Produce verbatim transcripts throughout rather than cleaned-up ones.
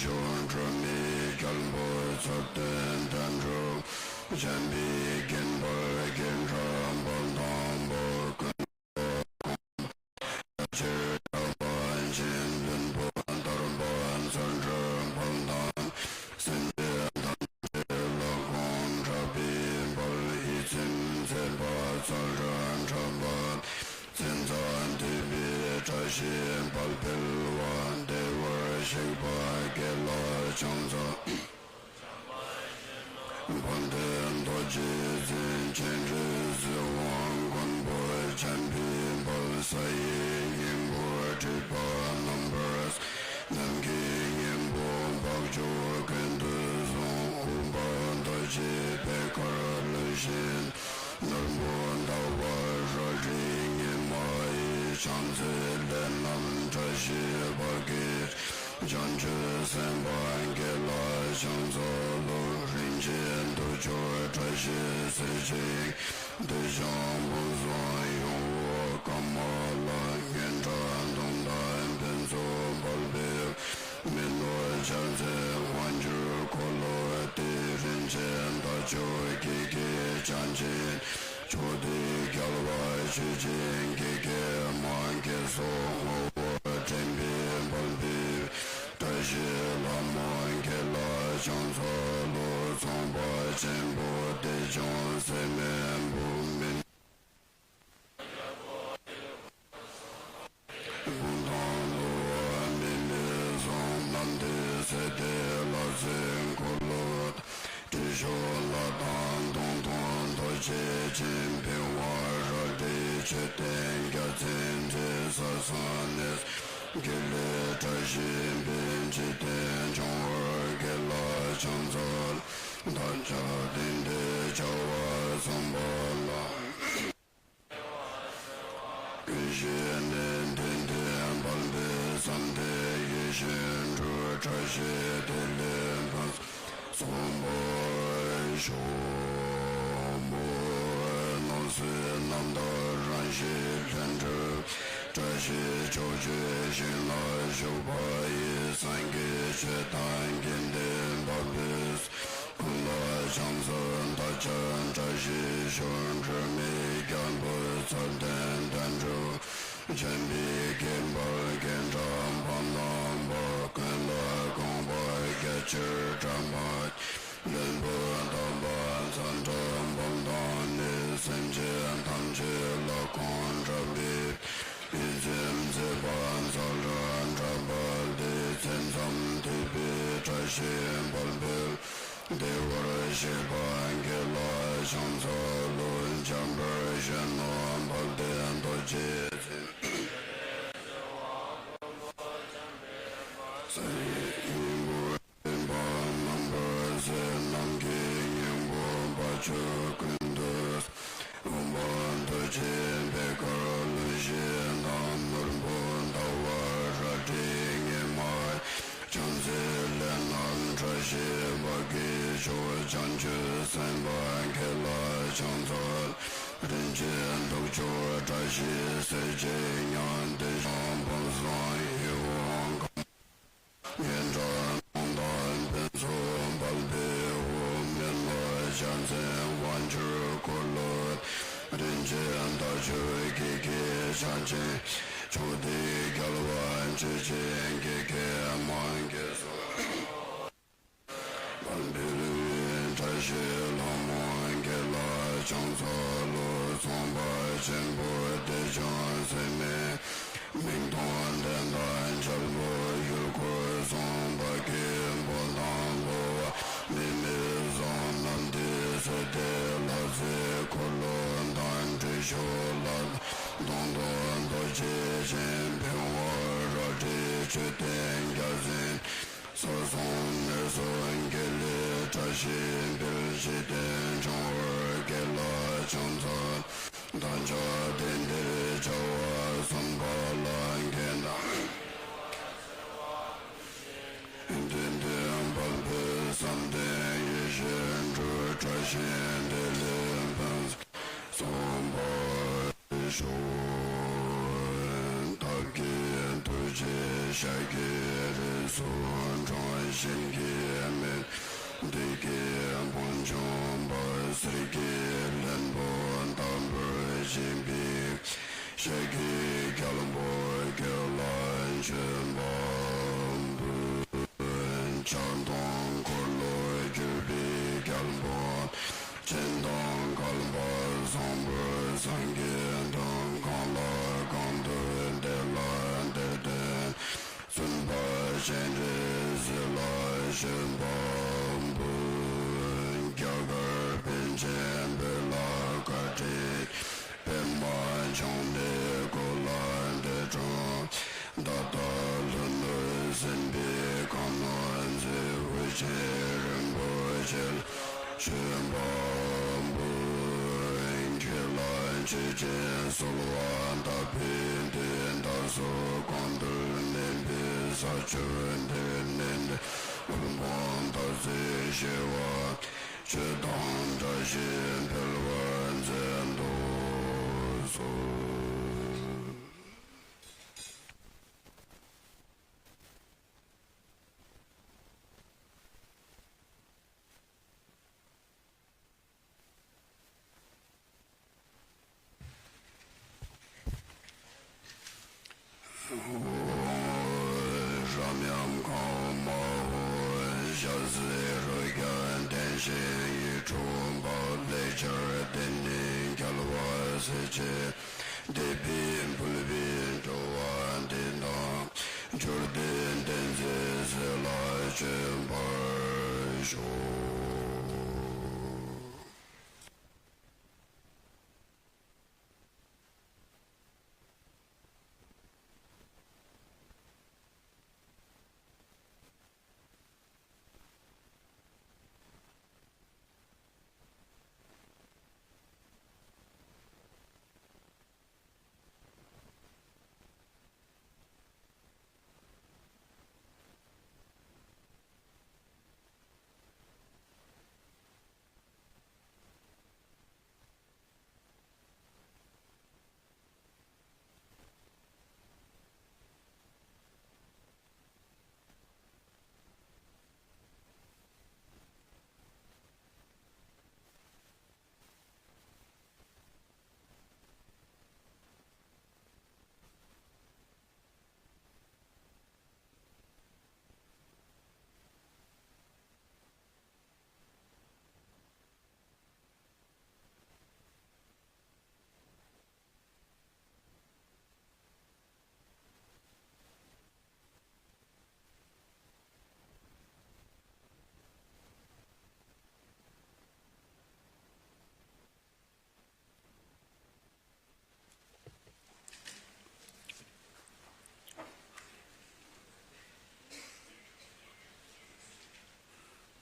ཆོག་འཁྲུལ་མེད་རྒྱལ་པོ་མཚན་ལྡན་དོན་གྲུབ། འཇམ་པའི་དཀྱིལ་འཁོར་རྒྱན་དྲུག་དཔལ་དང་པོ། ཀུན་ཆེར་གྲགས་པ་ཅན། བློན་པོ་དར་པ་མཚོན་འགྲོ་དཔལ་དང་། སེམས་ཅན་ཐམས་ཅད་ལ་དགོངས་གྲགས་པའི་དཔལ། ཡིད་ཚིམ་མཛད་པ་ཚུལ་ཁྲིམས་གྲགས་པ། མཚན་མཚམས་མཐུན་པའི་བཀྲ་ཤིས་དཔལ་འཕེལ་བ། བདེ་བར་གཤེགས་པ་དགེ་ལེགས་ཕྱག་འཚལ། དཔལ་ལྡན་རྡོ་རྗེ་འཛིན། སྤྱན་རས་གཟིགས་དབང་མགོན་པོ་འཇམ་པའི་དཔལ། གསལ་བའི་སྙིང་པོ་སྒྲིབ་པ་རྣམ་པར་སེལ། ནམ་མཁའི་སྙིང་པོ་འཕགས་མཆོག་ཀུན་ཏུ་བཟང་། ཨུཏྤལ་རྡོ་རྗེ་པད་དཀར་ལུས་བཞིན། ནོར་བུ་ཟླ་བ་རལ་གྲི་ཉི་མ་ཡིས། ཕྱག་འཚལ་ལས་རྣམས་བཀྲ་ཤིས་འཕགས་ཀྱི་བྱ། བྱང་ཆུབ་སེམས་དཔའ་དགེ་ལེགས་ཕྱག་འཚལ་ལོ། རིན་ཆེན་གདུགས་མཆོག་བཀྲ་ཤིས་གསེར་ཕྱེ། བདེ་ཆེན་ཕུན་སུམ་ཡངས་པོ་ཀ་མ་ལ། སྙན་གྲགས་དུང་དང་ཕུན་ཚོགས་འཕགས་པའི། མི་ནོར་ཕྱག་འཚལ་དབང་གྱུར་འཁོར་ལོ་སྟེ། རིན་ཆེན་རྟ་མཆོག་ཀྱེ་ཀྱེ་ཕྱག་ཆེན། མཆོག་ཐུན་རྒྱལ་བ་མཆོག་སྦྱིན་ཀྱེ་ཀྱེ་མ། དགེ་སོགས་ངོ་བོ་འདྲེན་པའི་དཔལ་འབེབས། བཀྲ་ཤིས་ལྷ་མོ་དགེ་ལེགས་ཕྱག་འཚལ་ལོ། ཚངས་པ་ཆེན་པོ་བདེ་སྐྱོང་སྲེད་མེད་བུ། མི་ཕུང་དང་བསླུ་བ་མེ་མེ་བཟང་། ནམ་མཁའི་ཚེ་འདས་ལྷ་ཚོགས་འཁོར་ལོ། དྲི་ཤོག་ལྷ་དང་དུང་སྟོང་རྡོ་རྗེ་ཅན། པི་ཝང་རལ་གྲི་མཆོད་རྟེན་རྒྱལ་མཚན་མཛེས། ས་གསུམ་གནས་གསུམ་དགེ་ལེགས་བཀྲ་ཤིས་འཕེལ། འཇིག་རྟེན་འབྱུང་བར་དགེ་ལེགས་ཕྱག་འཚལ། བདག་ཅག་དེང་འདིར་བྱ་བ་བསམ་པ་ལ། ཀུན་ཤེས་ནས་དོན་མཐུན་དཔལ་འཕེལ་བསམ་དོན་ཡིད་བཞིན་འགྲུབ། བཀྲ་ཤིས་བདེ་ལེགས་ཕུན་སུམ་ཚོགས་པར་ཤོག། མོས་ནོར་སྲིད་རྣམ་དག་རང་བཞིན་ལྷུན་གྲུབ། བཀྲ་ཤིས་ཕྱོགས་བཅུའི་ཞིང་ལ་བཞུགས་པ་ཡི། སངས་རྒྱས་ཆོས་དང་དགེ་འདུན་དཔལ་འཕེལ། ཀུན་ལ་ཕྱག་འཚལ་བདག་ཅག་བཀྲ་ཤིས་ཤོག། འཁྲུལ་མེད་རྒྱལ་པོ་མཚན་ལྡན་དོན་གྲུབ། འཇམ་པའི་དཀྱིལ་འཁོར་རྒྱན་དྲུག་དཔལ་དང་པོ། ཀུན་ལ་དགོངས་པ་རྒྱ་ཆེར་གྲགས་པ། བློན་པོ་དམ་པ་མཚན་དང་དཔལ་དང་ནི། སེམས་ཅན་ཐམས་ཅད་ལ་དགོངས་གྲགས་པའི། ཡིད་ཚིམ་མཛད་པ་མཚན་ལྡན་དྲག་པོ་སྟེ། མཚན་ཙམ་ཐོས་པས་བཀྲ་ཤིས་དཔལ་འཕེལ། བདེ་བར་གཤེགས་པ་དགེ་ལེགས་ཕྱག་འཚལ་ལོ། འཇམ་དཔལ་གཞོན་ནུ་དཔལ་ལྡན་རྡོ་རྗེ་འཛིན། གསལ་བའི་སྙིང་པོ་སྤྲིན་པ་རྣམ་པར་གསལ། ནམ་མཁའི་སྙིང་པོ་དཔལ་མཆོག་ཀུན་ཏུ། ཨུཏྤལ་རྡོ་རྗེ་པད་དཀར་ལུས་བཞིན་དང་། ནོར་བུ་ཟླ་བ་རལ་གྲི་ཉི་མ། ཕྱག་འཚལ་ལས་རྣམས་བཀྲ་ཤིས་འཕགས་ཀྱི་མཆོག། བྱང་ཆུབ་སེམས་དཔའ་དགེ་ལེགས་ཕྱག་འཚལ། རིན་ཆེན་གདུགས་མཆོག་བཀྲ་ཤིས་གསེར་ཕྱེ་ཉ། བདེ་ཆེན་ཕུན་སུམ་ཡིད་འོང་ཀ་མ། སྙན་གྲགས་དུང་དང་ཕུན་ཚོགས་འཕགས་པའི་དབུ། མི་ནོར་ཕྱག་འཚལ་དབང་གྱུར་འཁོར་ལོ། རིན་ཆེན་རྟ་མཆོག་ཀྱེ་ཀྱེ་ཕྱག་ཆེན། མཆོག་ཐུན་རྒྱལ་བ་མཆོག་སྦྱིན་ཀྱེ་ཀྱེ་མ། དགེ་སོགས་དཔལ་འཕེལ་བའི། བཀྲ་ཤིས་ལྷ་མོ་དགེ་ལེགས་ཕྱག་འཚལ་ལོ། ཚངས་པ་ཆེན་པོ་བདེ་སྐྱོང་སྲེད་མེད། མིག་དང་ལྡན་དང་རྒྱལ་པོ་ཡུལ་འཁོར་བཟང་། འཕགས་སྐྱེས་འབོད་དང་འབོལ་བ་མེ་མེ་བཟང་། ནམ་མཁའི་ཚེ་འདས་ལྷ་ཚོགས་འཁོར་ལོ་དང་། དྲི་ཤོག་ལྷ་དང་དུང་སྟོང་རྡོ་རྗེ་ཅན། པི་ཝང་རལ་གྲི་མཆོད་རྟེན་རྒྱལ་མཚན། ས་གསུམ་གནས་གསུམ་དགེ་ལེགས་བཀྲ་ཤིས་འཕེལ། འཇིག་རྟེན་འབྱུང་བར་དགེ་ལེགས་ཕྱག་འཚལ། བདག་ཅག་དེང་འདིར་བྱ་བ་བསམ་པ་ལ། དགེ་དང་དོན་མཐུན་དཔལ་འཕེལ་བསམ་དོན་ཡིད་བཞིན་འགྲུབ། བཀྲ་ཤིས་བདེ་ལེགས་ཕུན་སུམ་ཚོགས་པར་ཤོག། བདག་གི་ཐུགས་རྗེའི་ཞལ་གྱི་རིགས་སུ་འཁྲུངས་ གཞན་གྱིས་མི་འདོད་ཀྱི་བོན་ཆུང་པ། གསེར་གྱི་ལྷུན་པོ་ལྟ་བུར་བཞེངས་པའི་ཤཱཀྱའི་རྒྱལ་པོ་ཁྱོད་ལ་མཆོད་པ་འབུལ། ཕྱག་སྟོང་འཁོར་ལོ་སྒྱུར་བའི་རྒྱལ་པོ། སྤྱན་དང་བསྐལ་པ་བཟང་པོར་སངས་རྒྱས་དང་། གང་ལ་གང་འདུལ་དེ་ལ་དེར་སྟོན། བཙུན་པ་སྤྱན་རས་གཟིགས་ལ་མཆོད་པ་འབུལ། རྒྱ་གར་པཎ་ཆེན་བོད་ལ་བཀའ་དྲིན། པདྨ་འབྱུང་གནས་སྐུ་ལ་འདི་དྲངས། ད་ལྟ་ལྷོ་ནུབ་སྲིན་པོའི་ཁ་གནོན་མཛད། དབུ་ཆེན་རིན་པོ་ཆེ་ལ་མཆོད་པ་འབུལ། ཁྱེད་ལ་མཆོད་ཅིང་གསོལ་བ་བཏབ་པའི་མཐུས། བདག་སོགས་གང་འདུལ་གནས་པའི་ས་བཅུ་འདིར་གནས་འདིར་དབུལ་ཕོངས་འཐབ་རྩོད་ཞི་བ། ཆོས་དང་བཀྲ་ཤིས་འཕེལ་བར་མཛད་དུ་གསོལ། ཨོ། རབ་ཡམ་གང་བ་མ་ཧོ། ཞལ་གཟིགས་རོ་བརྒྱ་ལྡན་ཞིང་ཡིད་འཕྲོག་པ། ལེགས་སྦྱར་བསྟན་ནི་རྒྱལ་བ་སྲས་བཅས། འདས་པའི་འབུལ་བའི་སྤྲོ་བ་འདི་དང་། འབྱོར་ལྡན་བསྟན་འཛིན་སྲས་ལ་སྤྱོད་པར་ཤོག།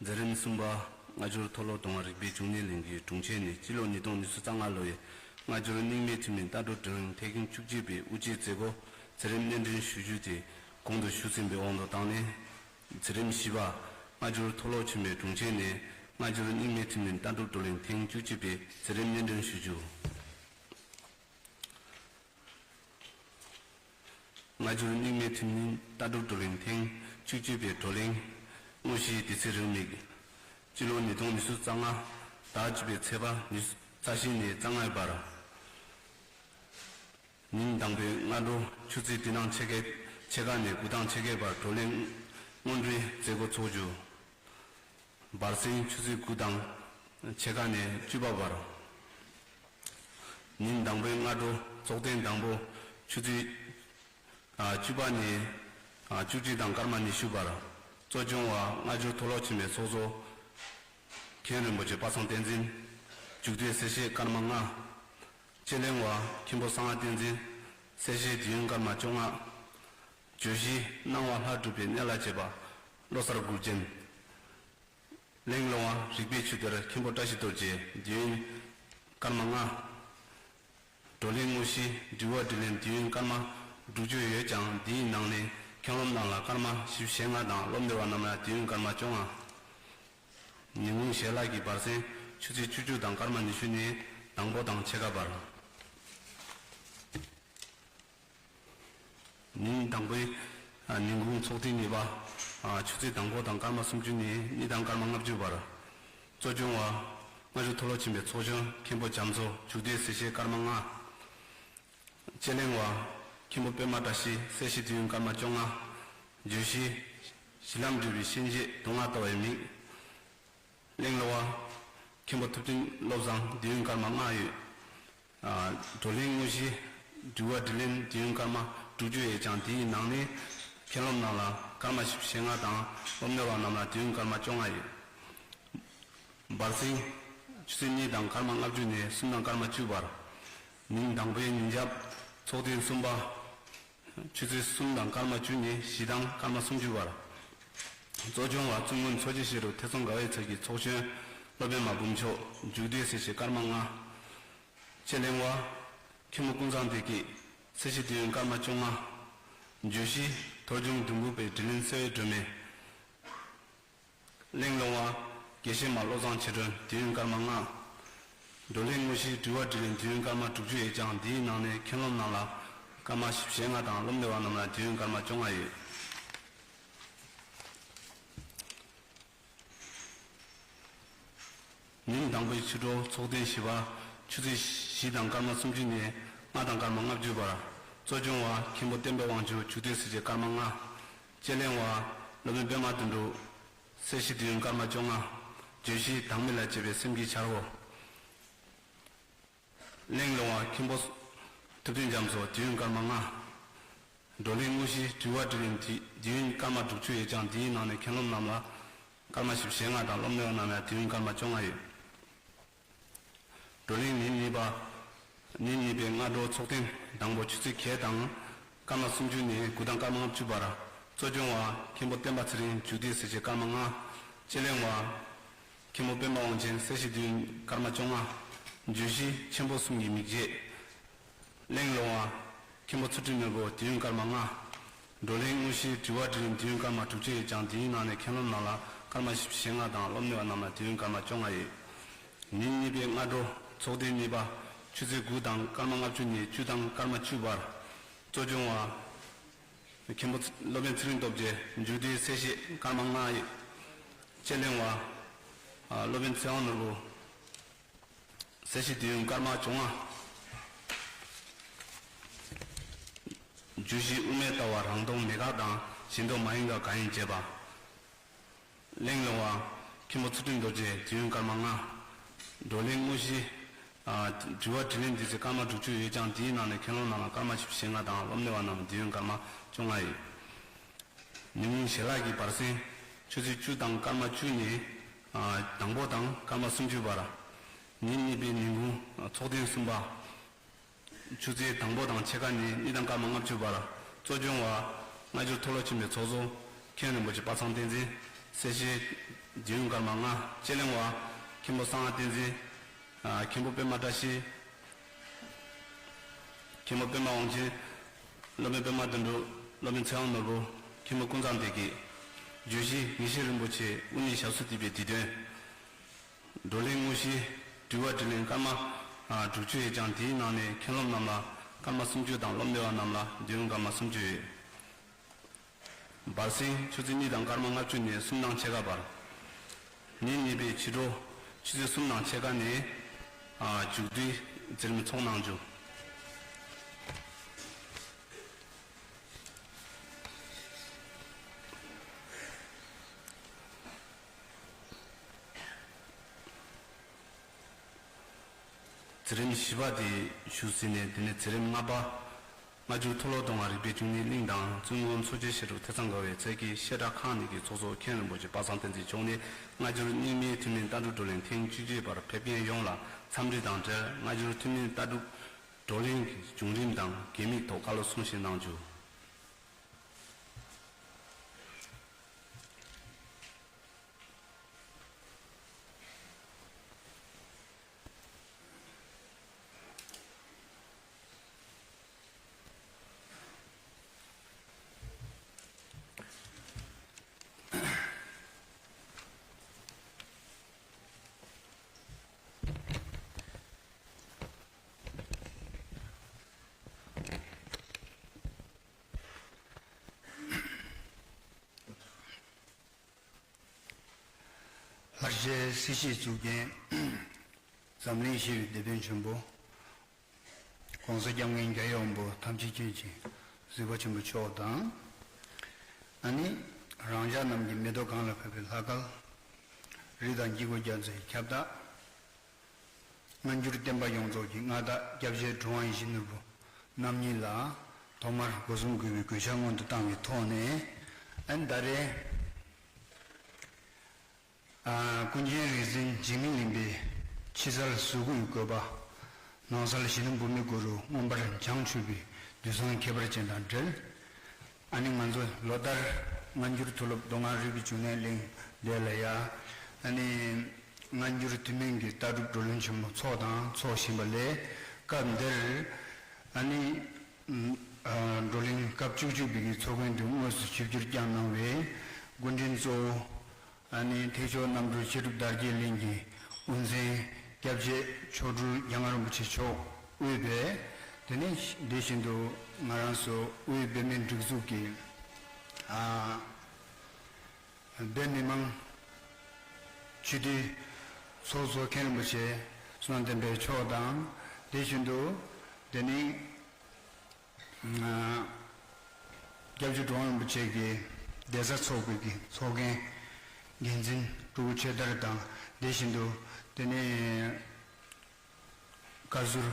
མཛད་རིམ་གསུམ་པ། སྔ་འགྱུར་མཐོ་སློབ་མཐོ་སྒང་རིག་པའི་འབྱུང་གནས་གླིང་གི་དྲུང་ཆེ་ནས་སྤྱི་ལོ་ཉིས་སྟོང་ཉི་ཤུ་རྩ་ལྔ་ལོའི་སྔ་འགྱུར་རྙིང་མའི་ཐུན་མིན་ལྟ་གྲུབ་བགྲོ་གླེང་ཐེངས་བཅུ་གཅིག་པའི་དབུ་འབྱེད་མཛད་སྒོ་མཛད་རིམ་སྣེ་འདྲེན་ཞུ་རྒྱུ་དེ་གོང་དུ་ཞུས་ཟིན་པའི་དབང་དུ་བཏང་ནས། མཛད་རིམ་བཞི་པ། སྔ་འགྱུར་མཐོ་སློབ་ཆེན་མོའི་དྲུང་ཆེ་ནས་སྔ་འགྱུར་རྙིང་མའི་ཐུན་མིན་ལྟ་གྲུབ་བགྲོ་གླེང་ཐེངས་བཅུ་གཅིག་པའི་མཛད་རིམ་སྣེ་འདྲེན་ཞུ་རྒྱུ། སྔ་འགྱུར་རྙིང་མའི་ཐུན་མིན་ལྟ་གྲུབ་བགྲོ་གླེང་ཐེངས་བཅུ་གཅིག་པའི་བགྲོ་གླེང་དངོས་གཞིའི་དུས་ཚོད་རིང་མོ། སྤྱི་ལོ་ཉིས་སྟོང་ཉི་ཤུ་རྩ་ལྔ་ཟླ་བཅུ་པའི་ཚེས་པ་ཉི་ཤུ་རྩ་བཞི་ནས་རྩ་ལྔའི་བར། ཉིན་དང་པོའི་སྔ་དྲོ་ཆུ་ཚོད་བདུན་དང་ཕྱེད་ཀ་ཕྱེད་ཀ་ནས་དགུ་དང་ཕྱེད་ཀའི་བར་བགྲོ་གླེང་སྔོན་འགྲོའི་མཛད་སྒོ་འཚོགས་རྒྱུ། བར་གསེང་ཆུ་ཚོད་དགུ་དང་ཕྱེད་ཀ་ནས་བཅུ་པ་བར། ཉིན་དང་པོའི་སྔ་དྲོ་ཚོགས་ཐེངས་དང་པོ་ཆུ་ཚོད་ཨ་བཅུ་པ་ནས་ཨ་བཅུ་གཅིག་དང་སྐར་མ་ཉི་ཤུ་བར། གཙོ་སྐྱོང་བ་སྔ་འགྱུར་མཐོ་སློབ་ཆེན་མོའི་ཚོགས་གཙོ་མཁན་རིན་པོ་ཆེ་པ་སངས་བསྟན་འཛིན། མཇུག་སྡེའི་གསལ་བཤད་སྐར་མ་ལྔ། དཔྱད་གླེང་བ་མཁན་པོ་གསང་བ་བསྟན་འཛིན། གསལ་བཤད་དུས་ཡུན་སྐར་མ་བཅོ་ལྔ། བརྗོད་གཞི་སྣང་བ་ལྷ་སྒྲུབ་པའི་གནད་ལ་དཔྱད་པ་བློ་གསར་མགུལ་རྒྱན། གླེང་སློང་བ་རིག་པའི་ཆུ་གཏེར་མཁན་པོ་བཀྲ་ཤིས་རྡོ་རྗེ། དུས་ཡུན་སྐར་མ་ལྔ། བགྲོ་གླེང་དངོས་གཞི་དྲི་བ་དྲིས་ལན། དུས་ཡུན་སྐར་མ་དྲུག་ཅུ་ཡོད་ཀྱང་། འདིའི་ནང་ནས་མཁན་སློབ་རྣམས་ལ་སྐར་མ་བཞི་བཅུ་ཞེ་ལྔ་དང་། སློབ་འདུན་པ་རྣམས་ལ་དུས་ཡུན་སྐར་མ་བཅོ་ལྔ། ཉིན་གུང་ཞལ་ལག་གི་བར་གསེང་ཆུ་ཚོད་བཅུ་གཅིག་དང་སྐར་མ་ཉི་ཤུ་ནས་དང་པོ་དང་ཕྱེད་ཀ་བར། ཉིན་དང་པོའི་ཨ་ཉིན་གུང་ཚོགས་ཐེངས་གཉིས་པ། ཆུ་ཚོད་དང་པོ་དང་སྐར་མ་སུམ་ཅུ་ནས་གཉིས་དང་སྐར་མ་ལྔ་བཅུ་བར། གཙོ་སྐྱོང་བ། སྔ་འགྱུར་མཐོ་སློབ་ཆེན་པོའི་ཚོགས་གཞོན་མཁན་པོ་རྒྱ་མཚོ། མཇུག་སྡེའི་གསལ་བཤད་སྐར་མ་ལྔ། དཔྱད་གླེང་བ། མཁན་པོ་པད་མ་བཀྲ་ཤིས། གསལ་བཤད་དུས་ཡུན་སྐར་མ་བཅོ་ལྔ། བརྗོད་གཞི། གཞི་ལམ་འབྲས་བུའི་གཤིན་རྗེ་དུག་ལྔ་ལྟ་བའི་མིག་གླེང་སློང་བ། མཁན་པོ་ཐུབ་བསྟན་བློ་བཟང། དུས་ཡུན་སྐར་མ་ལྔ་ཡོད། བགྲོ་གླེང་དངོས་གཞི། དྲི་བ་དྲིས་ལན་དུས་ཡུན་སྐར་མ་དྲུག་ཅུ་ཡོད་ཀྱང་དེའི་ནང་ནས་མཁན་སློབ་རྣམས་ལ་སྐར་མ་བཞི་བཅུ་ཞེ་ལྔ་དང་སློབ་གཉེར་བ་རྣམས་ལ་དུས་ཡུན་སྐར་མ་བཅོ་ལྔ་ཡོད། བར་གསེང་། ཆུ་ཚོད་གཉིས་དང་སྐར་མ་ལྔ་བཅུ་ནས་གསུམ་དང་སྐར་མ་བཅུ་བར། ཉིན་དང་པོའི་ཉིན་རྒྱབ། ཚོགས་ཐེངས་གསུམ་པ། ཆུ་ཚོད་གསུམ་དང་སྐར་མ་བཅུ་ནས་བཞི་དང་སྐར་མ་སུམ་ཅུ་བར། གཙོ་སྐྱོང་བ་བཙུན་མོ་མཚོ་སྐྱེས་ཤེས་རབ་ཐེ་ཚོམ་དགའ་བའི་ཚལ་གྱི་ཚོགས་གཞོན་སློབ་དཔོན་མ་འབུམ་མཆོག་མཇུག་སྡེའི་གསལ་བཤད་སྐར་མ་ལྔ། དཔྱད་གླེང་བ། མཁན་པོ་ཀུན་བཟང་བདེ་སྐྱིད། གསལ་བཤད་དུས་ཡུན་སྐར་མ་བཅོ་ལྔ། བརྗོད་གཞི། ཐོལ་བྱུང་དུམ་བུ་པའི་དྲིས་ལན་གསལ་བའི་སྒྲོན་མེ། གླེང་སློང་བ། དགེ་བཤེས་མ་བློ་བཟང་ཆོས་སྒྲོན། དུས་ཡུན་སྐར་མ་ལྔ། བགྲོ་གླེང་དངོས་གཞིའི་དྲི་བ་དྲིས་ལན་དུས་ཡུན་སྐར་མ་དྲུག་ཅུ་ཡོད་ཀྱང་འདིའི་ནང་ནས་མཁན་སློབ་རྣམས་ལ་སྐར་མ་བཞི་བཅུ་ཞེ་ལྔ་དང་སློབ་གཉེར་བ་རྣམས་ལ་དུས་ཡུན་སྐར་མ་བཅོ་ལྔ་ཡོད། ཉིན་དང་པོའི་ཕྱི་དྲོ་ཚོགས་ཐེངས་བཞི་པ། ཆུ་ཚོད་བཞི་དང་སྐར་མ་སུམ་ཅུ་ནས་ལྔ་དང་སྐར་མ་ལྔ་བཅུ་བར། གཙོ་སྐྱོང་བ་མཁན་པོ་བསྟན་པའི་དབང་ཕྱུག་མཇུག་སྡེའི་གསལ་བཤད་སྐར་མ་ལྔ། དཔྱད་གླེང་བ། སློབ་དཔོན་པད་མ་དོན་གྲུབ། གསལ་བཤད་དུས་ཡུན་སྐར་མ་བཅོ་ལྔ། བརྗོད་གཞི། བདག་མེད་ལ་དཔྱད་པའི་སེམས་ཀྱི་བྱ་སྒོ། གླེང་སློང་བ་མཁན་པོ་ཐུབ་བསྟན་རྒྱ་མཚོ། དུས་ཡུན་སྐར་མ་ལྔ། བགྲོ་གླེང་དངོས་གཞི་དྲི་བ་དྲིས་ལན་དུས་དུས་ཡུན་སྐར་མ་དྲུག་ཅུ་ཡོད་ཀྱང་དེའི་ནང་ནས་མཁན་སློབ་རྣམས་ལ་སྐར་མ་བཞི་བཅུ་ཞེ་ལྔ་དང་སློབ་གཉེར་བ་རྣམས་ལ་དུས་ཡུན་སྐར་མ་བཅོ་ལྔ་ཡོད། བགྲོ་གླེང་ཉིན་གཉིས་པ། ཉིན་གཉིས་པའི་སྔ་དྲོ་ཚོགས་ཐེངས་དང་པོ་ཆུ་ཚོད་བརྒྱད་དང་སྐར་མ་སུམ་ཅུ་ནས་དགུ་དང་སྐར་མ་ལྔ་བཅུ་བར། གཙོ་སྐྱོང་བ་མཁན་པོ་བསྟན་པ་ཚེ་རིང་། མཇུག་སྡེའི་གསལ་བཤད་སྐར་མ་ལྔ། དཔྱད་གླེང་བ། མཁན་པོ་པད་མ་དབང་ཆེན། གསལ་བཤད་དུས་ཡུན་སྐར་མ་བཅོ་ལྔ། བརྗོད་གཞི། ཆེན་པོ་གསུམ་གྱི་མིག་འབྱེད། གླེང་སློང་བ། མཁན་པོ་ཚུལ་ཁྲིམས་ནོར་བུ། དུས་ཡུན་སྐར་མ་ལྔ། བགྲོ་གླེང་དངོས་གཞིའི་དྲི་བ་དྲིས་ལན་དུས་ཡུན་སྐར་མ་དྲུག་ཅུ་ཡོད་ཀྱང་དེའི་ནང་ནས་མཁན་སློབ་རྣམས་ལ་སྐར་མ་བཞི་བཅུ་ཞེ་ལྔ་དང་སློབ་གཉེར་བ་རྣམས་ལ་དུས་ཡུན་སྐར་མ་བཅོ་ལྔ་ཡོད། ཉིན་གཉིས་པའི་སྔ་དྲོ་ཚོགས་ཐེངས་གཉིས་པ། ཆུ་ཚོད་དགུ་དང་སྐར་མ་ལྔ་བཅུ་ནས་བཅུ་དང་སྐར་མ་བཅུ་བར། གཙོ་སྐྱོང་བ། མཁན་པོ་སློབ་དཔོན་ཚེ་རིང་སྟོབས་རྒྱས། མཇུག་སྡེའི་གསལ་བཤད་སྐར་མ་ལྔ་ཡོད། དཔྱད་གླེང་བ། སློབ་དཔོན་ཚེ་དབང་ནོར་བུ། གསལ་བཤད་དུས་ཡུན་སྐར་མ་བཅོ་ལྔ། བརྗོད་གཞི། དབུ་མའི་ལྟ་བ་རང་སྟོང་མེད་དགག་དང་གཞན་སྟོང་མ་ཡིན་དགག་གང་ཡིན་དཔྱད་པ། གླེང་སློང་བ། མཁན་པོ་ཚུལ་ཁྲིམས་རྡོ་རྗེ། དུས་ཡུན་སྐར་མ་ལྔ། བགྲོ་གླེང་དངོས་གཞི། དྲི་བ་དྲིས་ལན་དུས་ཚོད་སྐར་མ་དྲུག་ཅུ་ཡོད་ཀྱང་དེའི་ནང་ནས་མཁན་སློབ་རྣམས་ལ་སྐར་མ་བཞི་བཅུ་ཞེ་ལྔ་དང་སློབ་གཉེར་བ་རྣམས་ལ་དུས་ཡུན་སྐར་མ་བཅོ་ལྔ་ཡོད། ཉིན་གཉིས་ཞལ་ལག་གི་བར་གསེང་། ཆུ་ཚོད་བཅུ་དང་སྐར་མ་བཅུ་ནས་དང་པོ་དང་སྐར་མ་སུམ་ཅུ་བར། ཉིན་གཉིས་པའི་ཉིན་གུང་ཚོགས་ཐེངས་གསུམ་པ། ཆུ་ཚོད་དང་པོ་དང་ཕྱེད་ཀ་ནས་གཉིས་དང་སྐར་མ་ལྔ་བཅུ་བར། གཙོ་སྐྱོང་བ། སྔ་འགྱུར་མཐོ་སློབ་ཆེན་པོའི་ཚོགས་གཙོ་མཁན་རིན་པོ་ཆེ་པ་ཚང་བསྟན་འཛིན། གསལ་བཤད་དུས་ཡུན་སྐར་མ་ལྔ། དཔྱད་གླེང་བ། མཁན་པོ་གསང་བ་བསྟན་འཛིན། མཁན་པོ་པད་མ་བཀྲ་ཤིས། མཁན་པོ་པད་མ་དབང་ཆེན། སློབ་དཔོན་པད་མ་དོན་གྲུབ། སློབ་དཔོན་ཚེ་དབང་ནོར་བུ། མཁན་པོ་ཀུན་བཟང་བདེ་སྐྱིད། བརྗོད་གཞི། དགེ་བཤེས་རིན་པོ་ཆེ་དབུ་བརྙེས་ཞབས་སོར་བསྡུས་པའི་དུས་སྟོན། བགྲོ་གླེང་དངོས་གཞི། དྲི་བ་དྲིས་ལན་སྐར་མ་དྲུག་ཅུ་ཡོད་ཀྱང་དེའི་ནང་ནས་མཁན་སློབ་རྣམས་ལ་སྐར་མ་སུམ་ཅུ་དང་སློབ་གཉེར་བ་རྣམས་ལ་དུས་ཡུན་སྐར་མ་སུམ་ཅུ་ཡོད། བར་གསེང་། ཆུ་ཚོད་གཉིས་དང་སྐར་མ་ལྔ་བཅུ་ནས་གསུམ་དང་ཕྱེད་ཀ་བར། ཉིན་གཉིས་པའི་ཕྱི་དྲོ། ཆུ་ཚོད་གསུམ་དང་ཕྱེད་ཀ་ནས། ཨ། མཇུག་བསྡུའི་འཛིན་རིམ་ཚོགས་གནང་རྒྱུ། འཛིན་རིམ་བཞི་པ་དེ་ཞུས་ཟིན་ནས། དེ་ནས་འཛིན་རིམ་ལྔ་པ། སྔ་འགྱུར་མཐོ་སློབ་མདོ་སྔགས་རིག་པའི་འབྱུང་གནས་གླིང་དང་། བཙུན་དབང་མཚོ་སྐྱེས་ཤེས་རབ་ཐེ་ཚོམ་དགའ་བའི་ཚལ་གྱི་བཤད་གྲྭ་ཁག་གཉིས་ཀྱི་ཚོགས་གཙོ་མཁན་རིན་པོ་ཆེ་པ་སངས་བསྟན་འཛིན་མཆོག་ནས། སྔ་འགྱུར་རྙིང་མའི་ཐུན་མིན་ལྟ་གྲུབ་བགྲོ་གླེང་ཐེངས་བཅུ་གཅིག་པར་ཕེབས་མཁན་ཡོངས་ལ་འཚམས་འདྲི་དང་འབྲེལ། སྔ་འགྱུར་ཐུན་མིན་ལྟ་གྲུབ་བགྲོ་གླེང་གི་བྱུང་རིམ་དང་གེགས་དམིགས་ཐོག་བཀའ་སློབ་གསུང་བཤད་གནང་རྒྱུ། བར་ཆད་སྲིད་ཞིའི་གཙུག་རྒྱན། འཛམ་གླིང་ཞི་བའི་དེད་དཔོན་ཆེན་པོ། ༸གོང་ས་༸སྐྱབས་མགོན་རྒྱལ་བའི་དབང་པོ་ཐམས་ཅད་མཁྱེན་ཅིང་གཟིགས་པ་ཆེན་པོ་མཆོག་དང་། ཨ་ནི། རང་ཅག་རྣམས་ཀྱི་མེ་ཏོག་གང་ལ་ཕོག་པའི་ལྷ་སྐལ། རི་དང་དཀྱིལ་འཁོར་རྒྱ་མཚོའི་ཁྱབ་བདག་སྔ་འགྱུར་བསྟན་པ་ཡོངས་རྫོགས་ཀྱི་མངའ་བདག་སྐྱབས་རྗེ་གྲུབ་དབང་ཡིད་བཞིན་ནོར་བུ་རྣམ་གཉིས་ལ་ཐོག་མར་སྒོ་གསུམ་གུས་པའི་གུས་ཕྱག་སྔོན་དུ་བཏང་བའི་ཐོག་ནས། ཨ་ནི་ད་རེས། ཨ། ཀུན་མཁྱེན་རིག་འཛིན་འཇིགས་མེད་གླིང་པའི་ཕྱི་གསལ་གཟུགས་སྐུའི་བཀོད་པ། ནང་གསལ་གཞོན་ནུ་འབུམ་པའི་གུ་རུ་མངོན་པར་བྱང་ཆུབ་པའི་རྡུལ་ཚོན་ཁྱད་པར་ཅན་དང་འབྲེལ། ཨ་ནི་ང་ཚོ་ལོ་ལྟར་སྔ་འགྱུར་མཐོ་སློབ་མདོ་སྔགས་རིག་པའི་འབྱུང་གནས་གླིང་འདི་ལ་ཡ། ཨ་ནི་སྔ་འགྱུར་ཐུན་མིན་གྱི་ལྟ་གྲུབ་བགྲོ་གླེང་ཆེན་མོ་ཚོགས་དང་ཚོགས་བཞིན་པ་ལས། སྐབས་འདིར་ཨ་ནི་ཨ་བགྲོ་གླེང་སྐབས་བཅུ་གཅིག་པའི་གི་ཚོགས་མགོན་དུ་དངོས་སུ་ཆིབས་བསྒྱུར་བསྐྱངས་གནང་བའི་སྐུ་མགྲོན་གཙོ་བོ། ཨ་ནི་ཐེག་མཆོག་རྣམ་གྲོལ་མཆེད་གྲུབ་དར་རྒྱས་གླིང་གི་དབུ་འཛིན་སྐྱབས་རྗེ་མཆོག་སྤྲུལ་རྒྱ་མངའ་རིན་པོ་ཆེ་མཆོག་དབུས་པའི། དེ་ནས་དེ་བཞིན་དུ་ང་རང་ཚོ་དབུས་བོད་མིའི་སྒྲིག་འཛུགས་ཀྱི་ཨ་བོད་མི་མང་སྤྱི་འཐུས་ཚོགས་གཙོ་མཁན་རིན་པོ་ཆེ་བསོད་ནམས་བསྟན་འཕེལ་མཆོག་དང་། དེ་བཞིན་དུ་དེ་ནས། སྐྱབས་རྗེ་གྲུབ་དབང་རིན་པོ་ཆེ་གི་གདན་ས་ཚོགས་པའི་གི་ཚོགས་རྒན་འགན་འཛིན་སྤྲུལ་སྐུ་ཆོས་དར་དང་། དེ་བཞིན་དུ་དེ་ནས་བཀའ་ཟུར་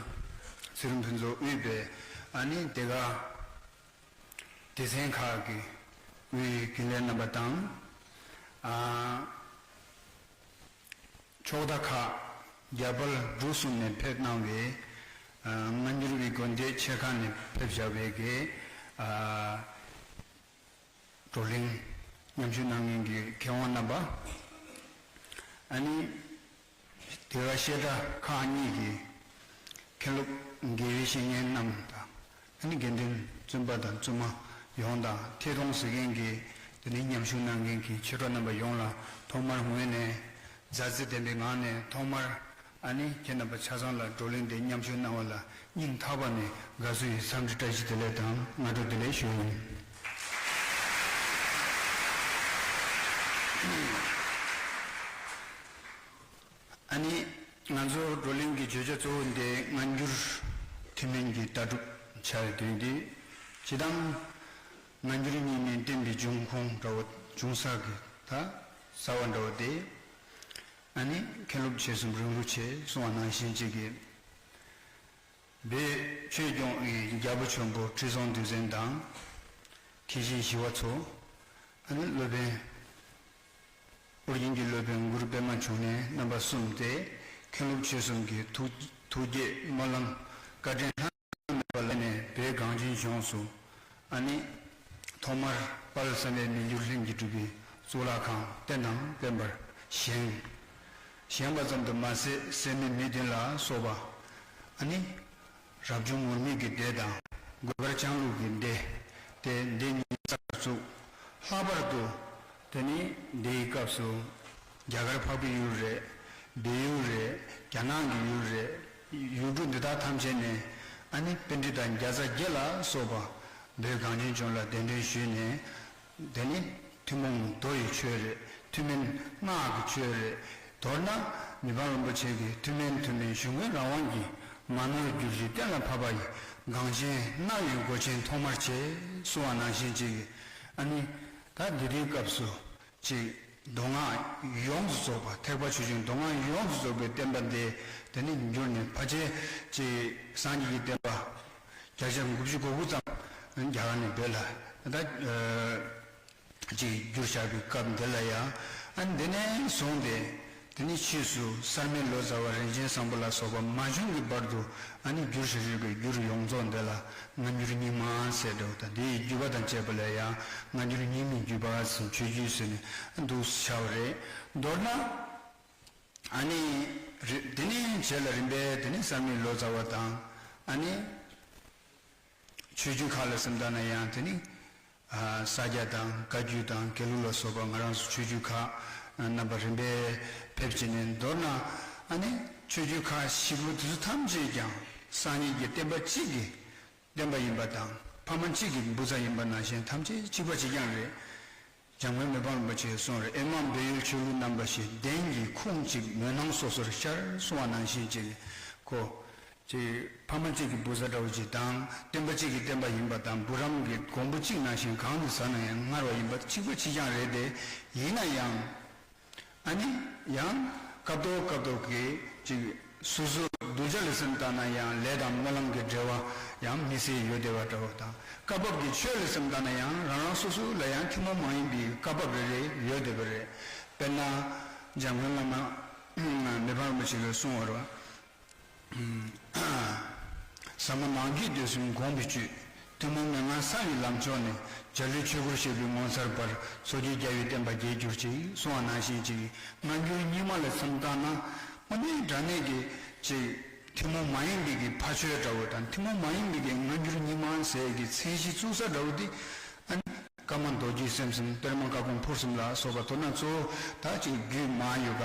ཚེ་རིང་ཕུན་ཚོགས་དབུས་པའི་ཨ་ནི་དེ་ག་སྡེ་ཚན་ཁག་གི་དབུས་རྒྱུན་ལས་རྣམ་པ་དང་། ཨ། ཕྱོགས་མཐའ་ཁག་རྒྱ་བལ་འབྲུག་གསུམ་ནས་ཕེབས་གནང་བའི་ཨ་སྔ་འགྱུར་བའི་དགོན་སྡེ་ཆེ་ཁག་ནས་ཕེབས་བཞག་པའི་གི་ཨ་བགྲོ་གླེང་མཉམ་ཞུགས་གནང་མཁན་གྱི་མཁས་དབང་རྣམ་པ། ཨ་ནི་དེ་ག་བཤད་གྲྭ་ཁག་གཉིས་ཀྱི་མཁན་སློབ་དགེ་བའི་བཤེས་གཉེན་རྣམས་དང་། ཨ་ནི་དགེ་འདུན་བཙུན་པ་དང་བཙུན་མ་ཡོངས་དང་། ཐད་གཏོང་གཟིགས་མཁན་གྱི་དེ་ནས་མཉམ་ཞུགས་གནང་མཁན་གྱི་ཆོས་གྲོགས་རྣམ་པ་ཡོངས་ལ་ཐོག་མར་ངོས་ནས་མཛའ་བརྩེ་ལྡན་པའི་ངང་ནས། ཐོག་མར་ཨ་ནི་ཁྱེད་རྣམ་པ་ཆ་ཚང་ལ་བགྲོ་གླེང་འདི་མཉམ་ཞུགས་གནང་བ་ལ་སྙིང་ཐག་པ་ནས་དགའ་བསུ་ཡི་འཚམས་འདྲི་བཀྲ་ཤིས་བདེ་ལེགས་དང་སྔ་དྲོ་བདེ་ལེགས་ཞུ་ཡིན། ཨ་ནི་ང་ཚོ་བགྲོ་གླེང་གི་བརྗོད་བྱ་གཙོ་བོ་འདི་སྔ་འགྱུར་ཐུན་མིན་གྱི་ལྟ་གྲུབ་བྱ་བའི་དོན་འདི། སྤྱིར་བཏང་སྔ་འགྱུར་གཉིས་ནས་བསྟན་པའི་འབྱུང་ཁུངས་འདྲ་བོ། འབྱུང་ས་གི་ད་རྩ་བ་འདྲ་བོ་དེ། ཨ་ནི་མཁན་སློབ་ཆོས་གསུམ་རིང་ལུགས་ཆེ་གསུང་བ་ནང་བཞིན་ཅིག་གི། བོད་ཆོས་སྐྱོང་བའི་རྒྱལ་པོ་ཆེན་པོ་ཁྲི་སྲོང་ལྡེ་བཙན་དང་། མཁན་ཆེན་ཞི་བ་འཚོ། ཨ་ནི་སློབ་དཔོན། ཨོ་རྒྱན་གྱི་སློབ་དཔོན་གུ་རུ་པདྨ་འབྱུང་གནས་རྣམ་པ་གསུམ་སྟེ། མཁན་སློབ་ཆོས་གསུམ་གྱི་ཐུགས་ཐུགས་བསྐྱེད་སྨོན་ལམ་བཀའ་དྲིན་ལྷ་མེད་པ་ལས་ནས་བོད་གངས་ཅན་ལྗོངས་སུ། ཨ་ནི་ཐོག་མར་དཔལ་བསམ་ཡས་མི་འགྱུར་ལྷུན་གྱིས་གྲུབ་པའི་གཙུག་ལག་ཁང་བསྟན་དང་བསྟན་པར་བཞེངས། བཞེངས་པ་ཙམ་དུ་མ་ཟད་སད་མི་མི་བདུན་ལ་སོགས་པ། ཨ་ནི་རབ་བྱུང་ངུར་སྨྲིག་གི་སྡེ་དང་། གོས་དཀར་ལྕང་ལུག་གི་སྡེ། དེ་སྡེ་གཉིས་གསར་དུ་བཙུགས། ལྷག་པར་དུ་དེ་ནི་འདིའི་སྐབས་སུ་རྒྱ་གར་འཕགས་པའི་ཡུལ་རེད། བལ་ཡུལ་རེད། རྒྱ་ནག་གི་ཡུལ་རེད། ཡུལ་གྲུ་འདི་དག་ཐམས་ཅད་ནས་ཨ་ནི་པཎྜི་ཏ་བརྒྱ་རྩ་བརྒྱད་ལ་སོགས་པ་བོད་གངས་ཅན་ལྗོངས་ལ་གདན་འདྲེན་ཞུས་ནས། དེ་ནི་ཐུན་མོང་མདོ་ཡི་ཆོས་རེད། ཐུན་མིན་སྔགས་ཀྱི་ཆོས་རེད། མདོར་ན་མི་ཕམ་རིན་པོ་ཆེ་གིས་ཐུན་མིན་ཐུན་མིན་གཞུང་གི་རང་དབང་གིས་མ་ནོར་བསྒྱུར་ཞིང་གཏན་ལ་ཕབ་པ་ཡི། གངས་ཅན་སྣང་བའི་སྒོ་ཆེན་ཐོག་མར་ཕྱེ། གསུང་བ་ནང་བཞིན་ཅིག་གིས། ཨ་ནི་ད་འདི་དུས་སྐབས་སུ་ཅིག་མདོ་སྔགས་ཡོངས་སུ་རྫོགས་པ། ཐེག་པ་ཆོས་འབྱུང་མདོ་སྔགས་ཡོངས་སུ་རྫོགས་པའི་བསྟན་པ་འདི་དེ་ནི་འགྱུར་ནས་ཕལ་ཆེར་ཅིག་སངས་རྒྱས་ཀྱི་བསྟན་པ་བརྒྱ་ཆ་དགུ་བཅུ་གོ་དགུ་ཙམ་རྒྱ་གར་ནས་བོད་ལ་ད་ཅིག་བསྒྱུར་བཞག་པའི་སྐབས་འདི་ལ་ཡང་། ཨ་ནི་འདི་ནས་བཟུང་སྟེ་དེ་ནི་ཕྱིས་སུ་གསར་མའི་ལོ་ཙཱ་བ་རིན་ཆེན་བཟང་པོ་ལ་སོགས་པ་མ་བྱུང་གི་བར་དུ། ཨ་ནི་བསྒྱུར་བཞག་པའི་བསྒྱུར་ཡོངས་རྫོགས་འདི་ལ་སྔ་འགྱུར་རྙིང་མ་ཟེར་འདུག་ད་དེའི་བརྒྱུད་པ་དང་བཅས་པ་ལ་ཡང་སྔ་འགྱུར་རྙིང་མའི་བརྒྱུད་པ་ཟེར། ཆོས་བརྒྱུད་ཟེར་ནས་འདུག་བྱ་བ་རེད། མདོར་ན། ཨ་ནི་རི་དེ་ནས་རྗེས་ལ་རིམ་པས་དེ་ནི་གསར་མའི་ལོ་ཙཱ་བ་དང་། ཨ་ནི་ཆོས་བརྒྱུད་ཁག་ལ་སེམས་ལྟ་ན་ཡང་དེ་ནི། ས་སྐྱ་དང་བཀའ་བརྒྱུད་དང་དགེ་ལུགས་ལ་སོགས་པ་ང་རང་ཚོ་ཆོས་བརྒྱུད་ཁག་རྣམ་པ་རིམ་པས་ཕེབས་ཀྱི་ནས། མདོར་ན་ཨ་ནི་ཆོས་བརྒྱུད་ཁག་བཞི་པོ་དེ་ཚོ་ཐམས་ཅད་ཀྱང་སངས་རྒྱས་ཀྱི་བསྟན་པ་གཅིག་གི་བསྟན་པ་ཡིན་པ་དང་། ཕ་མ་གཅིག་གི་བུ་ཚ་ཡིན་པ་ནང་བཞིན་ཐམས་ཅད་གཅིག་པ་གཅིག་རྐྱང་རེད། འཇམ་མགོན་མི་ཕམ་རིན་པོ་ཆེས་གསུངས་རེད། ཨེ་མ་སྦས་ཡུལ་ཆོས་ལུགས་རྣམ་པ་བཞིན། གདན་གྱི་ཁུངས་གཅིག་མོས་སྣང་སོ་སོར་ཤར། གསུངས་པ་ནང་བཞིན་ཅིག་ཁོ། ཅིག་ཕ་མ་གཅིག་གི་བུ་ཚ་འདྲ་བོ་ཅིག་དང་། སྟོན་པ་གཅིག་གི་བསྟན་པ་ཡིན་པ་དང་། བུ་རམ་གྱི་གོང་བུ་གཅིག་ནང་བཞིན་གང་དུ་ཟ་ན་ཡང་མངར་བ་ཡིན་པ་གཅིག་པ་གཅིག་རྐྱང་རེད་དེ། ཡིན་ན་ཡང་། ཨ་ནི་ཡང་སྐབས་ཐོག་སྐབས་ཐོག་གི་ཅིག་སོ་སོ་གདུལ་བྱ་ལ་སེམས་བཏང་ན་ཡང་ལས་དང་སྨོན་ལམ་གྱི་འབྲེལ་བ་ཡང་མི་སེར་ཡོད་བསྡད་པ་འདྲ་བོ་དང་། སྐབས་བབ་ཀྱི་ཆོས་ལ་སེམས་བཏང་ན་ཡང་རང་རང་སོ་སོ་ལ་ཡང་ཐུན་མོང་མ་ཡིན་པའི་སྐབས་བབ་རེ་རེ་ཡོད་བསྡད་པ་རེད། དཔེར་ན། འཇམ་མགོན་བླ་མ་མི་ཕམ་རིན་པོ་ཆེ་གིས་གསུངས་པ་རེད། ཟབ་མོ་ནང་རྒྱུད་སྡེ་གསུམ་དགོངས་པའི་བཅུད། ཐུན་མོང་མན་ངག་གསང་བའི་ལམ་མཆོག་ནས། འཇའ་ལུས་ཆོས་སྐུར་བཞད་པའི་ངོ་མཚར་འབར། མཚོ་སྐྱེས་རྒྱལ་བའི་བསྟན་པ་རྒྱས་གྱུར་ཅིག། གསུངས་པ་ནང་བཞིན་ཅིག། སྔ་འགྱུར་རྙིང་མ་ལ་སེམས་བཏང་ན། དངོས་གནས་དྲང་གནས་ཀྱི་ཅིག་ཐུན་མོང་མ་ཡིན་པའི་གི་ཕ་ཆོས་འདྲ་བོ་དང་། ཐུན་མོང་མ་ཡིན་པའི་གི་སྔ་འགྱུར་རྙིང་མ་ཟེར་གི་མཚན་གཞི་བཙུགས་ས་འདྲ་བོ་དེ། ཨ་ནི། ཀརྨ་མདོ་རྒྱུད་སེམས་གསུམ། གཏེར་མ་བཀའ་དགོངས་ཕུར་གསུམ་ལ་སོགས་པ་མདོར་ན་གཙོ་བོ་ད་ཅིག་རྒྱུད་མ་ཡོ་ག་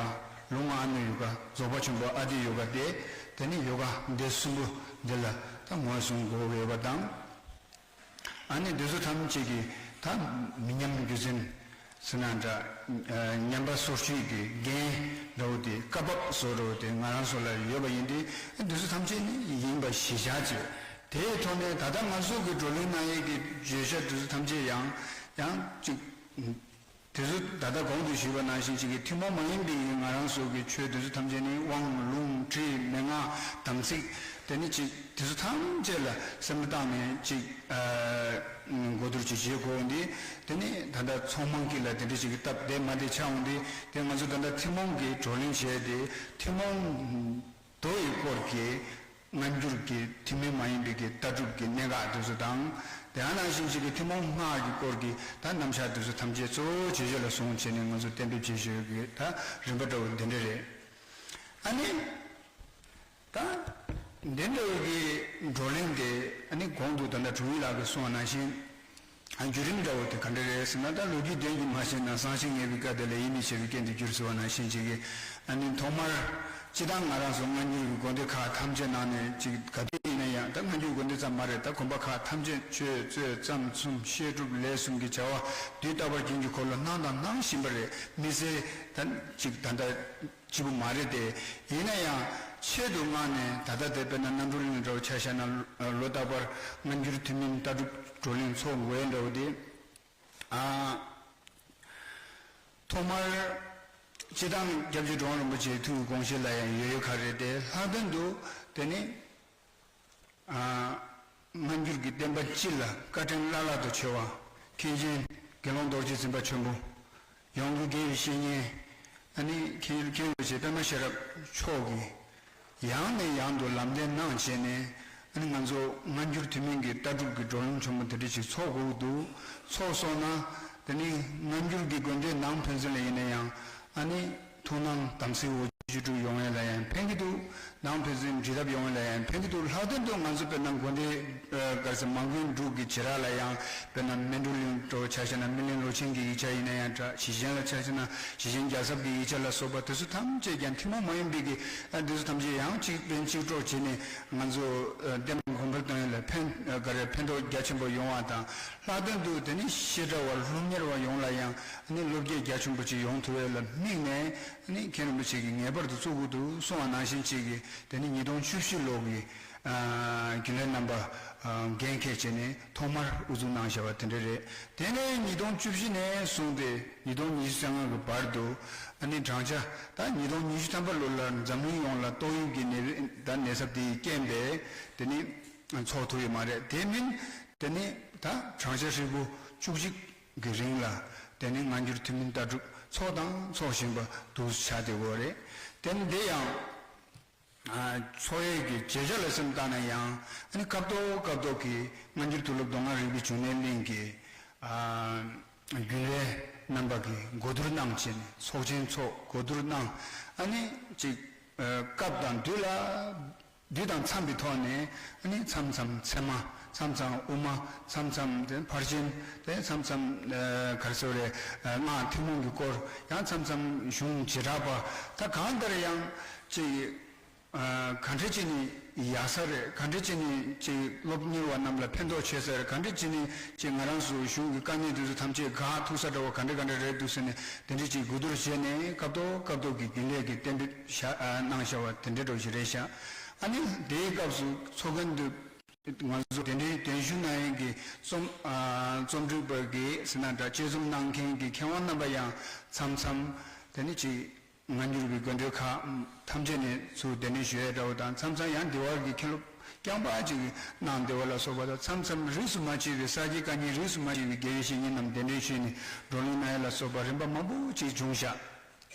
ལུང་ཨ་ནུ་ཡོ་ག་རྫོགས་པ་ཆེན་པོ་ཨ་ཏི་ཡོ་ག་སྟེ། དེ་ནི་ཡོ་ག་སྡེ་གསུམ་པོ་འདི་ལ་ད་ངོས་བཟུང་དགོས་ཡོད་པ་དང་། ཨ་ནི་འདི་ཚོ་ཐམས་ཅད་ཀྱི་ད་མི་ཉམས་རྒྱུད་འཛིན་ཟེར་ན་འདྲ། ཉམས་པ་སོར་ཆུད་ཀྱི་འགན་འདྲ་བོ་དེ། བཀའ་བབས་སོགས་འདྲ་བོ་དེ་ང་རང་ཚོ་ལ་ཡོད་པ་ཡིན་ཏེ། འདི་ཚོ་ཐམས་ཅད་ནི་ཡིན་པ་གཞི་བཞག་བྱས། དེའི་ཐོག་ནས་ད་ལྟ་ང་ཚོ་གི་བགྲོ་གླེང་གནང་ཡས་ཀྱི་བརྗོད་བྱ་དེ་ཚོ་ཐམས་ཅད་ཡང་ཡང་ཅིག་དེ་ཚོ་ད་ལྟ་གོང་དུ་ཞུས་པ་ནང་བཞིན་ཅིག་གི་ཐུན་མོང་མ་ཡིན་པའི་ང་རང་ཚོ་གི་ཆོས་དེ་ཚོ་ཐམས་ཅད་ནི་དབང་ལུང་ཁྲིད་མན་ངག་དམ་ཚིག་དེ་ནི་ཅིག་དེ་ཚོ་ཐམས་ཅད་ལ་སེམས་པ་བཏང་ནས་ཅིག་གོ་བསྡུར་ཅིག་བྱེད་དགོས་འདི། དེ་ནི་ད་ལྟ་ཚོང་མང་གི་ལ་དེ་འདྲ་ཅིག་གི་སྟབས་བདེ་མ་བདེ་ཆགས་འོང་འདི། དེ་ང་ཚོ་ད་ལྟ་ཐུན་མོང་གི་བགྲོ་གླེང་བྱས་ཏེ་ཐུན་མོང་མདོ་ཡི་སྐོར་གྱི་སྔ་འགྱུར་གྱི་ཐུན་མོང་མ་ཡིན་པའི་གི་ལྟ་གྲུབ་ཀྱི་གནད་འགག་དེ་ཚོ་དང་། དེ་ནང་བཞིན་ཞིག་གི་ཐུན་མོང་སྔགས་ཀྱི་སྐོར་གྱི་ད་རྣམ་གཞག་དེ་ཚོ་ཐམས་ཅད་གཙོ་བོ་བྱེད་ཕྱོགས་ལ་བཟུང་བྱས་ནས་ང་ཚོ་གཏན་འབེབས་བྱེད་ཕྱོགས་ཀྱི་ད་རིམ་པ་འདྲ་བོ་འདི་འདྲ་རེད། ཨ་ནི། ད་འདི་འདྲ་བོ་གི་བགྲོ་གླེང་དེ་ཨ་ནི་གོང་དུ་ད་ལྟ་དྲུང་ཡིག་ལགས་ཀྱིས་གསུངས་པ་ནང་བཞིན། བརྒྱུད་རིམ་འདྲ་བོ་དེ་ག་འདྲ་རེད་ཟེར་ན། ད་ལོ་རྒྱུས་དོན་གྱིས་མ་ཤེས་ན། སང་ཞིང་ངེས་པའི་བཀའ་དེ་ལ། ཡིད་མི་ཆེས་པའི་རྐྱེན་དུ་འགྱུར་ཟེར་བ་ནང་བཞིན་ཅིག་གི། ཨ་ནི་ཐོག་མར་སྤྱིར་བཏང་ང་རང་ཚོ་སྔ་འགྱུར་གྱི་དགོན་སྡེ་ཁག་ཐམས་ཅད་ནང་ནས་ཅིག་ག་དུས་ཡིན་ན་ཡང་། ད་སྔ་འགྱུར་དགོན་སྡེ་ཙམ་མ་རེད། ད་དགོན་པ་ཁག་ཐམས་ཅད་ཆོས་རྩོད་རྩོམ་གསུམ་བཤད་སྒྲུབ་ལས་གསུམ་གྱི་བྱ་བ་དུས་རྟག་པར་རྒྱུན་གྱི་འཁོར་ལོ་གནང་དང་གནང་བཞིན་པ་རེད། མི་ཚེ་ད་ཅིག་ད་ལྟ་གཅིག་པུ་མ་རེད་དེ། ཡིན་ན་ཡང་ཆེད་དུ་མངགས་ནས་ད་ལྟ་དེ་དཔེར་ན་རྣམ་གྲོལ་གླིང་འདྲ་བོ་ཆ་བཞག་ན། ལོ་རྟག་པར་སྔ་འགྱུར་ཐུན་མིན་ལྟ་གྲུབ་བགྲོ་གླེང་ཚོགས་དགོས་འདྲ་བོ་དེ། ཨ། ཐོག་མར་སྤྱིར་བཏང་སྐྱབས་རྗེ་གྲུབ་དབང་རིན་པོ་ཆེའི་ཐུགས་ཀྱི་དགོངས་བཞེད་ལ་ཡང་ཡོད་ཡོད་ཁ་རེད་དེ། ལྷག་དོན་དུ་དེ་ནི། ཨ། སྔ་འགྱུར་གྱི་བསྟན་པ་སྤྱི་ལ་བཀའ་དྲིན་བླ་ལྷག་ཏུ་ཆེ་བ། མཁན་ཆེན་དགེ་སློང་རྡོ་རྗེ་འཛིན་པ་ཆེན་པོ། ཡོངས་ཀྱི་དགེ་བའི་བཤེས་གཉེན། ཨ་ནི་མཁན་མཁན་རིན་པོ་ཆེ་པདྨ་ཤེས་རབ་མཆོག་གིས་ཡང་ནས་ཡང་དུ་ལམ་སྟོན་གནང་བྱས་ནས། ཨ་ནི་ང་ཚོ་སྔ་འགྱུར་ཐུན་མིན་གྱི་ལྟ་གྲུབ་ཀྱི་བགྲོ་གླེང་ཆེན་མོ་དེ་འདྲ་ཞིག་ཚོགས་དགོས་འདུག་ཚོགས་སོང་ན། དེ་ནི་སྔ་འགྱུར་གྱི་དགོན་སྡེ་ནང་ཕན་ཚུན་ལ་ཡིན་ན་ཡང་། ཨ་ནི་ཐུགས་སྣང་དམ་ཚིག་འོ་བཅུ་དྲུག་ཡོང་ཡས་ལ་ཡང་ཕན་གྱི་འདུག་ནང་ཕན་ཚུན་འབྲེལ་ཐབས་ཡོང་ཡས་ལ་ཡང་ཕན་གྱི་འདུག་ལྷག་དོན་དུ་ང་ཚོ་དཔེར་ན་དགོན་སྡེ། ཨ། ག་རེ་ཟེར། མ་དགོན་དྲུག་གི་བྱེ་བྲག་ལ་ཡང་། དཔེར་ན་སྨིན་གྲོལ་གླིང་འདྲ་བོ་ཆ་བཞག་ན། སྨིན་གླིང་ལོ་ཆེན་གྱི་ཡིག་ཆ་ཡིན་ན་ཡང་འདྲ། ཞེ་ཆེན་ལ་ཆ་བཞག་ན་ཞེ་ཆེན་རྒྱལ་ཚབ་ཀྱི་ཡིག་ཆ་ལ་སོགས་པ་དེ་ཚོ་ཐམས་ཅད་ཀྱང་ཐུན་མོང་མ་ཡིན་པའི་གི། ཨ། དེ་ཚོ་ཐམས་ཅད་ཡང་གཅིག་ཕན་གཅིག་གྲོགས་བྱས་ནས་ང་ཚོ། ཨ། བསྟན་པ་གོང་འཕེལ་གཏོང་ཡས་ལ་ཕན། ཨ། ག་རེ། ཕན་ཐོགས་རྒྱ་ཆེན་པོ་ཡོང་བ་དང་། ལྷག་དོན་དུ་དེ་ནི་བཤད་གྲྭ་བ་སློབ་གཉེར་བ་ཡོངས་ལ་ཡང་ནི་བློ་སྐྱེད་རྒྱ་ཆེན་པོ་ཅིག་ཡོང་ཐུབ་ཡས་ལ་དམིགས་ནས་ནི་མཁན་རིན་པོ་ཆེ་གིས་ངེས་པར་དུ་བཙུགས་དགོས་འདུག་གསུངས་པ་ནང་བཞིན་ཅིག་གིས། དེ་ནི་ཉིས་སྟོང་བཅུ་བཞི་ལོ་གི། ཨ། རྒྱུན་ལས་རྣམ་པ། ཨ། འགན་འཁྱེར་བྱས་ནས་ཐོག་མར་དབུ་འཛུགས་གནང་བཞག་པ་དེ་འདྲ་རེད། དེ་ནས་ཉིས་སྟོང་བཅུ་བཞི་ནས་བཟུང་སྟེ་ཉིས་སྟོང་ཉི་ཤུ་རྩ་ལྔ་གི་བར་དུ། ཨ་ནི་བགྲང་བྱ་ད་ཉིས་སྟོང་ཉི་ཤུ་ཐམ་པ་ལོ་ལ་འཛམ་གླིང་ཡོངས་ལ་ཏོག་དབྱིབས་ཀྱི་ནད། ད་ནད་ཚབས་དེའི་རྐྱེན་པས་དེ་ནི་ཚོགས་ཐུབ་ཡོད་མ་རེད། དེ་མིན་དེ་ནི་ད་བགྲང་བྱ་ཧྲིལ་པོ་བཅུ་གཅིག་གི་རིང་ལ་དེ་ནི་སྔ་འགྱུར་ཐུན་མིན་ལྟ་གྲུབ་ཚོགས་དང་ཚོགས་བཞིན་པ་འདུག་ཆགས་བསྡད་ཡོད་རེད། དེ་ནི་འདི་ཡང་། ཨ། ཚོགས་ཡས་ཀྱི་བྱེད་ཕྱོགས་ལ་སེམས་བཏང་ན་ཡང་། ཨ་ནི་སྐབས་ཐོག་སྐབས་ཐོག་གི་སྔ་འགྱུར་མཐུ་སློབ་མདོ་སྔགས་རིག་པའི་འབྱུང་གནས་གླིང་གི། ཨ། རྒྱུན་ལས་རྣམ་པ་གིས་གོ་བསྡུར་གནང་བྱས་ནས། ཚོགས་ཆེན་ཚོགས་གོ་བསྡུར་གནང་། ཨ་ནི་ཅིག་ཨ། སྐབས་དང་དུས་ལ། དུས་དང་འཚམས་པའི་ཐོག་ནས། ཨ་ནི་མཚམས་མཚམས་ཚད་མ། མཚམས་མཚམས་དབུ་མ། མཚམས་མཚམས་དེ་ཕར་ཕྱིན། དེ་མཚམས་མཚམས། ཨ། ག་རེ་ཟེར་དགོས་རེད། ཨ། སྔགས་ཐུན་མོང་གི་སྐོར། ཡང་མཚམས་མཚམས་གཞུང་བྱེ་བྲག་པ། ད་གང་ལྟར་ཡང་ཅིག་ཨ། གང་འདྲ་ཅིག་ནི་ ཡག་ས་རེད། ག་འདྲ་བྱས་ནས་ཅིག་སློབ་གཉེར་བ་རྣམས་ལ་ཕན་ཐོགས་ཆེ་ས་རེད། ག་འདྲ་བྱས་ནས་ཅིག་ང་རང་ཚོ་གཞུང་གི་དཀའ་གནད་དེ་ཚོ་ཐམས་ཅད་དགག་ཐུབ་ས་འདྲ་བོ་ག་འདྲ་ག་འདྲ་རེད་འདུག་ཟེར་ནས་དེ་འདྲ་ཅིག་གོ་བསྡུར་བྱས་ནས་སྐབས་ཐོག་སྐབས་ཐོག་གི་རྒྱུན་ལས་ཀྱི་གཏན་འབེབས་བཞག་ཨ་གནང་བཞག་པ་དེ་འདྲ་འདྲ་བོ་ཞིག་རེད་ཤག་ཨ་ནི་དེའི་སྐབས་སུ་ཚོགས་མཁན་དུ་ང་ཚོ་དེ་འདྲའི་གདན་ཞུ་གནང་མཁན་གྱི་རྩོམ་ཨ་རྩོམ་སྒྲིག་པ་གི་ཟེར་ན་འདྲ། དཔྱད་རྩོམ་གནང་མཁན་གྱི་མཁས་དབང་རྣམ་པ་ཡང་མཚམས་མཚམས་དེ་ནི་ཅིག་སྔ་འགྱུར་གྱི་དགོན་སྡེ་ཁག་ཐམས་ཅད་ནས་ཚུར་གདན་འདྲེན་ཞུ་ཡས་འདྲ་བོ་དང་། མཚམས་མཚམས་ཡང་འདི་བར་གྱི་མཁན་སློབ་རྐྱང་པ་ཅིག་གནང་བདེ་བ་ལ་སོགས་པ་དང་། མཚམས་མཚམས་རིས་སུ་མ་ཆད་པའི་ས་སྐྱའི་བཀའ་རྙིང་རིས་སུ་མ་ཆད་པའི་དགེ་བའི་བཤེས་གཉེན་རྣམས་གདན་འདྲེན་ཞུས་ནས་བགྲོ་གླེང་གནང་ཡས་ལ་སོགས་པ་རིམ་པ་མང་པོ་ཅིག་བྱུང་ཤག་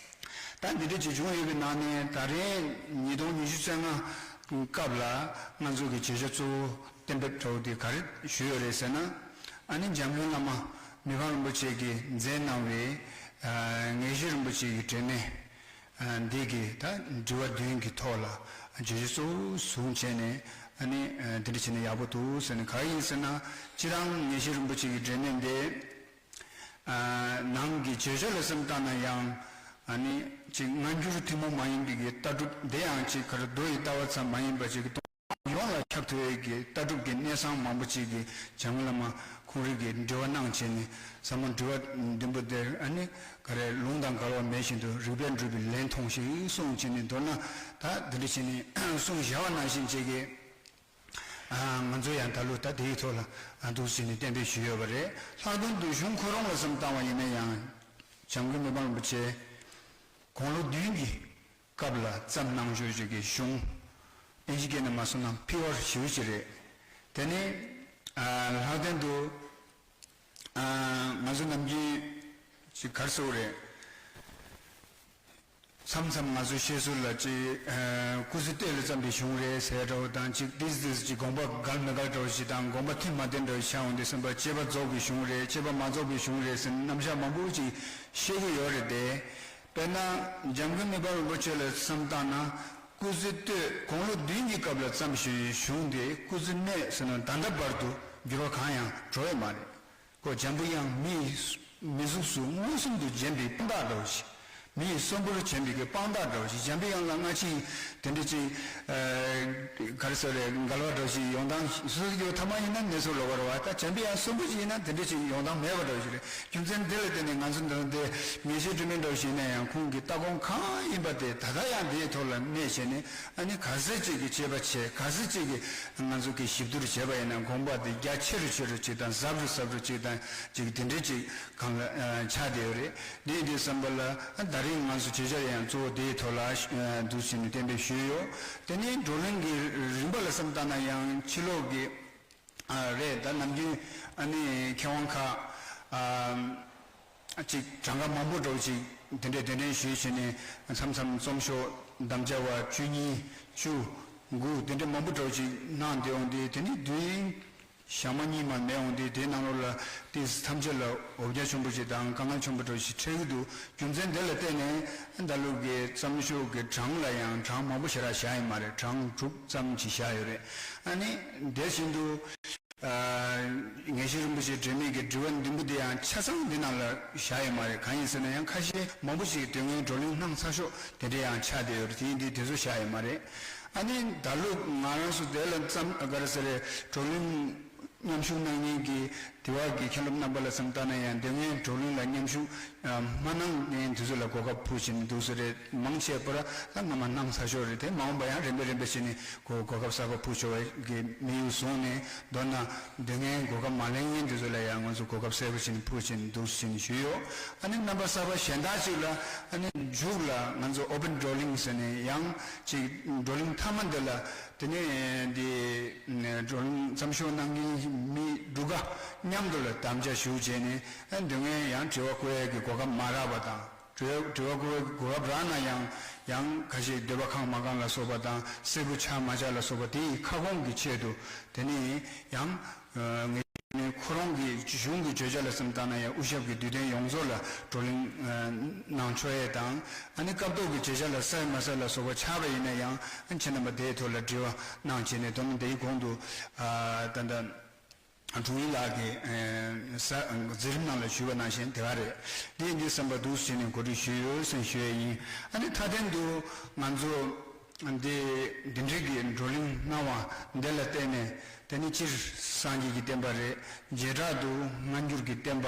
ད་འདི་འདྲ་ཅིག་བྱུང་ཡོད་པའི་ནང་ནས་ད་རེས་ཉིས་སྟོང་ཉི་ཤུ་རྩ་ལྔ་སྐབས་ལ་ང་ཚོ་གི་བརྗོད་བྱ་གཙོ་བོ་གཏན་འབེབས་འདྲ་བོ་དེ་ག་རེ་ཞུས་ཡོད་རེད་ཟེར་ན། ཨ་ནི་འཇམ་མགོན་བླ་མ་མི་ཕམ་རིན་པོ་ཆེ་གིས་མཛད་གནང་བའི་ཨ་ངེས་ཤེས་རིན་པོ་ཆེ་ཡི་འབྲེལ་མེད་ཨ་འདི་གི་ད་དྲི་བ་བདུན་གྱི་ཐོག་ལ་བརྗོད་བྱ་གཙོ་བོ་བཟུང་བྱས་ནས་ཨ་ནི་ཨ་འདི་འདྲ་བྱས་ན་ཡག་པོ་འདུག་ཟེར་ནས། ག་ཡིན་ཟེར་ན་སྤྱིར་བཏང་ངེས་ཤེས་རིན་པོ་ཆེ་ཡི་འབྲེལ་མེད་འདི་ཨ་ནང་གི་བརྗོད་བྱ་ལ་སེམས་བཏང་ན་ཡང་ཨ་ནི་ཅིག་སྔ་འགྱུར་ཐུན་མོང་མ་ཡིན་པའི་གི་ལྟ་གྲུབ་འདི་ཡང་ཅིག་ག་རེ་མདོ་ཡི་ལྟ་བ་ཙམ་མ་ཡིན་པ་ཅིག་གི་ཡོངས་ལ་ཁྱབ་ཐུབ་ཡས་ཀྱི་ལྟ་གྲུབ་ཀྱི་གནས་ཚང་མང་པོ་ཅིག་གི་འཇམ་མགོན་བླ་མ་ཁོང་རང་གིས་འགྲེལ་བ་གནང་བྱས་ནས་ཟབ་མོ་དྲི་བ་བདུན་པོ་དེར་ཨ་ནི་ག་རེ་ལུང་དང་འགལ་བ་མེད་བཞིན་དུ་རིགས་པས་སྒྲུབ་པའི་ལན་ཐོང་ཞིག་གསུངས་བྱས་ནས། མདོར་ན་ད་འདི་འདྲ་བྱས་ནས་གསུངས་བཞག་པ་ནང་བཞིན་བྱས་ཀྱི་ཨ་ང་ཚོ་ཡང་ད་ལོ་ད་དེའི་ཐོག་ལ་ཨ་འདུག་བྱས་ནས་གཏན་འབེབས་ཞུས་ཡོད་པ་རེད། ལྷག་དོན་དུ་གཞུང་ཁོ་རང་ལ་སེམས་བཏང་བ་ཡིན་ན་ཡང་འཇམ་མགོན་མི་ཕམ་རིན་པོ་ཆེ་དགུང་ལོ་བདུན་གྱི་སྐབས་ལ་བརྩམས་གནང་ཞོར་ཅིག་གི་གཞུང་། ཨིན་ཇི་སྐད་ནས་མ་སོང་ན་ཕི་ཝར་ཞེ་པོ་ཅིག་རེད། དེ་ནི་ཨ་ལྷག་དོན་དུ་ཨ་ང་ཚོ་ནམ་རྒྱུན་ཅིག་ག་རེ་ཟེར་དགོས་རེད། མཚམས་མཚམས་ང་ཚོ་བཤད་སྲོལ་ལ་ཅིག་ཨ་སྐུ་ཚེ་སྟོད་ལ་བརྩམས་པའི་གཞུང་རེད་ཟེར་འདྲ་བོ་དང་། ཅིག་ཏིས་ཏིས་ཅིག་དགོངས་པ་འགལ་མི་འགལ་འདྲ་བོ་ཞིག་དང་། དགོངས་པ་མཐུན་མ་མཐུན་འདྲ་བོ་ཞིག་ཆགས་འོང་དུས་ཙམ་པ་བཅས་པ་རྫོགས་པའི་གཞུང་རེད། བཅས་པ་མ་རྫོགས་པའི་གཞུང་རེད་ཟེར་ནས་རྣམ་གཞག་མང་པོ་ཅིག་བཤད་ཀྱི་ཡོད་རེད་དེ། དཔེར་ན་འཇམ་མགོན་མི་ཕམ་རིན་པོ་ཆེ་ལ་བསམ་བཏང་ན། སྐུ་ཚེ་སྟོད་དགུང་ལོ་བདུན་གྱི་སྐབས་ལ་བརྩམས་བཞག་པའི་གཞུང་དེ་སྐུ་ཚེ་སྨད་ཟེར་ན་ད་ལྟ་བར་དུ་འགྱུར་བ་གང་ཡང་འགྲོ་ཡོད་མ་རེད། ཁོ་འཇམ་པའི་དབྱངས་མི་ཡི་མི་གཟུགས་སུ་མངོན་སུམ་དུ་བརྒྱན་པའི་དཔང་རྟགས་འདྲ་བོ་ཞིག་མི་ཡི་གསོན་པོར་བྱོན་པའི་གི་དཔང་རྟགས་འདྲ་བོ་ཞིག་འཇམ་པའི་དབྱངས་ལ་སྔ་ཕྱི་དེ་འདྲ་ཅིག་ཨ་ག་རེ་ཟེར་རེད། འགལ་བ་འདྲ་བོ་ཞིག་ཡོང་སྟངས་སོ་སོ་གི་ཐ་མ་ཡིན་ན་ནེ་སོ་ལོ་བར་བ། ད་འཇམ་པའི་དབྱངས་གསོན་པོ་ཞིག་ཡིན་ན་དེ་འདྲ་ཅིག་ཡོང་སྟངས་མེད་པ་འདྲ་བོ་ཞིག་རེད། རྒྱུ་མཚན་འདི་ལ་བརྟེན་ནས་ང་ཚོ་འདི་འདི་ངེས་ཤེས་སྒྲོན་མེ་འདྲ་བོ་ཞིག་ཡིན་ན་ཡང་ཁོང་གི་ལྟ་དགོངས་གང་ཡིན་པ་དེ་ད་ལྟ་ཡང་དེའི་ཐོག་ལ་གནས་བྱས་ནས། ཨ་ནི་ག་ཚོད་ཅིག་གི་དཔྱད་པ་བྱས། ག་ཚོད་ཅིག་གི་ང་ཚོ་གི་ཞིབ་བསྡུར་བྱས་པ་ཡིན་ན་དགོངས་པ་དེ་རྒྱ་ཆེ་རུ་ཆེ་རུ་ཅིག་དང་ཟབ་རུ་ཟབ་རུ་ཅིག་དང་ཅིག་དེ་འདྲའི་ཅིག་གང་ལ་ཨ་ཆགས་བསྡད་ཡོད་རེད། དེ་ཡིན་དུས་ཙམ་པ་ལ་ཨ་ད་རེས་ང་ཚོ་བརྗོད་བྱ་ཡང་གཙོ་བོ་དེའི་ཐོག་ལ་ཨ་འདུག་ཟེར་ནས་གཏན་འབེབས་ཞུས་ཡོད། དེ་ནས་བགྲོ་གླེང་གི་རིམ་པ་ལ་བསམ་བཏང་ན་ཡང་ཕྱི་ལོགས་ཀྱི་ཨ་རེད། ད་ནམ་རྒྱུན་ཨ་ནི་མཁས་དབང་ཁག་ཨ་ཅིག་གྲངས་ཀ་མང་པོ་འདྲ་བོ་ཅིག་དེ་འདྲས་གདན་འདྲེན་ཞུས་བྱས་ནས་མཚམས་མཚམས་རྩོམ་ཤོག་དམ་བཅའ་བ་བཅུ་གཉིས་བཅུ་དགུ་དེ་འདྲས་མང་པོ་འདྲ་བོ་ཅིག་གནང་བསྡད་འོང་དུས། དེ་ནི་བདུན་ཞག་མ་གཉིས་མ་མེད་འོང་དུས། དེའི་ནང་ལོགས་ལ་ཏིས་ཐམས་ཅད་ལ་འོ་བརྒྱལ་ཆེན་པོ་ཅིག་དང་དཀའ་ངལ་ཆེན་པོ་འདྲ་བོ་ཞིག་འཕྲད་ཀྱི་འདུག་རྒྱུ་མཚན་དེ་ལ་བརྟེན་ནས་ད་ལོ་གི་རྩོམ་ཤོག་གི་གྲངས་ལ་ཡང་གྲངས་མང་པོ་ཞེ་དྲག་བཞག་ཡོད་མ་རེད། གྲངས་དྲུག་ཙམ་ཅིག་བཞག་ཡོད་རེད། ཨ་ནི་དེ་བཞིན་དུ་ཨ་ངེས་ཤེས་རིན་པོ་ཆེའི་འབྲེལ་མེད་ཀྱི་དྲི་བ་བདུན་པོ་དེ་ཡང་ཆ་ཚང་འདི་ནང་ལ་བཞག་ཡོད་མ་རེད། གང་ཡིན་ཟེར་ན་ཡང་ཁ་ཤས་མང་པོ་ཞིག་དེ་སྔོན་བགྲོ་གླེང་གནང་ཚར་ཤོག་དེ་འདྲ་ཡང་ཆགས་བསྡད་ཡོད་རེད། དེ་ཡིན་དུས་དེ་ཚོ་བཞག་ཡོད་མ་རེད། ཨ་ནི་ད་ལོ་ང་རང་ཚོ་དེ་ལ་བརྩམས་ག་རེ་ཟེར་རེད། བགྲོ་གླེང་མཉམ་ཞུགས་གནང་མཁན་གྱི་དེ་བར་གྱི་མཁན་སློབ་རྣམ་པ་ལ་བསམ་བཏང་ན་ཡང་དེ་སྔོན་བགྲོ་གླེང་ལ་མཉམ་ཞུགས་ཨ་མ་གནང་མཁན་དེ་ཚོ་ལ་གོ་སྐབས་ཕུལ་བྱས་ནས་འདུག་སེ་རེད། མང་ཆེ་བ་ལ་སྔ་མ་གནང་ཚར་ཤོག་རེད། དེ་མ་འོངས་པ་ཡང་རིམ་པས་རིམ་པས་བྱས་ནས་གོ་གོ་སྐབས་གསར་པ་ཕུལ་ཆོག་པའི་གི་དམིགས་ཡུལ་བཟུང་ནས། མདོར་ན་དེ་སྔོན་གོ་སྐབས་མ་ལེན་མཁན་དེ་ཚོ་ལ་ཡང་ང་ཚོ་གོ་སྐབས་གསར་པ་བྱས་ནས་ཕུལ་བྱས་ནས་འདུག་སེ་བྱས་ནས་ཞུས་ཡོད། ཨ་ནི་རྣམ་པ་གསར་པ་གཞན་དག་ཅིག་ལ་ཨ་ནི་མཇུག་ལ་ང་ཚོ་ཨོ་པན་བགྲོ་གླེང་ཟེར་ནས་ཡང་ཅིག་བགྲོ་གླེང་མཐའ་མ་འདི་ལ། དེ་ནས་འདི་བགྲོ་གླེང་རྩོམ་ཤོག་གནང་མཁན་མི་དྲུག་ག་མཉམ་དུ་ལ་དམ་བཅའ་ཞུ་བྱས་ནས། ཨ་འདི་སྔོན་ཡང་དྲི་བ་བཀོད་ཡས་ཀྱི་གོ་སྐབས་མ་རག་པ་དང་། དྲི་བ་དྲི་བ་བཀོད་ཡས་ཀྱི་གོ་སྐབས་རག་ན་ཡང་ཡང་ཁ་ཤས་འདོད་པ་ཁེངས་མ་ཁེངས་ལ་སོགས་པ་དང་། གསལ་པོ་ཆགས་མ་ཆགས་ལ་སོགས་པ་དེ་ཡི་ཁ་སྐོང་གི་ཆེད་དུ། དེ་ནས་ཡང་ངས་ཁོ་རང་གི་གཞུང་གི་བརྗོད་བྱ་ལ་བསམ་བཏང་ན་ཡང་དབུ་ཞབས་ཀྱི་འདུས་སྡེ་ཡོངས་རྫོགས་ལ་བགྲོ་གླེང་གནང་ཆོག་ཡས་དང་། ཨ་ནི་སྐབས་ཐོག་གི་བརྗོད་བྱ་ལ་གསལ་མ་གསལ་ལ་སོགས་པ་ཆགས་པ་ཡིན་ན་ཡང་། ཁྱེད་རྣམ་པ་དེའི་ཐོག་ལ་དྲི་བ་གནང་བྱས་ནས། དོ་ནི་དེའི་གོང་དུ་ཨ་ད་ལྟ་དྲུང་ཡིག་ལགས་ཀྱིས་ཨ་ས་མཛད་རིམ་ནང་ལ་ཞུས་པ་ནང་བཞིན་དེ་ག་རེད། འདི་འདི་བསམ་པ་འདུག་ཟེར་ནས་གོ་སྒྲིག་ཞུས་ཡོད་ཟེར་ཞུ་ཡས་ཡིན། ཨ་ནི་མཐའ་དོན་དུ་ང་ཚོ་ འདི་འདི་འདྲའི་གི་བགྲོ་གླེང་གནང་བ་འདི་ལ་བརྟེན་ནས། དེ་ནི་སྤྱིར་སངས་རྒྱས་ཀྱི་བསྟན་པ་རེད། བྱེ་བྲག་ཏུ་སྔ་འགྱུར་གྱི་བསྟན་པ་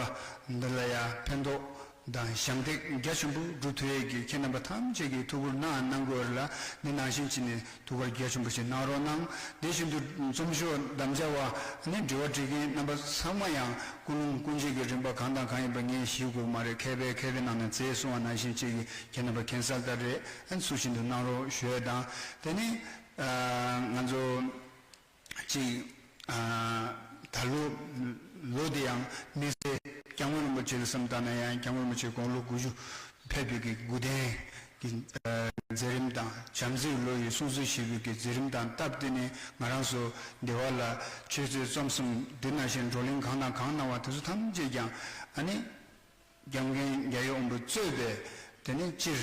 འདི་ལ་ཡང་ཕན་ཐོགས་དང་ཞབས་འདེགས་རྒྱ་ཆེན་པོ་སྒྲུབ་ཐུབ་ཡས་ཀྱི་ཁྱེད་རྣམ་པ་ཐམས་ཅད་ཀྱིས་ཐུགས་ཁུར་གནང་གནང་དགོས་རེད་ལ། འདི་ནང་བཞིན་བྱས་ནས་ཐུགས་ཁུར་རྒྱ་ཆེན་པོ་ཞིག་གནང་རོགས་གནང་། དེ་བཞིན་དུ་རྩོམ་ཤོག་དམ་བཅའ་བ་ནི་དྲི་བ་འདྲི་མཁན་རྣམ་པ་ཚང་མ་ཡང་ཀུན་སློང་ཀུན་སྤྱོད་ཀྱི་རིམ་པ་གང་དང་གང་ཡིན་པ་ངས་ཞུ་དགོས་མ་རེད། མཁས་པས་མཁས་པའི་ནང་ནས་མཛེས་གསུངས་པ་ནང་བཞིན་བྱས་ཀྱི་ཁྱེད་རྣམ་པ་མཁྱེན་གསལ་ལྟར་རེད། ཨ་ནི་ཚུལ་བཞིན་དུ་གནང་རོགས་ཞུ་ཡས་དང་། དེ་ནི་ང་ཚོ་གཅིག་ད་ལོ་ལོ་འདི་ཡང་དམིགས་བསལ་སྐྱབས་མགོན་རིན་པོ་ཆེ་ལ་བསམ་བཏང་ན་ཡང་སྐྱབས་མགོན་རིན་པོ་ཆེ་དགུང་ལོ་དགུ་བཅུ་ཕེབས་པའི་གི་སྐུ་རྟེན་གྱི་མཛད་རིམ་དང་། བྱམས་བརྩེའི་ལོ་ཡི་སྲུང་བརྩི་ཞུ་བའི་གི་མཛད་རིམ་དང་སྟབས་བསྟུན་ནས་ང་རང་ཚོ་འདི་བ་ལ་ཆོས་རྩེ་རྩོམ་གསུམ་འདི་ནང་བཞིན་བགྲོ་གླེང་གང་དང་གང་གནང་བ་དེ་ཚོ་ཐམས་ཅད་ཀྱང་ཨ་ནི། སྐྱབས་མགོན་རྒྱལ་བའི་དབང་པོ་གཙོས་པའི་དེ་ནི་སྤྱིར་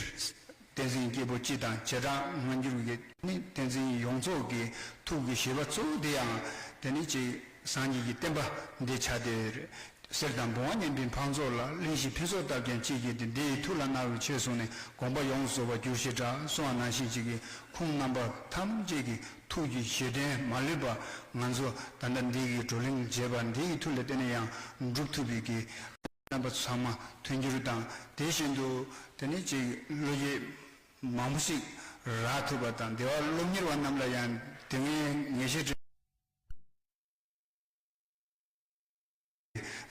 བསྟན་འཛིན་སྐྱེས་བུ་སྤྱི་དང་བྱེ་བྲག་སྔ་འགྱུར་གྱི་ནི་བསྟན་འཛིན་ཡོངས་རྫོགས་ཀྱི་ཐུགས་ཀྱི་བཞེད་པ་གཙོ་བོ་དེ་ཡང་དེ་ནི་ཅིག་སངས་རྒྱས་ཀྱི་བསྟན་པ་འདི་ཆགས་ཏེ། གསེར་དང་བུང་བ་མཉམ་པའི་འཕགས་ཚོགས་ལ། གླིང་བཞི་ཕུན་ཚོགས་བཏབ་ཀྱང་ཅི་བགྱིས་ཏེ། འདི་ཡི་མཐུ་ལ་བརྣག་པའི་ཆོས་བཟུང་ནས། དགོངས་པ་ཡོངས་རྫོགས་པར་འགྱུར་ཞེས་གྲགས། གསུངས་པ་ནང་བཞིན་ཅིག་གི་ཁུངས་རྣམ་པ་ཐམས་ཅད་ཀྱི་ཐུགས་ཀྱི་བཞེད་དོན་མ་ལུས་པ་ང་ཚོ་ད་ལྟ་འདི་གི་བགྲོ་གླེང་བྱས་པ་འདི་ཡི་མཐུ་ལ་བརྟེན་ནས་ཡང་འགྲུབ་ཐུབ་པའི་གི་རྣམ་པ་ཚང་མ་ཐོན་རྒྱུ་དང་། དེ་བཞིན་དུ་དེ་ནི་ཅིག་བློ་སྐྱེད་མང་པོ་ཞིག་རག་ཐུབ་པ་དང་། དེ་བ་སློབ་གཉེར་བ་རྣམས་ལ་ཡང་དེ་སྔའི་ངེས་ཤེས་བྲལ་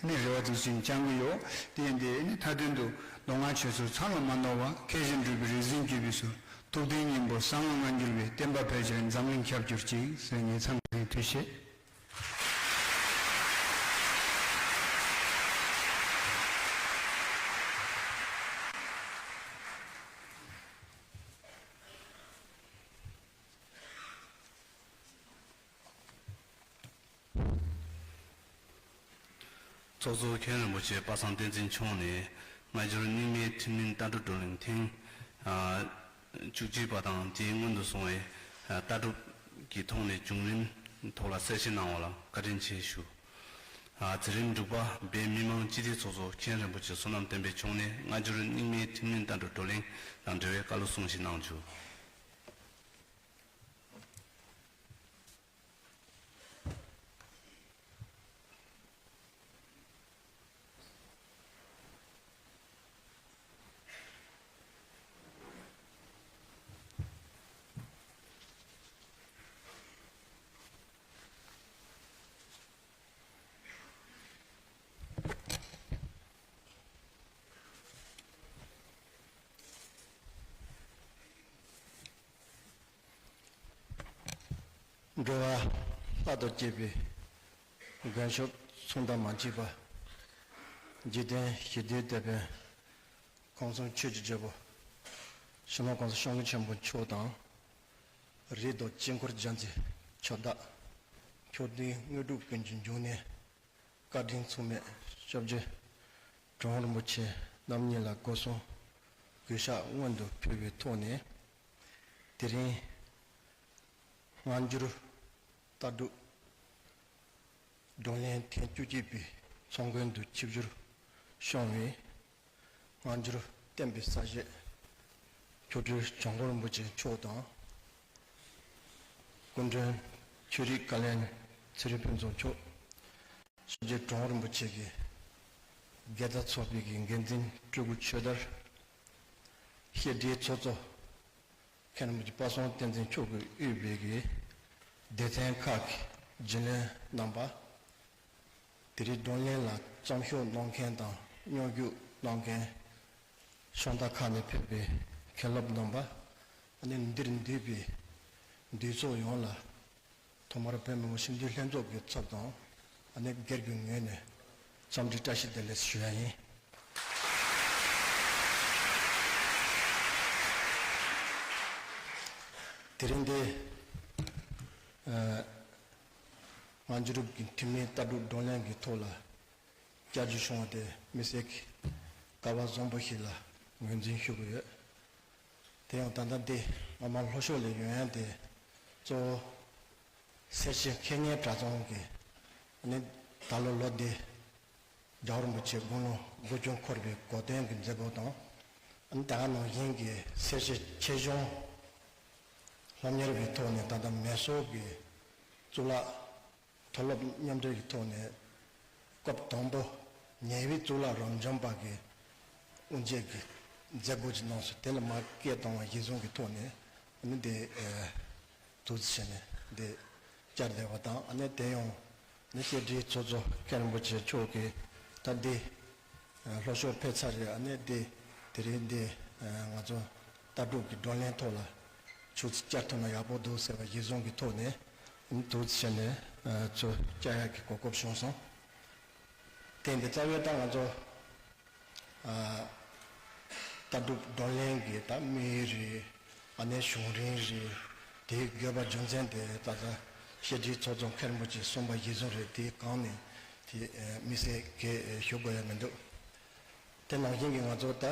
ནི་རེ་བ་དེ་བཞིན་བཅང་གི་ཡོད། དེ་ཡིན་དེ་ནི་མཐའ་དོན་དུ་མདོ་སྔགས་ཆོས་ཚུལ་ཚང་ལ་མ་ནོར་བ། མཁས་བཞིན་སྒྲུབ་པའི་རིག་འཛིན་གྱུར་པའི་ཚུལ། ཐུབ་བསྟན་སྙིང་པོ་གསང་སྔགས་སྔ་འགྱུར་བའི། བསྟན་པ་འཕེལ་ཕྱིར་འཛམ་གླིང་ཁྱབ་གྱུར་ཅིག་ཟེར། ངས་ཚང་མ་ཐུགས་རྗེ་ཆེ། ཚོགས་གཙོ་མཁན་རིན་པོ་ཆེ་པ་སངས་བསྟན་འཛིན་མཆོག་ནས་སྔ་འགྱུར་རྙིང་མའི་ཐུན་མིན་ལྟ་གྲུབ་བགྲོ་གླེང་ཐེངས་བཅུ་གཅིག་པ་དང་དེའི་སྔོན་དུ་སོང་བའི་ལྟ་གྲུབ་ཀྱི་ཐོག་ནས་བྱུང་རིམ་ཐོག་ལ་གསལ་བཤད་གནང་བ་ལ་བཀའ་དྲིན་ཆེ་ཞུ། མཛད་རིམ་དྲུག་པ་བོད་མི་མང་སྤྱི་འཐུས་ཚོགས་གཙོ་མཁན་རིན་པོ་ཆེ་བསོད་ནམས་བསྟན་འཕེལ་མཆོག་ནས་སྔ་འགྱུར་རྙིང་མའི་ཐུན་མིན་ལྟ་གྲུབ་བགྲོ་གླེང་དང་འབྲེལ་བའི་བཀའ་སློབ་གསུང་བཤད་གནང་རྒྱུ། འགྲོ་བ་ལྷ་དང་བཅས་པའི་མགོན་སྐྱབས་མཚུངས་ཟླ་མ་མཆིས་པ། འཇིག་རྟེན་ཞི་བདེའི་དེད་དཔོན་གོང་ས་ཆོས་ཀྱི་རྒྱལ་པོ་སྤྱི་ནོར་༸གོང་ས་༸སྐྱབས་མགོན་ཆེན་པོ་མཆོག་དང་། རིགས་དང་དཀྱིལ་འཁོར་རྒྱ་མཚོའི་ཁྱབ་བདག་མཆོག་ལྡན་དངོས་གྲུབ་ཀུན་གྱི་འབྱུང་གནས། བཀའ་དྲིན་མཚུངས་མེད་སྐྱབས་རྗེ་གྲུབ་དབང་རིན་པོ་ཆེ་རྣམ་གཉིས་ལ་སྒོ་གསུམ་གུས་ཕྱག་སྔོན་དུ་ཕུལ་བའི་ཐོག་ནས། དེ་རིང་སྔ་འགྱུར་ལྟ་གྲུབ་བགྲོ་གླེང་ཐེངས་བཅུ་གཅིག་པའི་ཚོགས་མགོན་དུ་ཆིབས་བསྒྱུར་བྱུང་བའི་སྔ་འགྱུར་བསྟན་པའི་ས་གཞི་མཆོག་སྤྲུལ་བྱམས་མགོན་རིན་པོ་ཆེ་མཆོག་དང་། སྐུ་མགྲོན་ཆོས་རིག་བཀའ་བློན་ཚེ་རིང་ཕུན་ཚོགས་མཆོག་སྐྱབས་རྗེ་གྲུབ་དབང་རིན་པོ་ཆེ་གིས་དགེ་རྩ་ཚོགས་པའི་གི་འགན་འཛིན་སྤྲུལ་སྐུ་ཆོས་དར། བཤད་སྒྲའི་ཚོགས་གཙོ་མཁན་རིན་པོ་ཆེ་དཔལ་བཟང་བསྟན་འཛིན་མཆོག་གིས་དབུས་པའི་གི་སྡེ་ཚན་ཁག་གི་རྒྱུན་ལས་རྣམ་པ། དེ་རིང་བགྲོ་གླེང་ལ་བརྩམས་ཞུགས་གནང་མཁན་དང་སྙོན་འཛུགས་གནང་མཁན་ཕྱོགས་མཐའ་ཁག་ནས་ཕེབས་པའི་མཁན་སློབ་རྣམ་པ། ཨ་ནི་འདིར་འདུས་པའི་འདུས་ཚོགས་ཡོངས་ལ་ཐོག་མར་བོད་མི་མང་སྤྱི་འཐུས་ལྷན་ཚོགས་ཀྱི་ཚབ་དང་ཨ་ནི་སྒེར་གྱི་ངོས་ནས་འཚམས་འདྲི་བཀྲ་ཤིས་བདེ་ལེགས་ཞུ་ཡ་ཡིན། དེ་རིང་འདི་ཨ་སྔ་འགྱུར་གྱི་ཐུན་མིན་ལྟ་གྲུབ་བགྲོ་གླེང་གི་ཐོག་ལ་བཅར་རྒྱུ་བྱུང་བ་དེ་དམིགས་བསལ་གྱི་སྐལ་བ་བཟང་པོ་ཞིག་ལ་ངོས་འཛིན་ཞུ་གི་ཡོད། དེ་ཡང་ད་ལྟ་འདི་ངོ་མ་ལྷོ་ཕྱོགས་ལ་ཡོང་ཡ་དེ་གཙོ་བོ་སེར་བྱེས་མཁས་སྙན་གྲྭ་ཚང་གི་ནི་ད་ལོ་ལོ་འདི་རྒྱལ་བ་རིན་པོ་ཆེ་དགུང་ལོ་དགུ་བཅུ་འཁོར་བའི་གོ་སྟོན་གྱི་མཛད་སྒོ་དང་། ཨ་ནི་ད་ག་ནང་བཞིན་གྱི་སེར་བྱེས་ཆེད་གཞུང་ སློབ་གཉེར་གྱི་ཐོག་ནས་ད་ལྟ་མེ་སོར་གྱི་གཙུག་ལག་མཐོ་སློབ་མཉམ་འབྲེལ་གྱི་ཐོག་ནས་སྐབས་དང་པོ་ཉེ་བའི་གཙུག་ལག་རབ་འབྱམས་པ་གི་དབུ་འབྱེད་ཀྱི་མཛད་སྒོ་ཅིག་གནང་སོང་། དེ་ལ་མར་སྐད་བཏང་བ་གཞིར་བཟུང་གི་ཐོག་ནས་ཨ་ནི་འདི་ཨ་ཐུགས་རྗེ་ཆེ་ནས་འདི་བཅར་བསྡད་པ་དང་། ཨ་ནི་དེ་ཡང་ནི་བཤད་སྒྲུབ་ཚོགས་གཙོ་མཁན་རིན་པོ་ཆེ་མཆོག་གིས་ད་འདི་ལྷོ་ཕྱོགས་ཕེབས་ཚར་རེད། ཨ་ནི་འདི་དེ་རིང་འདི་ང་ཚོ་ལྟ་གྲུབ་ཀྱི་བགྲོ་གླེང་ཐོག་ལ་ཆུ་ཚོད་བཅར་ཐུབ་ན་ཡག་པོ་འདུག་ཟེར་བ་གཞིར་བཟུང་གི་ཐོག་ནས་ཨ་ནི་ཐུགས་རྗེ་ཆེ་ནས་ཚུར་བཅར་ཡག་གི་གོ་སྐབས་བྱུང་སོང་། དེ་འདི་རྩ་བའི་ད་ང་ཚོ་ལྟ་གྲུབ་བགྲོ་གླེང་གི་ད་དམིགས་ཡུལ་རེད། ཨ་ནི་བྱུང་རིམ་རེད། དེའི་དགོས་པ་རྒྱུ་མཚན་དེ་ད་ལྟ་བཤད་སྒྲུབ་ཚོགས་གཙོ་མཁན་རིན་པོ་ཆེས་གསུངས་པ་གཞིར་བཟུང་རེད། དེའི་སྒང་ནས་དེ་དམིགས་བསལ་གྱི་ཞུ་དགོས་ཡ་མི་འདུག་དེ་ནང་བཞིན་གྱི་ང་ཚོ་ད་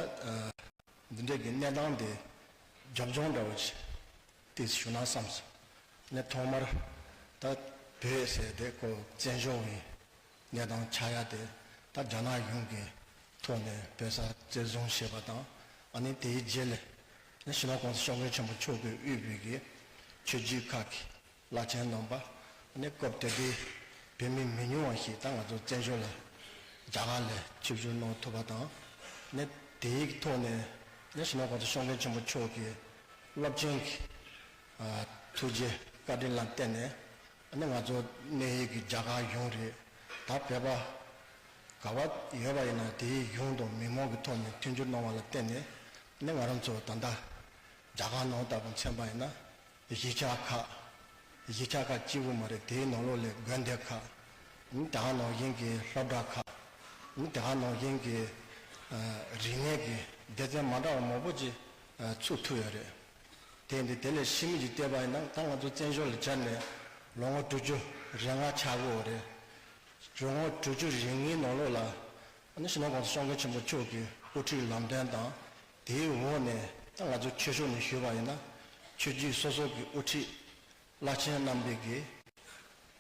འདི་འདྲའི་གི་གནས་སྟངས་དེ་རྒྱབ་ལྗོངས་འདྲ་བོ་ཅིག་ཏོག་ཙམ་ཞུ་ན་བསམ་སོང་། ནས་ཐོག་མར་ད་བོད་ཟེར་དེ་ཁོ་བཙན་བྱོལ་བའི་གནས་སྟངས་ཆགས་ཡ་དེ་ད་རྒྱ་ནག་གཞུང་གི་ཐོག་ནས་བོད་ས་བཙན་བཟུང་བྱས་པ་དང་། ཨ་ནི་དེའི་རྗེས་ལ་ནི་སྤྱི་ནོར་གོང་ས་སྐྱབས་མགོན་ཆེན་པོ་མཆོག་གིས་དབུས་པའི་གི་ཆོས་བརྒྱུད་ཁག་གི་བླ་ཆེན་རྣམ་པ། ཨ་ནི་སྐབས་དེ་དུས་བོད་མི་མི་ཉུང་བ་ཞིག་ད་ང་ཚོ་བཙན་བྱོལ་ལ་རྒྱ་གར་ལ་ཆིབས་བསྒྱུར་གནང་ཐུབ་པ་དང་། ཨ་ནི་དེའི་ཐོག་ནས་ནི་སྤྱི་ནོར་གོང་ས་སྐྱབས་མགོན་ཆེན་པོ་མཆོག་གིས་རླབས་ཆེན་གྱི་ཐུགས་རྗེ་བཀའ་དྲིན་ལ་བརྟེན་ནས། ཨ་ནི་ང་ཚོ་གནས་ཡུལ་གྱི་རྒྱ་གར་གཞུང་རེད། ད་བོད་པ་ག་བ་ཡོད་པ་ཡིན་ན་དེའི་གཞུང་དང་མི་མང་གི་ཐོག་ནས་མཐུན་འགྱུར་གནང་བ་ལ་བརྟེན་ནས། ཨ་ནི་ང་རང་ཚོ་ད་ལྟ་རྒྱ་གར་ནང་ལྟ་བུ་མཚོན་པ་ཡིན་ན་གཞིས་ཆགས་ཁག་གཞིས་ཆགས་ཁག་གཅིག་པུ་མ་རེད། དེའི་ནང་ལོགས་ལ་དགོན་སྡེ་ཁག་ཨ་ནི་དེ་ག་ནང་བཞིན་གྱི་སློབ་གྲྭ་ཁག་ཨ་ནི་དེ་ག་ནང་བཞིན་གྱི་རིག་གནས་ཀྱི་སྡེ་ཚན་མ་འདྲ་བ་མང་པོ་ཅིག་ཚུགས་ཐུབ་ཡོད་རེད། དེ་འདི་དེ་ལས་ཕྱི་མིག་ཅིག་བལྟས་པ་ཡིན་ན། ད་ང་ཚོ་བཙན་བྱོལ་ལ་བཅར་ནས་ལོ་ངོ་དྲུག་ཅུ་རེ་ལྔ་ཆགས་ཀྱི་ཡོད་རེད། ལོ་ངོ་དྲུག་ཅུ་རེ་ལྔའི་ནང་ལོགས་ལ་ཨ་ནི་སྤྱི་ནོར་གོང་ས་སྐྱབས་མགོན་ཆེན་པོ་མཆོག་གིས་དབུ་ཁྲིད་ལམ་སྟོན་དང་། དེའི་འོག་ནས་ད་ང་ཚོ་ཆོས་ཕྱོགས་ནས་ཞུས་པ་ཡིན་ན་ཆོས་བརྒྱུད་སོ་སོ་གི་དབུ་ཁྲིད་བླ་ཆེན་རྣམ་པས་ཀྱི་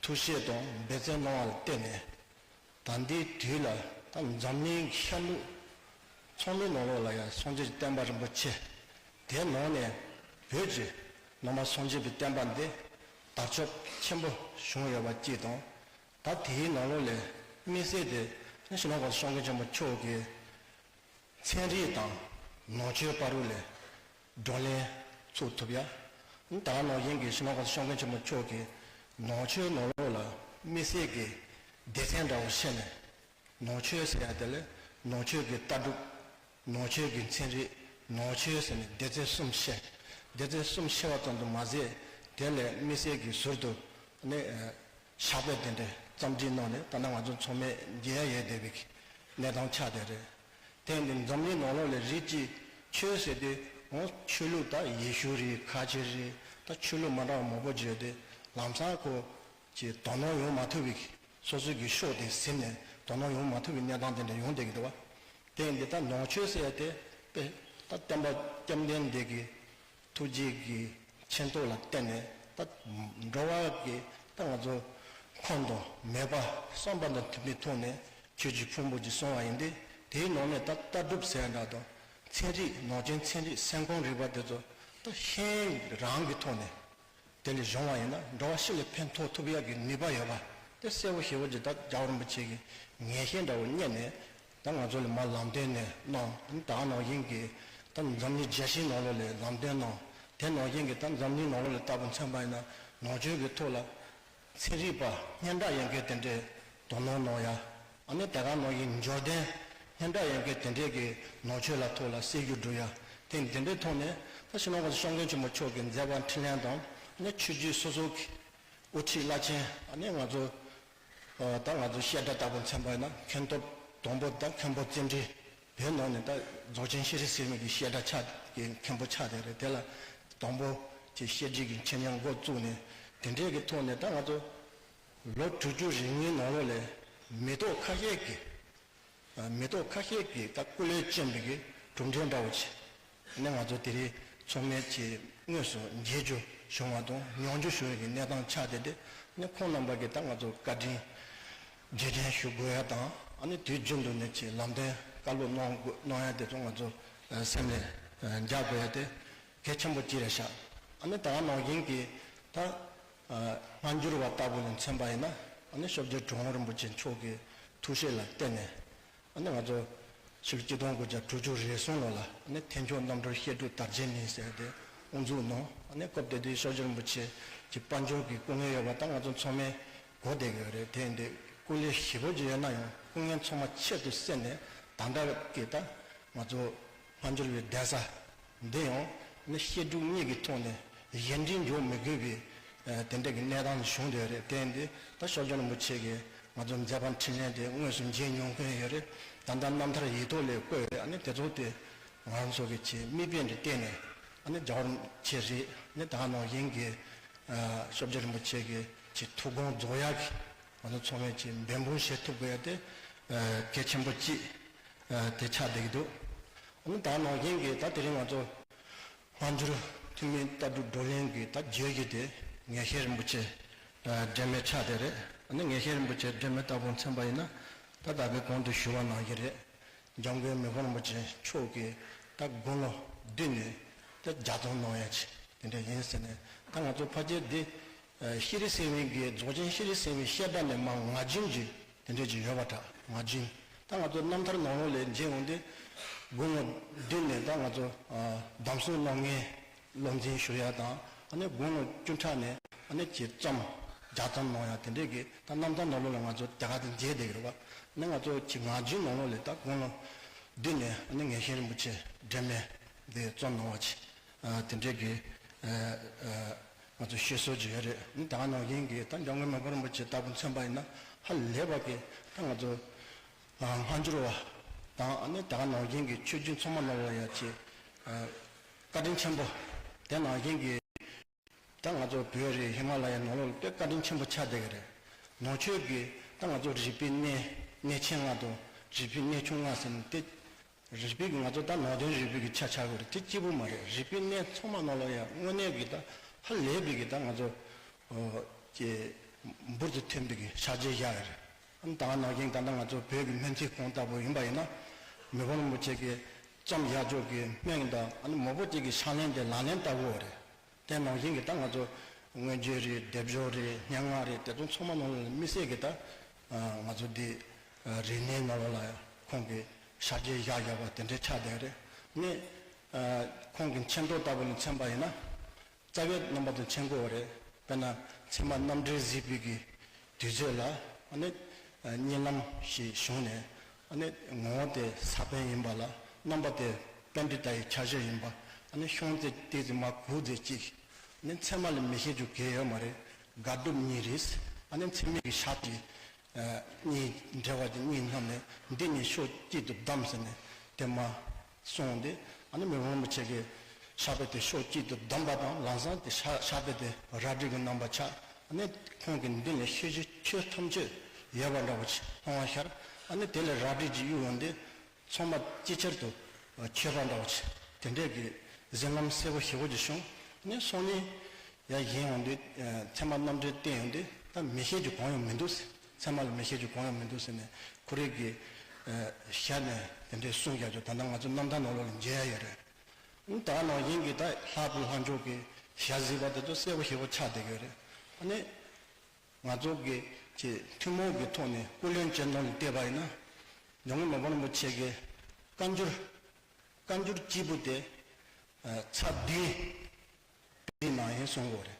ཐུགས་བཞེད་དང་འབད་བརྩོན་གནང་བ་ལ་བརྟེན་ནས། ད་ལྟའི་དུས་ལ་ད་འཛམ་གླིང་ཤར་ནུབ་ཚང་མའི་ནང་ལོགས་ལ་ཡང་སངས་རྒྱས་ཀྱི་བསྟན་པ་རིན་པོ་ཆེ། དེ་ནང་ནས་བོད་ཀྱི་ནང་པ་སངས་རྒྱས་པའི་བསྟན་པ་འདི་དར་ཁྱབ་ཆེན་པོ་བྱུང་ཡོད་པ་གཅིག་དང་། ད་དེའི་ནང་ལོགས་ལ་དམིགས་བསལ་དེ་ནི་སྤྱི་ནོར་གོང་ས་སྐྱབས་མགོན་ཆེན་པོ་མཆོག་གིས་ཚན་རིག་དང་ནང་ཆོས་བར་དུ་ལ་བགྲོ་གླེང་ཚུགས་ཐུབ་ཡ། ད་ག་ནང་བཞིན་གྱི་སྤྱི་ནོར་གོང་ས་སྐྱབས་མགོན་ཆེན་པོ་མཆོག་གིས་ནང་ཆོས་ནང་ལོགས་ལ་དམིགས་བསལ་གྱི་སྡེ་ཚན་འདྲ་བོ་བཤད་ནས། ནང་ཆོས་ཟེར་ཡ་དེ་ལ་ནང་ཆོས་ཀྱི་ལྟ་གྲུབ། ནང་ཆོས་ཀྱི་ཚན་རིག། ནང་ཆོས་ཟེར་ནས་སྡེ་ཚན་གསུམ་བཤད། སྡེ་ཚན་གསུམ་བཤད་པ་ཙམ་དུ་མ་ཟད། དེ་ལས་དམིགས་བསལ་གྱི་ཟུར་དུ་ནི་ཕྱག་དཔེ་དེ་འདྲ་རྩོམ་སྒྲིག་གནང་ནས་ད་ནི་ང་ཚོ་ཚང་མས་མཇལ་ཡ་ཡོད་བསྡད་པའི་གནས་སྟངས་ཆགས་བསྡད་རེད། དེ་ནི་འཛམ་གླིང་ནང་ལོགས་ལ་རིགས་གཅིག་ཆོས་ཟེར་དུས་འོ་ཆོས་ལུགས་ད་ཡེ་ཤུ་རེད། ཁ་ཆེ་རེད། ད་ཆོས་ལུགས་མ་འདྲ་བ་མང་པོ་བརྗོད་དེ་ལམ་སང་ཁོ་ཀྱི་དོ་སྣང་ཡོང་མ་ཐུབ་པའི་སོ་སོའི་གི་ཕྱོགས་དེ་ཟིན་ནས་དོ་སྣང་ཡོང་མ་ཐུབ་པའི་གནས་སྟངས་དེ་འདྲ་ཡོང་བསྡད་ཀྱི་འདུག་བ། དེ་ཡིན་དུས་ད་ནང་ཆོས་ཟེར་ཡ་དེ་དཔེ་ད་བསྟན་པ་སྐྱབས་གནས་འདི་གི་ཐུགས་རྗེ་གི་མཁྱེན་རྟོགས་ལ་བརྟེན་ནས་ད་འགྲོ་བ་གི་ད་ང་ཚོ་ཁམས་དང་མོས་པ་བསམ་པ་དང་མཐུན་པའི་ཐོག་ནས་ཆོས་ཀྱི་ཕུང་པོ་ཅིག་གསུངས་པ་ཡིན་ཏེ། དེའི་ནང་ནས་ད་ལྟ་གྲུབ་ཟེར་ཡ་འདྲ་དང་ཚན་རིག་ནང་ཆོས་ཚན་རིག་སེམས་ཁམས་རིག་པ་དེ་ཚོ་ད་གཞན་རང་གི་ཐོག་ནས། དེ་ལས་བྱུང་བ་ཡིན་ན་འགྲོ་བ་སྤྱི་ལ་ཕན་ཐོགས་ཐུབ་ཡག་གི་ནུས་པ་ཡོད་པ་དེ་གསལ་པོ་ཞེ་པོ་ཅིག་ད་རྒྱལ་བ་རིན་པོ་ཆེ་གི་ངེས་ཤེས་འདྲ་བོ་རྙེད་ནས་ད་ང་ཚོ་ལ་མར་ལམ་སྟོན་ནས་གནང་། ད་ག་ནང་བཞིན་གྱི་ད་འཛམ་གླིང་རྒྱལ་སྤྱིའི་ནང་ལོགས་ལ་ལམ་སྟོན་གནང་། དེ་ནང་བཞིན་གྱི་ད་འཛམ་གླིང་ནང་ལོགས་ལ་ལྟ་བུ་མཚོན་པ་ཡིན་ན་ནང་ཆོས་ཀྱི་ཐོག་ལ། ཚན་རིག་པ་སྙན་གྲགས་ཡོད་མཁན་དེ་འདྲས་དོ་སྣང་གནང་ཡ། ཨ་ནི་དེ་ག་ནང་བཞིན་འབྱོར་ལྡན་སྙན་གྲགས་ཡོད་མཁན་དེ་འདྲས་ཀྱི་ནང་ཆོས་ལ་ཐོག་ལ་གསར་འགྱུར་བསྒྲུབ་ཡ། དེ་དེ་འདྲའི་ཐོག་ནས་ད་སྤྱི་ནོར་གོང་ས་སྐྱབས་མགོན་ཆེན་པོ་མཆོག་གི་མཛད་པ་འཕྲིན་ལས་དང་ཨ་ནི་ཆོས་བརྒྱུད་སོ་སོ་གི་དབུ་ཁྲིད་བླ་ཆེན། ཨ་ནི་ང་ཚོ་ད་ང་ཚོ་བཤད་གྲྭ་ལྟ་བུ་མཚོན་པ་ཡིན་ན་མཁན་ཐོབ་དང་པོ་ད་མཁན་པོ་བརྩོན་འགྲུས། བོད་ནང་ནས་ད་རྫོགས་ཆེན་ཤྲཱི་ཟེར་མི་གི་བཤད་གྲྭ་ཆགས་ཀྱི་མཁན་པོ་ཆགས་བསྡད་རེད། དེ་ལ་དང་པོ་ཀྱི་བཤད་ཁྲིད་ཀྱི་འཆད་ཉན་འགོ་བཙུགས་ནས་དེ་འདྲའི་གི་ཐོག་ནས་ད་ང་ཚོ་ལོ་དྲུག་ཅུ་རེ་ལྔའི་ནང་ལོགས་ལ་མི་ཐོག་ཁ་ཤས་ཀྱིས་མི་ཐོག་ཁ་ཤས་ཀྱིས་ད་སྐུ་ལས་བསྐྱོན་པའི་གི་གྲུབ་འབྲས་འདྲ་བོ་ཆེ་ནས་ང་ཚོ་དེ་རིང་ཚང་མས་ཀྱི་དངོས་སུ་མཇལ་རྒྱུ་བྱུང་བ་དང་མྱོང་རྒྱུ་བྱུང་བའི་གི་གནས་སྟངས་ཆགས་བསྡད་དེ་ནས་ཁོང་རྣམ་པ་གིས་ད་ང་ཚོ་བཀའ་དྲིན་རྗེས་དྲན་ཞུ་དགོས་ཡ་དང་། ཨ་ནི་དུས་རྒྱུན་དུ་ནས་ཀྱི་ལམ་སྟོན་བཀའ་སློབ་གནང་དགོས་གནང་ཡ་དེ་ཚོ་ང་ཚོ་སེམས་ལ་འཇགས་དགོས་ཡ་དེ་གལ་ཆེན་པོ་ཅིག་རེད་ཤག་ཨ་ནི་ད་ག་ནང་བཞིན་གྱི་ད་ཨ་སྔ་འགྱུར་བ་ལྟ་བུ་ལ་མཚོན་པ་ཡིན་ན། ཨ་ནི་སྐྱབས་རྗེ་གྲུབ་དབང་རིན་པོ་ཆེ་མཆོག་གི་ཐུགས་བཞེད་ལ་བརྟེན་ནས། ཨ་ནི་ང་ཚོ་ཕྱི་ལོ་ཆིག་སྟོང་དགུ་བརྒྱ་དྲུག་ཅུ་རེ་གསུམ་ལོ་ལ་ཨ་ནི་ཐེག་མཆོག་རྣམ་གྲོལ་བཤད་སྒྲུབ་དར་རྒྱས་གླིང་ཟེར་ཏེ་དབུ་འཛུགས་གནང་། ཨ་ནི་སྐབས་དེ་དུས་སྐྱབས་རྗེ་རིན་པོ་ཆེ་གི་དཔལ་འབྱོར་གྱི་སྐུ་ངལ་ཡོད་པ་ད་ང་ཚོ་ཚང་མས་གོ་བསྡད་ཀྱི་ཡོད་རེད། དེ་ཡིན་དུས་སྐུ་ངལ་ཞེ་པོ་ཅིག་ཡོད་ན་ཡང་སྐུ་ངལ་ཚང་མ་ཆེད་དུ་བསྲེས་ནས་ད་ལྟ་གི་ད་ང་ཚོ་སྔ་འགྱུར་བའི་གདན་ས་འདི་ཡང་ནི་བཤད་སྒྲུབ་གཉིས་ཀྱི་ཐོག་ནས་གཞན་འདྲིས་འཇོག་མི་དགོས་པའི་ཨ་དེ་འདྲ་གི་གནས་སྟངས་བྱུང་བསྡད་ཡོད་རེད། དེ་ཡིན་དུས་ད་སྐྱབས་རྗེ་རིན་པོ་ཆེ་གིས་ང་ཚོ་མཛད་པ་འཕྲིན་ལས་དེ་དངོས་སུ་མཇལ་མྱོང་མཁན་ཡོད་རེད། ད་ལྟ་རྣམ་ཐར་ཡིག་ཐོག་ལ་བཀོད་ཡོད་རེད། ཨ་ནི་དེ་ཚོ་དེ་ང་རང་ཚོ་གི་ཆེད་དམིགས་འབེན་དུ་བཏོན་ནས་ཨ་ནི་རྒྱལ་བ་རིན་པོ་ཆེ་རེད། ཨ་ནི་ད་ག་ནང་བཞིན་གྱི་ཨ་སྐྱབས་རྗེ་རིན་པོ་ཆེ་གི་ཆེད་ཐུགས་དགོངས་རྫོགས་ཡག་གི་ང་ཚོ་ཚང་མས་ཆེད་འབད་འབུངས་བྱེད་ཐུབ་དགོས་ཡ་དེ་ཨ་གལ་ཆེན་པོ་གཅིག་ཨ་དེ་ཆགས་བསྡད་ཀྱི་འདུག་ཨ་ནི་ད་ག་ནང་བཞིན་གྱི་ད་དེ་རིང་ང་ཚོ་སྔ་འགྱུར་ཐུན་མིན་ལྟ་གྲུབ་བགྲོ་གླེང་གི་ད་བརྗོད་གཞི་དེ་ངེས་ཤེས་རིན་པོ་ཆེ་ཨ་སྒྲོན་མེ་ཆགས་བསྡད་རེད། ཨ་ནི་ངེས་ཤེས་རིན་པོ་ཆེ་སྒྲོན་མེ་ལྟ་བུ་མཚོན་པ་ཡིན་ན་ད་ད་གིན་གོང་དུ་ཞུ་བ་ནང་བཞིན་རེད། འཇམ་མགོན་མི་ཕམ་རིན་པོ་ཆེ་མཆོག་གིས་ད་དགུང་ལོ་བདུན་ནས་ད་ལྗགས་རྩོམ་གནང་ཡ་ཆེད་དེ་འདྲ་ཡིན་ཟེར་ནས། ད་ང་ཚོ་ཕལ་ཆེར་འདི་ཤེས་རིག་གསལ་བའི་གི་རྫོགས་ཆེན་ཤེས་རིག་གསལ་བའི་བཤད་གྲྭ་ནས་མར་ངག་རྒྱུན་གྱི་དེ་འདྲ་ཅིག་ཡོད་པ་འདྲ། ངག་རྒྱུན་ད་ང་ཚོ་རྣམ་ཐར་ནང་ལོགས་ལ་མཇལ་འོང་དུས་དགུང་ལོ་བདུན་ནས་ད་ང་ཚོ་གདམས་ངག་སློབ་གཉེར་སློབ་འཛིན་ཞུ་ཡ་དང་། ཨ་ནི་དགུང་ལོ་བཅུ་ཕྲག་ནས་ཨ་ནི་ཅིག་རྩོམ་ལྗགས་རྩོམ་གནང་ཡ་དེ་འདྲས་ཀྱི་ད་རྣམ་ཐར་ནང་ལོགས་ལ་ང་ཚོ་དེ་ག་དེ་མཇལ་བསྡད་ཀྱི་རེད་པ། ཨ་ནི་ང་ཚོ་ཅིག་ངག་རྒྱུན་ནང་ལོགས་ལ་ད་དགུང་ལོ་བདུན་ནས་ཨ་ནི་ངེས་ཤེས་རིན་པོ་ཆེ་སྒྲོན་མེ་འདི་རྩོམ་གནང་བ་ཅིག་ཨ་དེ་འདྲས་ཀྱི་ཨ་ཨ་ང་ཚོ་ཤེས་སྲོལ་ཅིག་ཡོད་རེད། ཨ་ནི་ད་ག་ནང་བཞིན་གྱི་ད་འཇམ་མགོན་མི་ཕམ་རིན་པོ་ཆེ་ལྟ་བུ་མཚོན་པ་ཡིན་ན་ཧ་ལས་པ་གི་ད་ང་ཚོ་ཨ་སྔ་འགྱུར་བ་དང་། ཨ་ནི་ད་ག་ནང་བཞིན་གྱི་ཆོས་བརྒྱུད་ཚང་མ་ནང་ལོགས་ཡ་ཆེ་ཨ་བཀའ་དྲིན་ཆེན་པོ། དེ་ནང་བཞིན་གྱི་ད་ང་ཚོ་བོད་རེད། ཧི་མ་ལ་ཡའི་ནང་ལོགས་ལ་དཔེ་བཀའ་དྲིན་ཆེན་པོ་ཆགས་བསྡད་ཀྱི་རེད། ནང་ཆོས་ཀྱི་ད་ང་ཚོ་རིག་པའི་གནས་གནས་ཆེན་ལྔ་དང་རིག་པའི་གནས་ཆུང་ལྔ་ཟེར་ནས་དེ། རིག་པའི་གི་ང་ཚོ་ད་ནང་དོན་རིག་པའི་གི་ཆ་ཆགས་ཀྱི་རེད། དེ་གཅིག་པུ་མ་རེད། རིག་པའི་གནས་ཚང་མ་ནང་ལོགས་ཡ་དངོས་གནས་ཀྱི་ད་ཧ་ལས་པའི་གི་ད་ང་ཚོ་ཨོ་ཀྱི་འབུར་དུ་ཐོན་པའི་གི་ཕྱག་རྗེས་བཞག་ཡོད་རེད། ཨ་ནི་ད་ག་ནང་བཞིན་ད་ལྟ་ང་ཚོ་བོད་ཀྱི་སྨོན་ཚིག་ཁང་ལྟ་བུ་ཡིན་པ་ཡིན་ན་མི་ཕམ་རིན་པོ་ཆེ་གི་རྩོམ་ཡག་ཕྱོགས་ཀྱི་སྨན་དང་། ཨ་ནི་མང་པོ་ཅིག་གི་ཕྱག་ལེན་དེ་ལག་ལེན་བསྟར་གྱི་ཡོད་རེད། དེ་ནང་བཞིན་གྱི་ད་ང་ཚོ་མངོན་བརྗོད་རེད། སྡེབ་སྦྱོར་རེད། སྙན་ངག་རེད། དེ་ཚོ་ཚང་མ་ནང་ལ་དམིགས་བསལ་གྱི་ད་ང་ཚོ་འདི་རིག་གནས་ནང་ལོགས་ལ་ཁོང་གི་ཕྱག་རྗེས་བཞག་བཞག་པ་དེ་འདྲའི་ཆགས་བསྡད་རེད། ནི་ཁོང་གི་མཚན་ཐོ་ལྟ་བུ་ནས་མཚོན་པ་ཡིན་ན་རྩ་བའི་རྣམ་པ་དེ་མཚོན་གྱི་ཡོད་རེད། དཔེར་ན་ཚད་མ་རྣམ་འགྲེལ་གཟིགས་པའི་གི་དུས་ཚོད་ལ་ཨ་ནི་གཉིད་ལམ་ཞིག་བྱུང་ནས། ཨ་ནི་ངོ་བོ་དེ་ས་བོན་ཡིན་པ་ལ། རྣམ་པ་དེ་པཎྜི་ཏ་ཡི་ཆ་བྱད་ཡིན་པ། ཨ་ནི་ཤོང་ཙེ་ཏི་ཙི་མ་གུག་ཙེ་གཅིག་ཨ་ནི་མཚན་མ་ལ་མི་ཤེས་རྒྱུ་གང་ཡོད་མ་རེད། དགག་སྒྲུབ་གཉིས་རེད། ཨ་ནི་མཚན་མེད་ཀྱི་ཞག་གཅིག་གཉིས་འབྲེལ་བ་དེ་གཉིས་བསྣམས་ནས་འདི་གཉིས་ཕྱོགས་གཅིག་ཏུ་བསྡམས་ཟེར་ནས་དེ་མ་གསུངས་ཏེ། ཨ་ནི་མི་ཕམ་རིན་པོ་ཆེ་གི་ཕྱག་དཔེ་དེ་ཕྱོགས་གཅིག་ཏུ་བསྡམས་པ་དང་། ལམ་སང་དེ་ཕྱག་ཕྱག་དཔེ་དེ་རལ་གྲི་གི་རྣམ་པ་ཆགས། ཨ་ནི་ཁོང་གི་མདུན་ལ་ཤེས་བྱའི་ཆོས་ཐམས་ཅད་ཡོད་པ་འདྲ་བོ་ཅིག་མཐོང་བ་ཤར། ཨ་ནི་དེ་ལ་རལ་གྲི་ཅིག་གཡུགས་ཡོང་དུས་ཚང་མ་ཅིག་ཅར་དུ་ཆོད་པ་འདྲ་བོ་ཅིག་དེ་འདྲས་ཀྱི་གཟིགས་ལམ་གསལ་པོ་ཞེ་པོ་ཅིག་བྱུང་། ཨ་ནི་སང་ཉིན་ཡར་བཞེངས་ཡོང་དུས་ཚད་མ་རྣམ་འགྲེལ་བསྟན་ཡོང་དུས་ད་མི་ཤེས་རྒྱུ་གང་ཡང་མི་འདུག་ཟེར། ཚད་མ་ལ་མི་ཤེས་རྒྱུ་གང་ཡང་མི་འདུག་ཟེར་ནས་ཁོ་རང་གི་ཞལ་ནས་དེ་འདྲའི་གསུངས་རྒྱག་རྒྱུ་ད་ལྟ་ང་ཚོ་རྣམ་ཐར་ནང་ལོགས་ལ་མཇལ་ཡ་ཡོད་རེད། ད་ག་ནང་བཞིན་གྱི་ད་ལྷག་པའི་ལྷག་འཇུག་གི་ཞལ་གཟིགས་པ་དེ་ཚོ་གསལ་པོ་ཞེ་པོ་ཆགས་བསྡད་ཀྱི་ཡོད་རེད། ཨ་ནི་ང་ཚོ་གི་ཅིག་ཐུན་མོང་གི་ཐོག་ནས་སྐུ་ལས་བསྐྱོན་སྟངས་ལ་བལྟས་པ་ཡིན་ན། འཇམ་མགོན་མི་ཕམ་རིན་པོ་ཆེ་གི་བཀའ་འགྱུར་བཀའ་འགྱུར་གཅིག་པུ་དེ་ཚར་བདུན་དཔེ་གཟིགས་གནང་ཡིན་གསུང་གི་ཡོད་རེད།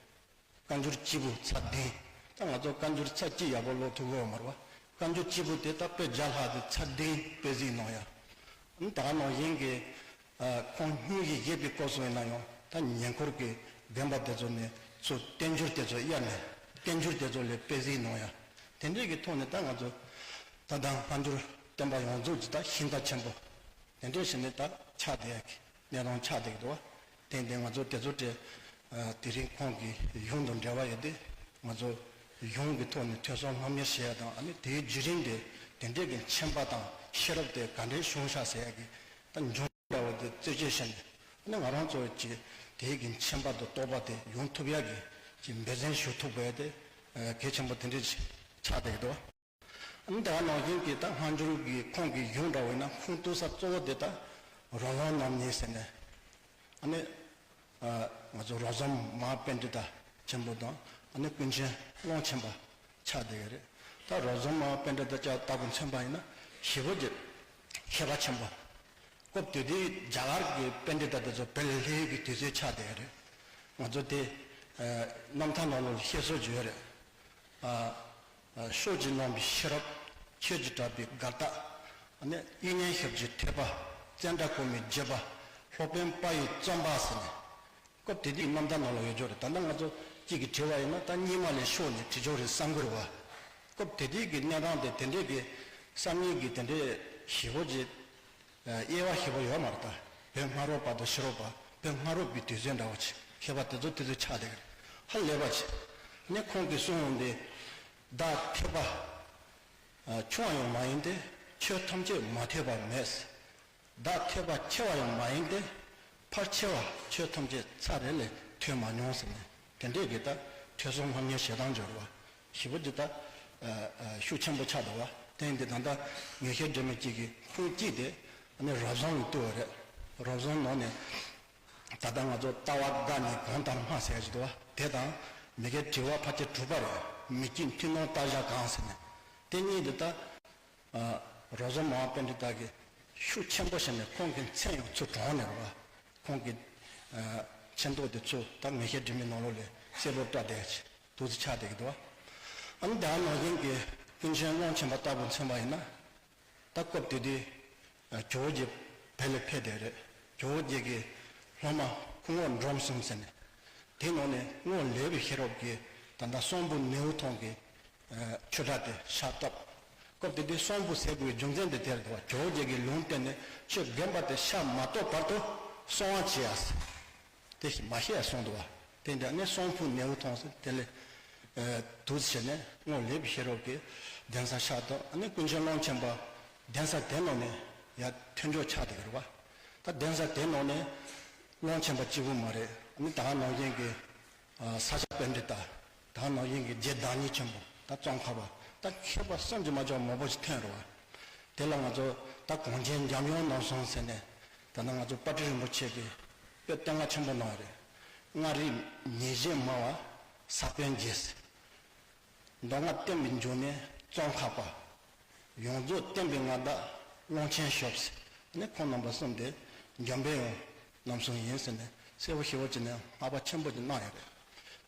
བཀའ་འགྱུར་གཅིག་པུ་ཚར་བདུན། ད་ང་ཚོ་བཀའ་འགྱུར་ཚར་གཅིག་ཡག་པོ་ཀློག་ཐུབ་ཀྱི་ཡོད་མ་རེད་པ། བཀའ་འགྱུར་གཅིག་པུ་དེ་ད་དཔེ་བརྒྱ་ལྷག་དེ་ཚར་བདུན་དཔེ་གཟིགས་གནང་ཡ། ད་ག་ནང་བཞིན་གྱི་ཁོང་སྙུང་གཞི་བཞེས་པའི་སྐབས་སུ་ཡིན་ན་ཡང་ད་ཉེ་འཁོར་གྱི་དགོན་པ་དེ་ཚོ་ནས་ཚུར་བསྟན་འགྱུར་དེ་ཚོ་གཡར་ནས་བསྟན་འགྱུར་དེ་ཚོ་ལ་དཔེ་གཟིགས་གནང་ཡ། དེ་འདྲས་ཀྱི་ཐོག་ནས་ད་ང་ཚོ་ད་ལྟ་སྔ་འགྱུར་བསྟན་པ་ཡོངས་རྫོགས་ཀྱི་ད་ཤིང་རྟ་ཆེན་པོ་དེ་འདྲས་བྱས་ནས་ད་ཆགས་བསྡད་ཡ་གི་གནས་སྟངས་ཆགས་བསྡད་ཀྱི་འདུག་བ། དེ་འདི་ང་ཚོ་དེ་ཚོ་དེ་དེ་རིང་ཁོང་གི་གཞུང་དང་འབྲེལ་བ་ཡོད་དེ། ང་ཚོ་གཞུང་གི་ཐོག་ནས་ཐོས་བསམ་སློབ་གཉེར་བྱེད་ཡ་དང་། ཨ་ནི་དེའི་བརྒྱུད་རིམ་དེ་དེ་འདྲས་ཀྱི་མཁྱེན་པ་དང་ཤེས་རབ་དེ་ག་འདྲས་བྱུང་ཤག་ཟེར་ཡ་གི་ད་འབྱུང་འདྲ་བོ་དེ་རྩད་གཅོད་བྱས་ནས། ཨ་ནི་ང་རང་ཚོ་གི་དེའི་གི་མཁྱེན་པ་དང་རྟོགས་པ་དེ་ཡོང་ཐུབ་ཡ་གི་གི་འབད་བརྩོན་ཞུ་ཐུབ་པ་དེ་གལ་ཆེན་པོ་དེ་འདྲས་ཆགས་བསྡད་ཀྱི་འདུག་ཨ་ནི་ད་ག་ནང་བཞིན་གྱི་ད་སྔ་འགྱུར་གྱི་ཁོང་གི་གཞུང་འདྲ་བོ་ཡིན་ན་ཁུངས་གཏུགས་ས་གཙོ་བོ་དེ་ད་རོ་ལངས་རྣམ་གཉིས་ཟེར་ནས། ཨ་ནི་ ང་ཚོ་རོབ་ཙམ་མ་པཎྜི་ཏ་ཆེན་པོ་དང་ཨ་ནི་ཀུན་མཁྱེན་ཀློང་ཆེན་པ་ཆགས་བསྡད་ཡོད་རེད། ད་རོབ་ཙམ་མ་པཎྜི་ཏ་ལྟ་བུ་མཚོན་པ་ཡིན་ན་ཞེ་པོ་ཅིག་མཁས་པ་ཆེན་པོ། སྐབས་དེ་དུས་རྒྱ་གར་གྱི་པཎྜི་ཏ་དེ་ཚོ་བོད་ལ་སླེབས་ཡས་ཀྱི་དུས་ཚོད་ཆགས་བསྡད་ཡོད་རེད། ང་ཚོ་དེ་རྣམ་ཐར་ནང་ལོགས་ལ་བཤད་སྲོལ་ཅིག་ཡོད་རེད། ཨ། ཨ། ཕྱོགས་ཀྱིས་གནོན་པའི་ཤེས་རབ། ཆོས་ཀྱིས་གྲགས་པའི་དགའ་རྟགས། ཨ་ནི་གཡས་གཡོན་ཞབས་ཀྱི་ཐོད་པ། ཙནྡྲ་གོ་མིའི་བརྗོད་པ། སློབ་དཔོན་དཔའ་ཡི་བརྩོན་པ་ཟེར་ནས། སྐབས་དེ་དུས་རྣམ་ཐར་ནང་ལ་ཡོད་ཅོག་རེད། ད་ལྟ་ང་ཚོ་གཅིག་གིས་བྲིས་པ་ཡིན་ན་ད་རྙིང་མ་ལས་ཤོར་ནས་བྲིས་ཅོག་རེད་བསམ་གྱི་རེད་བ། སྐབས་དེ་དུས་ཀྱི་གནས་སྟངས་དེ་དེ་འདྲས་ཀྱི་བསམ་ཡས་ཀྱི་དེ་འདྲས་ཞེ་པོ་ཅིག་དབྱེ་བ་ཞེ་པོ་ཡོད་མ་རེད། ད་བོད་སྔ་རབས་པ་དང་ཕྱི་རབས་པ། བོད་སྔ་རབས་པའི་དུས་ཚོད་འདྲ་བོ་ཅིག་མཁས་པ་དེ་ཚོ་དེ་ཚོ་ཆགས་བསྡད་ཀྱི་རེད། ཧ་ལས་པ་ཅིག་ནས་ཁོང་གིས་གསུངས་འོང་དེ། བདག་ཐོས་པ་ཆུང་བ་ཡང་མ་ཡིན་ཏེ། ཆོས་ཐམས་ཅད་མ་ཐོས་པ་མེད། བདག་ཐོས་པ་ཆེ་བ་ཡང་མ་ཡིན་ཏེ། ཕར་ཆེ་བ་ཆོས་ཐམས་ཅད་ཚར་རེ་ལས་ཐོས་མ་མྱོང་ཟེར་ནས་དེ་འདྲས་ཀྱི་ད་ཐོས་བསམ་སློབ་གཉེར་བྱེད་སྟངས་འབྱོར་བ་ཞེ་པོ་ཅིག་ད་ཤུགས་ཆེན་པོ་ཆགས་འདུག་བ། དེ་ཡིན་དུས་ད་ལྟ་ངེས་ཤེས་སྒྲོན་མེ་གཅིག་གིས་ཁུངས་སྐྱེལ་ཏེ་ཨ་ནི་རབ་བཟང་ལ་བསྟོད་པ་རེད། རབ་བཟང་ནང་ནས་ད་ལྟ་ང་ཚོ་ལྟ་བ་དགའ་ནི་གང་ལྟར་སྨྲ་ཟེར་ཡ་ཅིག་འདུག་བ། དེ་དང་མི་དགེ་དྲི་བ་ཕལ་ཆེར་དྲུག་པ་རེད། མི་སྐྱིད་མཐུན་སྣང་ལྟ་བཞག་གང་ཟེར་ནས་དེ་གཉིས་འདི་ལྟ། རོབ་ཙམ་མ་པཎྜི་ཏ་གིས་ཤུགས་ཆེན་པོ་བྱས་ནས་ཁོང་གི་མཚན་ཡང་ཚུར་དྲངས་ནས་རེད་བ། ཁོང་གི་མཚན་ཐོག་དེ་ཚུར་ད་ངེས་ཤེས་སྒྲོན་མེའི་ནང་ལོགས་ལ་གསལ་པོ་བཀྲལ་བསྡད་ཅིག་འདུག་སེ་ཆགས་བསྡད་ཀྱི་འདུག་བ། ཨ་ནི་ད་ནང་བཞིན་གྱི་ཀུན་མཁྱེན་ཀློང་ཆེན་པ་ལྟ་བུ་མཚོན་པ་ཡིན་ན། ད་སྐབས་དེ་དུས་ཇོ་བོ་རྗེ་བོད་ལ་ཕེབས་བསྡད་རེད། ཇོ་བོ་རྗེ་གི་སློབ་མ་སྐུ་ངོ་འབྲོམ་གསུམ་ཟེར་ནས། དེ་ནང་ནས་སྔོན་ལེགས་པའི་ཤེས་རབ་ཀྱི་ད་ལྟ་གསང་ཕུ་ནེའུ་ཐང་གི་ཆོས་གྲྭ་དེ་ཕྱག་བཏབ། སྐབས་དེ་དུས་གསང་ཕུ་ཟེར་དགོས་རྒྱུ་མཚན་དེ་དེར་འདུག་བ། ཇོ་བོ་རྗེ་གི་ལུང་བསྟན་ནས་ཆོས་དགོན་པ་དེ་ཕྱག་མ་བཏབ་བར་དུ་གསང་བ་བྱེད་ཡ་དེ་མ་བཤད་གསུངས་འདུག་བ། དེ་འདྲ་ནས་གསང་ཕུ་ནེའུ་ཐང་ཟེར་དེ་ལས་འདུག་སེ་བྱས་ནས་སྔོན་ལེགས་པའི་ཤེས་རབ་ཀྱི་གདན་ས་ཕྱག་བཏབ། ཨ་ནི་ཀུན་མཁྱེན་ཀློང་ཆེན་པ་གདན་ས་དེ་ནང་ནས་ཡར་ཐོན་ཆོག་ཆགས་བསྡད་ཀྱི་རེད་བ། ད་གདན་ས་དེ་ནང་ནས་ཀློང་ཆེན་པ་གཅིག་པུ་མ་རེད། ཨ་ནི་ད་ག་ནང་བཞིན་གྱི་ས་སྐྱ་པཎྜི་ཏ། ད་ག་ནང་བཞིན་གྱི་རྗེ་བདག་ཉིད་ཆེན་པོ། ད་ཙོང་ཁ་པ། ད་མཁས་པ་བསམ་གྱིས་མ་ཆོག་མང་པོ་ཞིག་ཐོན་རེད་བ། དེ་ལ་ང་ཚོ་ད་གངས་ཅན་འཇམ་དབྱངས་རྣམ་གསུམ་ཟེར་ནས་ད་ནང་ང་ཚོ་དཔལ་སྤྲུལ་རིན་པོ་ཆེ་གིས་དཔེ་བསྟོད་བསྔགས་ཆེན་པོ་གནང་བ་རེད། མངའ་རིས་ཉེར་བཞི་སྨྲ་བ་ས་པཎ་རྗེ། མདོ་སྔགས་བསྟན་པའི་འབྱུང་གནས་ཙོང་ཁ་པ། ཡོངས་རྫོགས་བསྟན་པའི་མངའ་བདག་ཀློང་ཆེན་ཞབས། ནས་ཁོང་རྣམ་པ་གསུམ་དེ་འཇམ་དཔལ་དབྱངས་རྣམ་གསུམ་ཡིན་ཟེར་ནས་གསལ་པོ་ཞེ་པོ་ཅིག་ནས་བསྔགས་པ་ཆེན་པོ་ཅིག་གནང་ཡོད་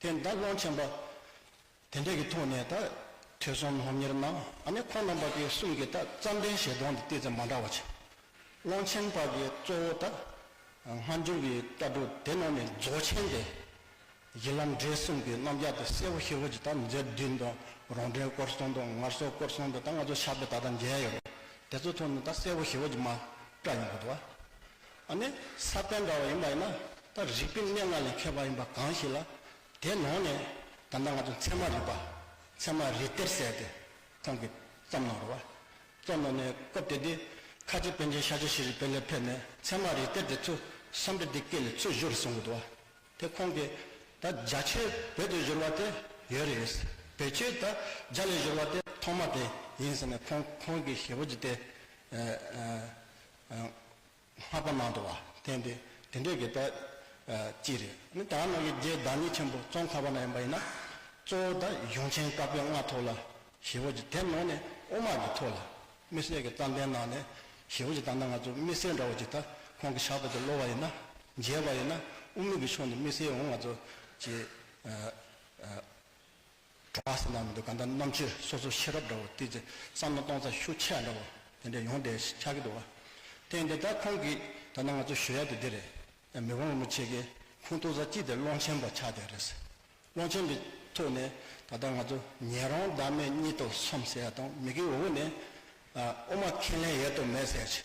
རེད། དེ་ད་ཀློང་ཆེན་པ་དེ་འདྲ་གི་ཐོག་ནས་ད་ཐོས་བསམ་སློབ་གཉེར་གནང་། ཨ་ནི་ཁོང་རྣམ་པ་གི་གསུམ་གྱི་ད་བརྩམས་དོན་བཞེད་སྟངས་དེ་ཏོག་ཙམ་མ་འདྲ་བ་བྱས། ཀློང་ཆེན་པ་གི་གཙོ་བོ་ད་སྔ་འགྱུར་གྱི་ལྟ་གྲུབ་དེ་ནང་ནས་རྫོགས་ཆེན་དེ། གཞི་ལམ་འབྲས་གསུམ་གྱི་རྣམ་གཞག་དེ་གསལ་པོ་ཞེ་པོ་ཅིག་ད་མཛོད་བདུན་དང་རང་འགྲེལ་སྐོར་གསུམ་དང་ངར་སོགས་སྐོར་གསུམ་དང་ད་ང་ཚོ་ཞབས་པད་ད་ལྟ་མཇལ་ཡོད་རེད། དེ་ཚོ་ཐོག་ནས་ད་གསལ་པོ་ཞེ་པོ་ཅིག་མར་བཀྲལ་ཡོང་གི་འདུག་བ། ཨ་ནི་ས་པཎ་འདྲ་བ་ཡིན་པ་ཡིན་ན་ད་རིགས་པའི་གནས་ལྔ་ལས་མཁས་པ་ཡིན་པ་གང་ཞིག་ལ་དེ་ནང་ནས་ད་ལྟ་ང་ཚོ་ཚད་མ་རིག་པ། ཚད་མ་རིགས་གཏེར་ཟེར་ཏེ་ཁོང་གིས་བརྩམས་གནང་རེད་བ། བརྩམས་གནང་ནས་སྐབས་དེ་དུས་ཁ་ཆེ་པཎ་ཆེན་ཤཱཀྱ་ཤྲཱི་བོད་ལ་ཕེབས་ནས་ཚད་མ་རིགས་གཏེར་དེ་ཚུར་སམ་བྷོ་ཊའི་སྐད་ལ་ཚུར་བསྒྱུར་གསུང་གི་འདུག་བ། དེ་ཁོང་གིས་ད་རྒྱ་ཆོས་བོད་དུ་བསྒྱུར་བ་དེ་ཡོད་རེད། བོད་ཆོས་ད་རྒྱ་ལ་བསྒྱུར་བ་དེ་ཐོག་མ་དེ་ཡིན་ཟེར་ནས་ཁོང་ཁོང་གིས་ཞེ་པོ་ཅིག་དེ་བསྔགས་པ་གནང་འདུག་བ། དེ་འདི་དེ་འདྲས་ཀྱི་ད་ཅི་རེད། ནི་ད་ནང་གི་རྗེ་བདག་ཉིད་ཆེན་པོ་ཙོང་ཁ་པ་ན་ཡིན་པ་ཡིན་ན་གཙོ་བོ་ད་གཞུང་ཆེན་བཀའ་པོད་ལྔ་ཐོག་ལ་ཞེ་པོ་ཅིག་དེ་ནང་ནས་དབུ་མ་གི་ཐོག་ལ་དམིགས་བསལ་གྱི་བརྩམས་དོན་གནང་ནས་ཞེ་པོ་ཅིག་ད་ལྟ་ང་ཚོ་དམིགས་བསལ་འདྲ་བོ་ཅིག་ད་ཁོང་གི་ཞབས་པད་དེ་ཀློག་པ་ཡིན་ན་མཇལ་བ་ཡིན་ན་དབུ་མའི་གི་ཕྱོགས་ནས་དམིགས་བསལ་འོང་ང་ཚོ་ཅིག་གྲོགས་ཟེར་ན་མི་འདུག་ག་ད་རྣམ་དཔྱོད་སོ་སོ་ཤེས་རབ་འདྲ་བོ་དེ་ཚེ་བསམ་བློ་གཏོང་ས་ཤུགས་ཆེ་འདྲ་བོ་དེ་འདྲ་ཡོང་བསྡད་ཆགས་ཀྱི་འདུག་བ། དེ་འདི་ད་ཁོང་གིས་ད་ནང་ང་ཚོ་ཞུ་ཡ་དེ་འདི་རེད། མི་ཕམ་རིན་པོ་ཆེ་གིས་ཁུངས་གཏུགས་ས་གཅིག་དེ་ཀློང་ཆེན་པ་ཆགས་བསྡད་རེད། ཀློང་ཆེན་པའི་ཐོག་ནས་ད་ལྟ་ང་ཚོ་ཉན་རང་བདག་མེད་གཉིས་སྟོབས་གསུམ་ཟེར་ཡ་དང་མི་དགེ་འོག་ནས་དབུ་མ་ཁས་ལེན་ཡས་སྟོབས་མེད་ཟེར་ཡ་ཆེ།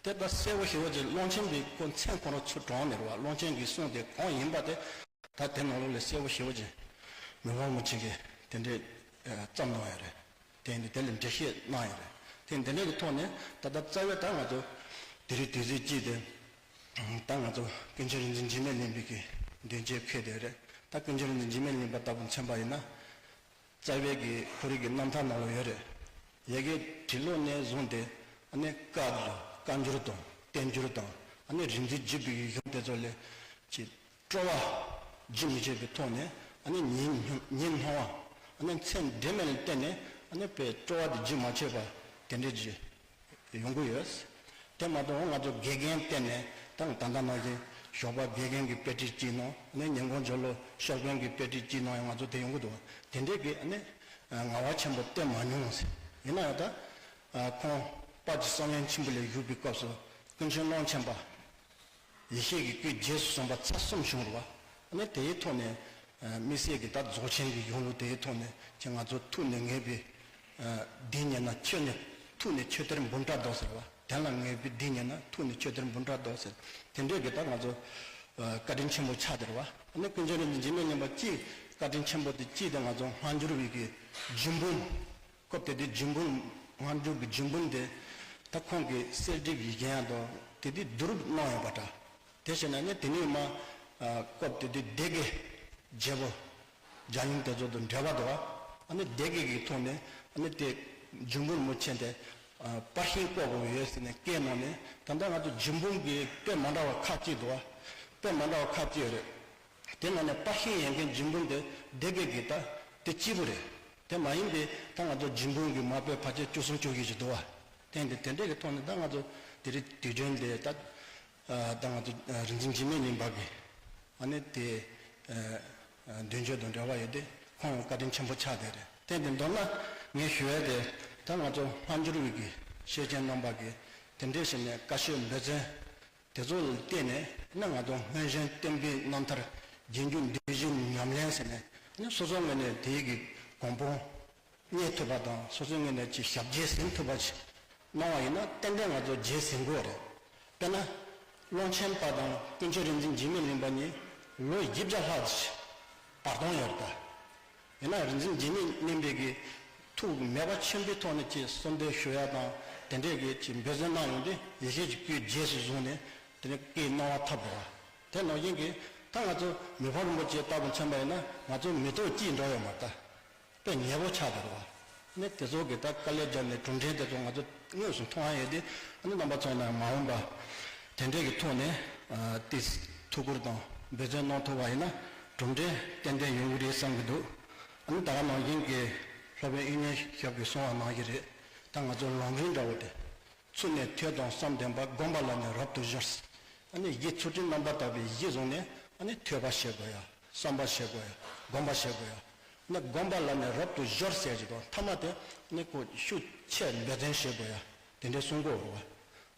དེ་ད་གསལ་པོ་ཞེ་པོ་ཅིག་ཀློང་ཆེན་པའི་ཁོ་མཚན་ཁོ་རང་ཚུར་དྲངས་ནས་རེད་བ། ཀློང་ཆེན་གྱིས་གསུངས་ཏེ་གང་ཡིན་པ་དེ། ད་དེ་ནང་ལོགས་ལ་གསལ་པོ་ཞེ་པོ་ཅིག་མི་ཕམ་རིན་པོ་ཆེ་གིས་དེ་འདྲའི་བརྩམས་གནང་ཡོད་རེད། དེ་ནི་དེ་ལ་འགྲེལ་བཤད་གནང་ཡོད་རེད། དེ་འདི་འདྲའི་གི་ཐོག་ནས་ད་ལྟ་རྩ་བའི་ད་ང་ཚོ་དེ་རིང་དུས་ཚོད་ཅིག་དེ་ད་ང་ཚོ་ཀུན་མཁྱེན་རིག་འཛིན་འཇིགས་མེད་གླིང་པའི་གི་མདུན་བསྐྱོད་འཁོད་བསྡད་རེད། ད་ཀུན་མཁྱེན་རིག་འཛིན་འཇིགས་མེད་གླིང་པ་ལྟ་བུ་མཚོན་པ་ཡིན་ན་རྩ་བའི་གི་ཁོ་རའི་གི་རྣམ་ཐར་ནང་ལ་ཡོད་རེད། ཡ་གི་བྲིས་ལོ་ནས་བཟུང་སྟེ་ཨ་ནི་བཀའ་བཀའ་འགྱུར་དང་བསྟན་འགྱུར་དང་ཨ་ནི་རིག་འཛིན་བརྒྱུད་པའི་གཞུང་དེ་ཚོ་ལས་ཀྱི་ སྤྲོ་བ་བརྗེད་མི་བྱེད་པའི་ཐོག་ནས་ཨ་ནི་ཉིན་ཉིན་སྣང་བ་ཨ་ནི་མཚན་འབྲེལ་མེད་ལ་བརྟེན་ནས་ཨ་ནི་དཔེ་སྤྲོ་བ་དེ་བརྗེད་མ་བྱས་པ་དེ་འདྲས་ཀྱི་ཡོང་གི་ཡོད། དེ་མ་གཏོགས་ང་ཚོ་དགེ་རྒན་བསྟེན་ནས་ད་ད་ལྟ་ནང་བཞིན་ཞོགས་པ་དགེ་རྒན་གྱི་དཔེ་ཁྲིད་གཅིག་གནང་ཨ་ནི་ཉིན་གུང་ཇོ་ལོ་ཤོག་དཔོན་གྱི་དཔེ་ཁྲིད་གཅིག་གནང་ཡང་ང་ཚོ་དེ་ཡོང་གི་འདུག་དེ་འདྲས་ཀྱི་ཨ་ནི་ངལ་བ་ཆེན་པོ་བསྟེན་མ་མྱོང་ཟེར། ཡིན་ན་ཡང་ད་ཁོང་དཔལ་གྱི་གསང་བའི་འཆིང་བུ་ལས་བཞུགས་པའི་སྐབས་སུ་ཀུན་མཁྱེན་ཀློང་ཆེན་པ། ཡེ་ཤེས་ཀྱི་སྐུའི་རྗེས་སུ་བཟུང་བ་ཚར་གསུམ་བྱུང་རེད་བ། ཨ་ནི་དེའི་ཐོག་ནས་དམིགས་བསལ་གྱི་ད་རྫོགས་ཆེན་གྱི་གཞུང་ལུགས་དེའི་ཐོག་ནས་ཁྱེད་ང་ཚོ་ཐུགས་ནས་ངེས་པའི་སྡིག་ཉེས་ན་ཆོས་ནས་ཐུགས་ནས་ཆོས་གཏེར་འབུམ་ཕྲག་བཟློག་ཟེར་བ། དེ་ལ་ངེས་པའི་སྡིག་ཉེས་ན་ཐུགས་ནས་ཆོས་གཏེར་འབུམ་ཕྲག་བཟློག་ཟེར། དེ་འདྲས་ཀྱི་ད་ང་ཚོ་བཀའ་དྲིན་ཆེན་པོ་ཆགས་བསྡད་རེད་བ། ཨ་ནི་ཀུན་མཁྱེན་རིན་ཆེན་འཇིགས་མེད་གླིང་པ་གཅིག་བཀའ་དྲིན་ཆེན་པོ་དེ་གཅིག་དེ་ང་ཚོ་སྔ་འགྱུར་བའི་གི་རྒྱུད་འབུམ། སྐབས་དེ་དུས་རྒྱུད་འབུམ། སྔ་འགྱུར་གྱི་རྒྱུད་འབུམ་དེ་ད་ཁོང་གིས་གསེར་བྲིས་ཀྱི་བཞེངས་ཡག་དང་དེ་དུས་བསྡུ་རུབ་གནང་ཡོད་པ་འདྲ། དེ་བྱས་ན་ནི་དེ་ནས་མ་སྐབས་དེ་དུས་སྡེ་དགེ་རྒྱལ་པོ་རྒྱལ་ཡུམ་དེ་ཚོ་དང་འབྲེལ་བ་འདུག་ཨ་ནི་སྡེ་དགེ་གི་ཐོག་ནས་ཨ་ནི་དེ་རྒྱུད་འབུམ་མུ་ཆེན་དེ་པར་ཤིང་བརྐོ་དགོས་ཡོད་ཟེར་ནས་སྐད་གནང་ནས། ད་ལྟ་ང་ཚོ་རྒྱུད་འབུམ་གྱི་དཔེ་མ་འདྲ་བ་ཁག་ཅིག་འདུག་དཔེ་མ་འདྲ་བ་ཁག་ཅིག་ཡོད་རེད། དེ་ནང་ནས་པར་ཤིང་ཡོད་མཁན་རྒྱུད་འབུམ་དེ་སྡེ་དགེ་གི་ད་དེ་གཅིག་པུ་རེད། དེ་མ་ཡིན་པའི་ད་ང་ཚོ་རྒྱུད་འབུམ་གྱི་མ་དཔེ་ཕལ་ཆེར་བཅུ་གསུམ་བཅུ་བཞི་ཅིག་འདུག་བ། དེ་འདི་དེ་འདྲས་ཀྱི་ཐོག་ནས་ད་ང་ཚོ་དེ་རིང་དུས་རྒྱུན་དེ་ད་ད་ང་ཚོ་རིག་འཛིན་འཇིགས་མེད་གླིང་པ་གི་ཨ་ནི་དེ་མདུན་ལྕོག་དང་འབྲེལ་བ་ཡོད་དེ། ཁོང་བཀའ་དྲིན་ཆེན་པོ་ཆགས་བསྡད་རེད། དེ་འདི་མདོར་ན་ངས་ཞུ་ཡས་དེ་ད་ང་ཚོ་སྔ་འགྱུར་བའི་གི་ཤེས་ཅན་རྣམ་པ་གི་དེ་འདྲས་བྱས་ནས་བཀའ་ཆོས་འབད་བརྩོན། དེ་ཚོ་ལ་བརྟེན་ནས་ནི་ང་ཚོ་སྔོན་བྱོན་བསྟན་པའི་རྣམ་ཐར་རྗེས་འཇུག་འདུལ་བྱེད་ཉམས་ལེན་ཟེར་ནས་ནི་སོ་སོའི་ངོས་ནས་དེའི་གི་གོང་འཕང་བརྙེས་ཐུབ་པ་དང་སོ་སོའི་ངོས་ནས་ཅིག་ཞབས་རྗེས་ཟིན་ཐུབ་པ་ཅིག་གནང་བ་ཡིན་ན་ཏན་ཏན་ང་ཚོ་རྗེས་ཟིན་དགོས་རེད། དཔེར་ན། ཀློང་ཆེན་པ་དང་ཀུན་མཁྱེན་རིག་འཛིན་འཇིགས་མེད་གླིང་པ་གཉིས་ལོ་བཞི་བརྒྱ་ལྷག་ཅིག་བར་སྟོང་ཡོད་རེད་ད། ཡིན་ན་རིག་འཛིན་འཇིགས་མེད་གླིང་པའི་གི་ཐུགས་མོས་པ་ཆེན་པོའི་ཐོག་ནས་ཅིག་གསོལ་འདེབས་ཞུ་ཡ་དང་དེ་འདྲས་ཀྱི་ཅིག་འབད་བརྩོན་གནང་ཡོང་དུས་ཡེ་ཤེས་ཀྱི་སྐུའི་རྗེས་སུ་བཟུང་ནས་དེ་ནས་སྐུའི་སྣང་བ་ཐོབ་འགྲོ་བ། དེ་ནང་བཞིན་གྱི་ད་ང་ཚོ་མི་ཕམ་རིན་པོ་ཆེ་ལྟ་བུ་མཚོན་པ་ཡིན་ན་ང་ཚོ་མི་ཐོག་གཅིག་འགྲོ་ཡོད་མ་རེད་ད། དཔེ་ཉེ་པོ་ཆགས་འགྲོ་བ། ནས་དེ་ཚོ་གི་ད་དཀའ་ལས་བརྒྱབ་ནས་གྲུབ་འབྲས་དེ་ཚོ་ང་ཚོ་དངོས་སུ་མཐོང་ཡ་ཡོད་དེ། ཨ་ནི་རྣམ་པ་ཚོ་ཡིན་ན་མ་འོངས་པ་དེ་འདྲས་ཀྱི་ཐོག་ནས་ཏིས་ཐུགས་ཁུར་དང་འབད་བརྩོན་གནང་ཐུབ་པ་ཡིན་ན་གྲུབ་འབྲས་ཏན་ཏན་ཡོང་གི་རེད་བསམ་གྱི་འདུག་ཨ་ནི་ད་ག་ནང་བཞིན་གྱི་སློབ་དཔོན་དབྱིག་གཉེན་ཞབས་ཀྱིས་གསུངས་པ་ནང་བཞིན་རེད། ད་ང་ཚོ་ལམ་རིམ་འདྲ་བོ་དེ་ཚུར་ནས་ཐོས་དང་བསམ་ལྡན་པ། སྒོམ་པ་ལ་ནི་རབ་ཏུ་སྦྱོར། ཨ་ནི་གཞི་ཚུལ་ཁྲིམས་རྣམ་པར་དག་པའི་གཞི་བཟུང་ནས་ཨ་ནི་ཐོས་པ་བྱེད་དགོས་ཡ། བསམ་པ་བྱེད་དགོས་ཡ། སྒོམ་པ་བྱེད་དགོས་ཡ། ཨ་ནི་སྒོམ་པ་ལ་ནི་རབ་ཏུ་སྦྱོར་ཟེར་གྱི་དང་ཐ་མ་དེ་ཨ་ནི་ཁོ་ཤུགས་ཆེ་འབད་བརྩོན་བྱེད་དགོས་ཡ། དེ་འདྲའི་གསུང་གོ་རུ་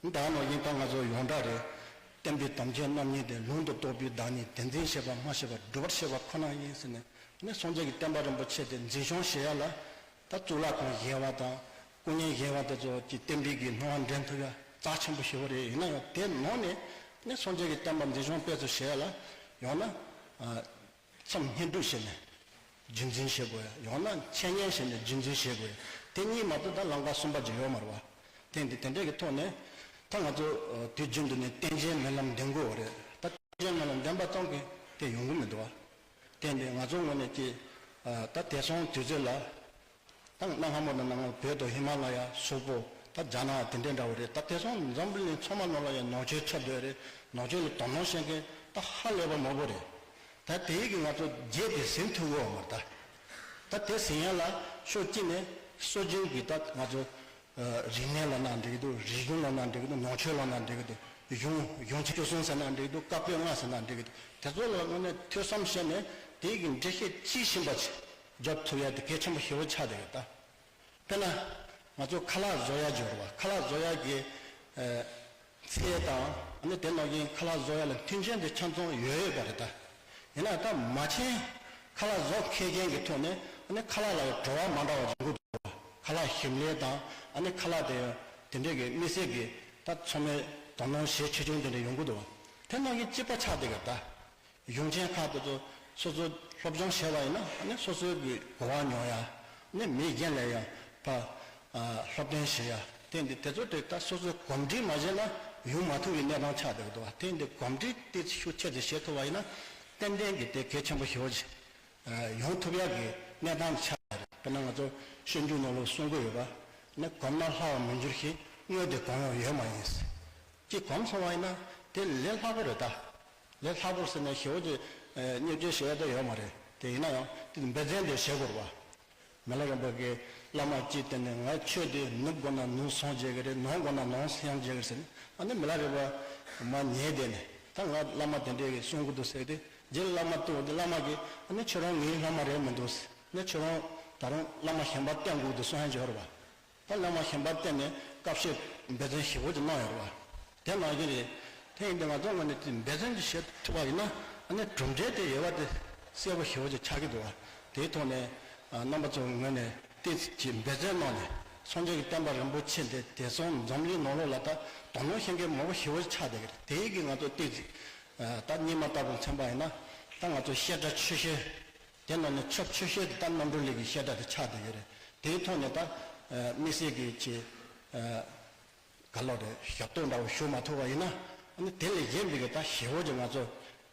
བ། ད་ནང་བཞིན་ད་ང་ཚོ་ཡོངས་གྲགས་རེད། བསྟན་པའི་དམ་ཆོས་རྣམ་གཉིས་ཏེ། ལུང་དུ་རྟོགས་པའི་བདག་ཉིད་དེ་འཛིན་བྱེད་པ་སྨྲ་བྱེད་པ་སྒྲུབ་པར་བྱེད་པ་ཁོ་ན་ཡིན་ཟེར་ནས་ནི་སངས་རྒྱས་ཀྱི་བསྟན་པ་རིན་པོ་ཆེ་དེ་འཛིན་སྐྱོང་བྱེད་ཡ་ལ། ད་གཙུག་ལག་ཁང་བཞེངས་པ་དང་སྐུ་བརྙན་བཞེངས་པ་དེ་ཚོ་གི་བསྟན་པའི་གི་སྣང་བ་འདྲེན་ཐུབ་ཡ་རྩ་ཆེན་པོ་ཞེ་པོ་རེད། ཡིན་ན་ཡང་དེ་ནང་ནས་ནི་སངས་རྒྱས་ཀྱི་བསྟན་པ་འཛིན་སྐྱོང་སྤེལ་གསུམ་བྱེད་ཡ་ལ་ཡང་ན་མཚམས་བསྙེན་སྒྲུབ་བྱས་ནས་རྒྱུན་འཛིན་བྱེད་དགོས་ཡ། ཡང་ན་འཆད་ཉན་བྱས་ནས་རྒྱུན་འཛིན་བྱེད་དགོས་ཡ། དེ་གཉིས་མ་གཏོགས་ད་ལམ་ཁ་གསུམ་པ་ཅིག་ཡོད་མ་རེད་བ། དེ་འདི་དེ་འདྲས་ཀྱི་ཐོག་ནས་ད་ང་ཚོ་དུས་རྒྱུན་དུ་ནས་བསྟན་བྱའི་སྨོན་ལམ་འདེབས་དགོས་པ་རེད། ད་བསྟན་བྱའི་སྨོན་ལམ་འདེབས་པ་ཙམ་གྱིས་དེ་ཡོང་གི་མི་འདུག་བ། དེ་འདི་ང་ཚོ་ངོས་ནས་ཀྱི་ད་དེང་སང་དུས་ཚོད་ལ། ད་གནའ་སྔ་མོ་དང་གནའ་སྔ་མོ་བོད་དང་ཧི་མ་ལ་ཡ་སོག་པོ་ད་རྒྱ་ནག་དེ་འདྲས་འདྲ་བོ་རེད། ད་དེང་སང་འཛམ་བུ་གླིང་ཚང་མ་ནང་ལ་ཡ་ནང་ཆོས་ཁྱབ་བསྡད་རེད། ནང་ཆོས་ལ་དོ་སྣང་བྱེད་མཁན་ད་ཧ་ལས་པ་མང་པོ་རེད། ད་དེ་ཡི་གི་ང་ཚོ་རྗེས་དེ་ཟིན་ཐུབ་ཀྱི་ཡོད་མ་རེད་ད། ད་དེ་ཟིན་ཡ་ལ་ཕྱོགས་གཅིག་ནས་སྲོལ་རྒྱུན་གྱི་ད་ང་ཚོ་རིག་གནས་ལབ་ན་འགྲིག་གི་འདུག་རིག་གཞུང་ལབ་ན་འགྲིག་གི་འདུག་ནང་ཆོས་ལབ་ན་འགྲིག་གི་འདུག་གཞུང་གཞུང་ཆེན་བཅུ་གསུམ་ཟེར་ན་འགྲིག་གི་འདུག་བཀའ་པོད་ལྔ་ཟེར་ན་འགྲིག་གི་འདུག་དེ་ཚོ་ལ་དངོས་གནས་ཐོས་བསམ་བྱས་ནས་དེ་ཡི་གི་འགྲེལ་བཤད་དཔྱིས་ཕྱིན་པ་ཅིག་རྒྱབ་ཐུབ་ཡ་དེ་གལ་ཆེན་པོ་ཞེ་པོ་ཆགས་བསྡད་ཡོད་ད། དཔེར་ན། ང་ཚོ་ཁ་ལག་བཟོ་ཡ་སྦྱོར་བ། ཁ་ལག་བཟོ་ཡ་གི་ཨ་ཚད་དང་ཨ་ནི་དེ་ནང་བཞིན་ཁ་ལག་བཟོ་ཡ་ལ་མཐུན་རྐྱེན་དེ་ཆ་ཚང་ཡོད་ཡོད་པ་རེད་ད། ཡིན་ན་ད་མ་བྱན་ཁ་ལག་བཟོ་མཁས་མཁན་གྱི་ཐོག་ནས་ཨ་ནི་ཁ་ལག་ལ་བྲོ་བ་མ་འདྲ་བ་ཡོང་གི་འདུག་ཁ་ལག་ཞིམ་ལས་དང་ཨ་ནི་ཁ་ལག་དེ་དེ་འདྲས་ཀྱི་དམིགས་བསལ་གྱི་ད་ཚང་མས་དོ་སྣང་བྱེད་ཆེ་ཆུང་དེ་འདྲ་ཡོང་གི་འདུག་དེ་ནང་བཞིན་གཅིག་པ་ཆགས་བསྡད་ཀྱི་ད། གཞུང་ཆེན་ཁག་དེ་ཚོ་སོ་སོ་སློབ་སྦྱོང་བྱས་པ་ཡིན་ན་ཨ་ནི་སོ་སོའི་གི་གོ་བ་ཉོ་ཡ། ཨ་ནི་མི་གཞན་ལ་ཡང་ཕར་སློབ་སྟོན་བྱེད་ཡ། དེ་འདི་དེ་ཚོ་དེ་ད་སོ་སོའི་གོམས་འདྲིས་མ་བྱས་ན་ཡོང་མ་ཐུབ་པའི་གནས་སྟངས་ཆགས་བསྡད་ཀྱི་འདུག་བ། དེ་འདི་གོམས་འདྲིས་དེ་ཤུགས་ཆེ་ཙམ་བྱེད་ཐུབ་པ་ཡིན་ན་ཏན་ཏན་གྱི་དེ་གལ་ཆེན་པོ་ཞེ་པོ་ཅིག་ཡོང་ཐུབ་ཡ་གི་གནས་སྟངས་ཆགས་ཡ་རེད། དཔེར་ན་ང་ཚོ་སྤྱོད་འཇུག་ནང་ལོགས་གསུང་གི་ཡོད་པ། ཨ་ནི་གོམས་ན་སླ་བར་མི་འགྱུར་ཞིང་། དངོས་དེ་གོམས་ཡང་ཡོད་མ་ཡིན། ཅིག་གོམས་སོང་བ་ཡིན་ན་དེ་ལས་སླ་པོ་རེད་ད། དེ་ལྷག་པར་ཟེར་ནས་ཞེ་པོ་ཅིག་བརྙས་བཅོས་བྱེད་ཡ་དེ་ཡོད་མ་རེད། དེ་ཡིན་ན་ཡང་དེ་འབད་བརྩོན་དེ་བྱེད་དགོས་རེད་བ། མི་ལ་རིན་པོ་གིས་བླ་མ་གཅིག་བསྟེན་ནས་ང་ཆོས་དེ་ནུབ་དགོས་ན་ནུབ་སངས་རྒྱས་ཀྱི་རེད། ནོན་དགོས་ན་ནོན་སངས་རྒྱས་ཀྱི་རེད་ཟེར་ནས། ཨ་ནི་མི་ལ་རིན་པོ་མ་ཉན་བསྡད་ནས། ད་ང་བླ་མ་དེ་འདྲས་ཀྱིས་གསུང་གི་འདུག་ཟེར་ཏེ། རྗེས་ལ་བླ་མ་ལྟོས་ཏེ། བླ་མ་གིས་ཨ་ནི་ཁྱོད་རང་ངའི་བླ་མ་རེད་མི་འདུག་ཟེར། ཨ་ནི་ཁྱོད་རང་ད་རུང་བླ་མ་གཞན་པ་བསྟེན་དགོས་འདུག་གསུང་ཡ་ཅིག་ཡོད་རེད་བ། ད་བླ་མ་གཞན་པ་བསྟེན་ནས་དཀའ་སྤྱད་འབད་བརྩོན་ཞེ་པོ་ཅིག་གནང་ཡོད་རེད་བ། དེ་གནང་གི་རེད། དེ་ཡིན་དུས་ང་ཚོ་ངོས་ནས་དེ་འབད་བརྩོན་ཅིག་བྱེད་ཐུབ་པ་ཡིན་ན། ཨ་ནི་གྲུབ་འབྲས་དེ་ཡོད་པ་དེ་གསལ་པོ་ཞེ་པོ་ཅིག་ཆགས་ཀྱི་འདུག་བ། དེའི་ཐོག་ནས་ཨ་རྣམ་པ་ཚོའི་ངོས་ནས་ཏོག་ཙམ་ཅིག་འབད་བརྩོན་གནང་ནས། སངས་རྒྱས་ཀྱི་བསྟན་པ་རིན་པོ་ཆེ་འདི་དེང་སང་འཛམ་གླིང་ནང་ལོགས་ལ་ད་དོ་སྣང་བྱེད་མཁན་མང་པོ་ཞེ་པོ་ཅིག་ཆགས་བསྡད་ཀྱི་རེད། དེའི་གི་ང་ཚོ་ཏོག་ཙམ་ཨ་ད་སྔོན་མ་ལྟ་བུ་མཚོན་པ་ཡིན་ན། ད་ང་ཚོ་བཤད་གྲྭ་ཆོས་བཤད། དེ་ནང་ནས་ཆོས་ཆོས་བཤད་དེ་ད་རྣམ་གྲོལ་གླིང་གི་བཤད་གྲྭ་དེ་ཆགས་བསྡད་ཡོད་རེད། དེའི་ཐོག་ནས་ད་ཨ་དམིགས་བསལ་གྱི་ཅིག་ཨ་ག་ལབ་རེད། ཞབས་ཏོག་འདྲ་བོ་ཞུ་མ་ཐུབ་པ་ཡིན་ན། ཨ་ནི་དེ་ལས་གཞན་པའི་གི་ད་ཞེ་པོ་ཅིག་ང་ཚོ་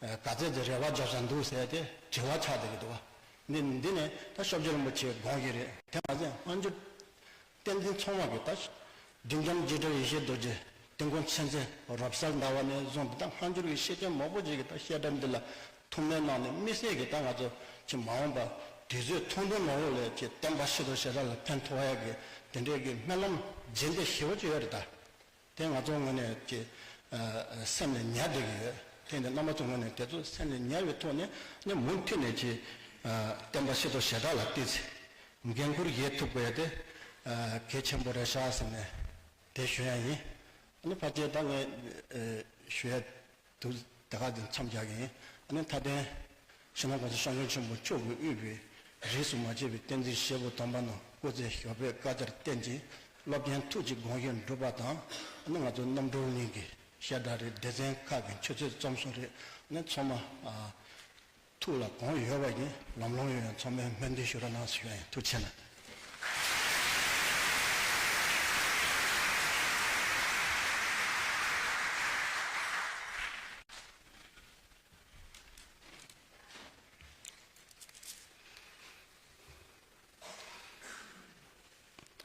ཨ་ག་ཚད་ཅིག་རེ་བ་རྒྱབ་ས་འདུག་ཟེར་ཏེ་དྲི་བ་ཆགས་བསྡད་ཀྱི་འདུག་བ། འདི་འདི་ནས་ད་སྐྱབས་རྗེ་རིན་པོ་ཆེ་དགོངས་ཀྱི་རེད། དེ་མ་ཟད་སྔ་འགྱུར་བསྟན་འཛིན་ཚང་མ་གིས་ད་བདུད་འཇོམས་འཇིགས་བྲལ་ཡེ་ཤེས་རྡོ་རྗེ། དིལ་མགོ་མཚན་བཙན་རབ་གསལ་ཟླ་བ་ནས་བཟུང་སྟེ། ད་སྔ་འགྱུར་གྱི་སྐྱེས་ཆེན་མང་པོ་ཅིག་གིས་ད་བཤད་གྲྭ་འདི་ལ་ཐུགས་སྨོན་གནང་ནས། དམིགས་བསལ་གྱིས་ད་ང་ཚོ་ཕྱི་མ་འོངས་པ་དུས་ཚོད་ཐུང་ཐུང་ནང་ལོགས་ལ་ཅིག་བསྟན་པ་ཕྱི་དྲོ་ཞེ་དྲག་ལ་ཕན་ཐོགས་ཡག་གི་དེ་འདྲའི་གི་སྨོན་ལམ་རྒྱུན་དེ་ཞེ་པོ་ཅིག་ཡོད་རེད་ད། དེ་ང་ཚོ་ངོས་ནས་ཀྱི་ཨ་སེམས་ལ་ཉར་བསྡད་ཀྱི་ཡོད། དེ་ནས་རྣམ་པ་ཚོ་ངོས་ནས་དེ་ཚོ་སེམས་ལ་ཉར་བའི་ཐོག་ནས་ནི་མུ་མཐུད་ནས་ཀྱི་ཨ་བསྟན་པ་ཕྱི་དྲོ་ཞེ་དྲག་ལ་ཏོག་ཙམ་འགན་ཁུར་བཞེས་ཐུབ་དགོས་ཡ་དེ་ཨ་གལ་ཆེན་པོ་རེད་ཤག་ཟེར་ནས་དེ་ཞུ་ཡ་ཡིན། ཨ་ནི་ཕལ་ཆེར་ད་ངས་ཨ་ཞུ་ཡ་དུ་དེ་ག་དེ་མཚམས་རྒྱག་གི་ཡིན། ཨ་ནི་མཐའ་དོན་སྤྱི་ནོར་༸གོང་ས་༸སྐྱབས་མགོན་ཆེན་པོ་མཆོག་གིས་དབུས་པའི་རིས་སུ་མ་ཆད་པའི་བསྟན་འཛིན་བཞད་པོ་དམ་པ་རྣམས་སྐུ་ཚེ་ཞབས་པད་བསྐལ་བརྒྱར་བརྟན་ཅིང་། སློབ་ཆེན་ཐུགས་ཀྱི་དགོངས་བཞེད་འགྲུབ་པ་དང་། ཨ་ནི་ང་ཚོ་རྣམ་གྲོལ་གླིང་གི་བཤད་གྲྭ་རེད། སྡེ་ཚན་ཁག་གི་ཆུ་ཚོད་རྩོམ་གཞི་རེད། ཨ་ནི་ཚང་མ་ཨ་ཐུགས་ལ་གང་ཡོད་པ་ཡིན། ལམ་ལྷོང་ཡོང་ཡང་ཚང་མས་སྨོན་འདུན་ཞུ་རོགས་གནང་ཞུ་ཡ་ཡིན། ཐུགས་རྗེ་གནང་།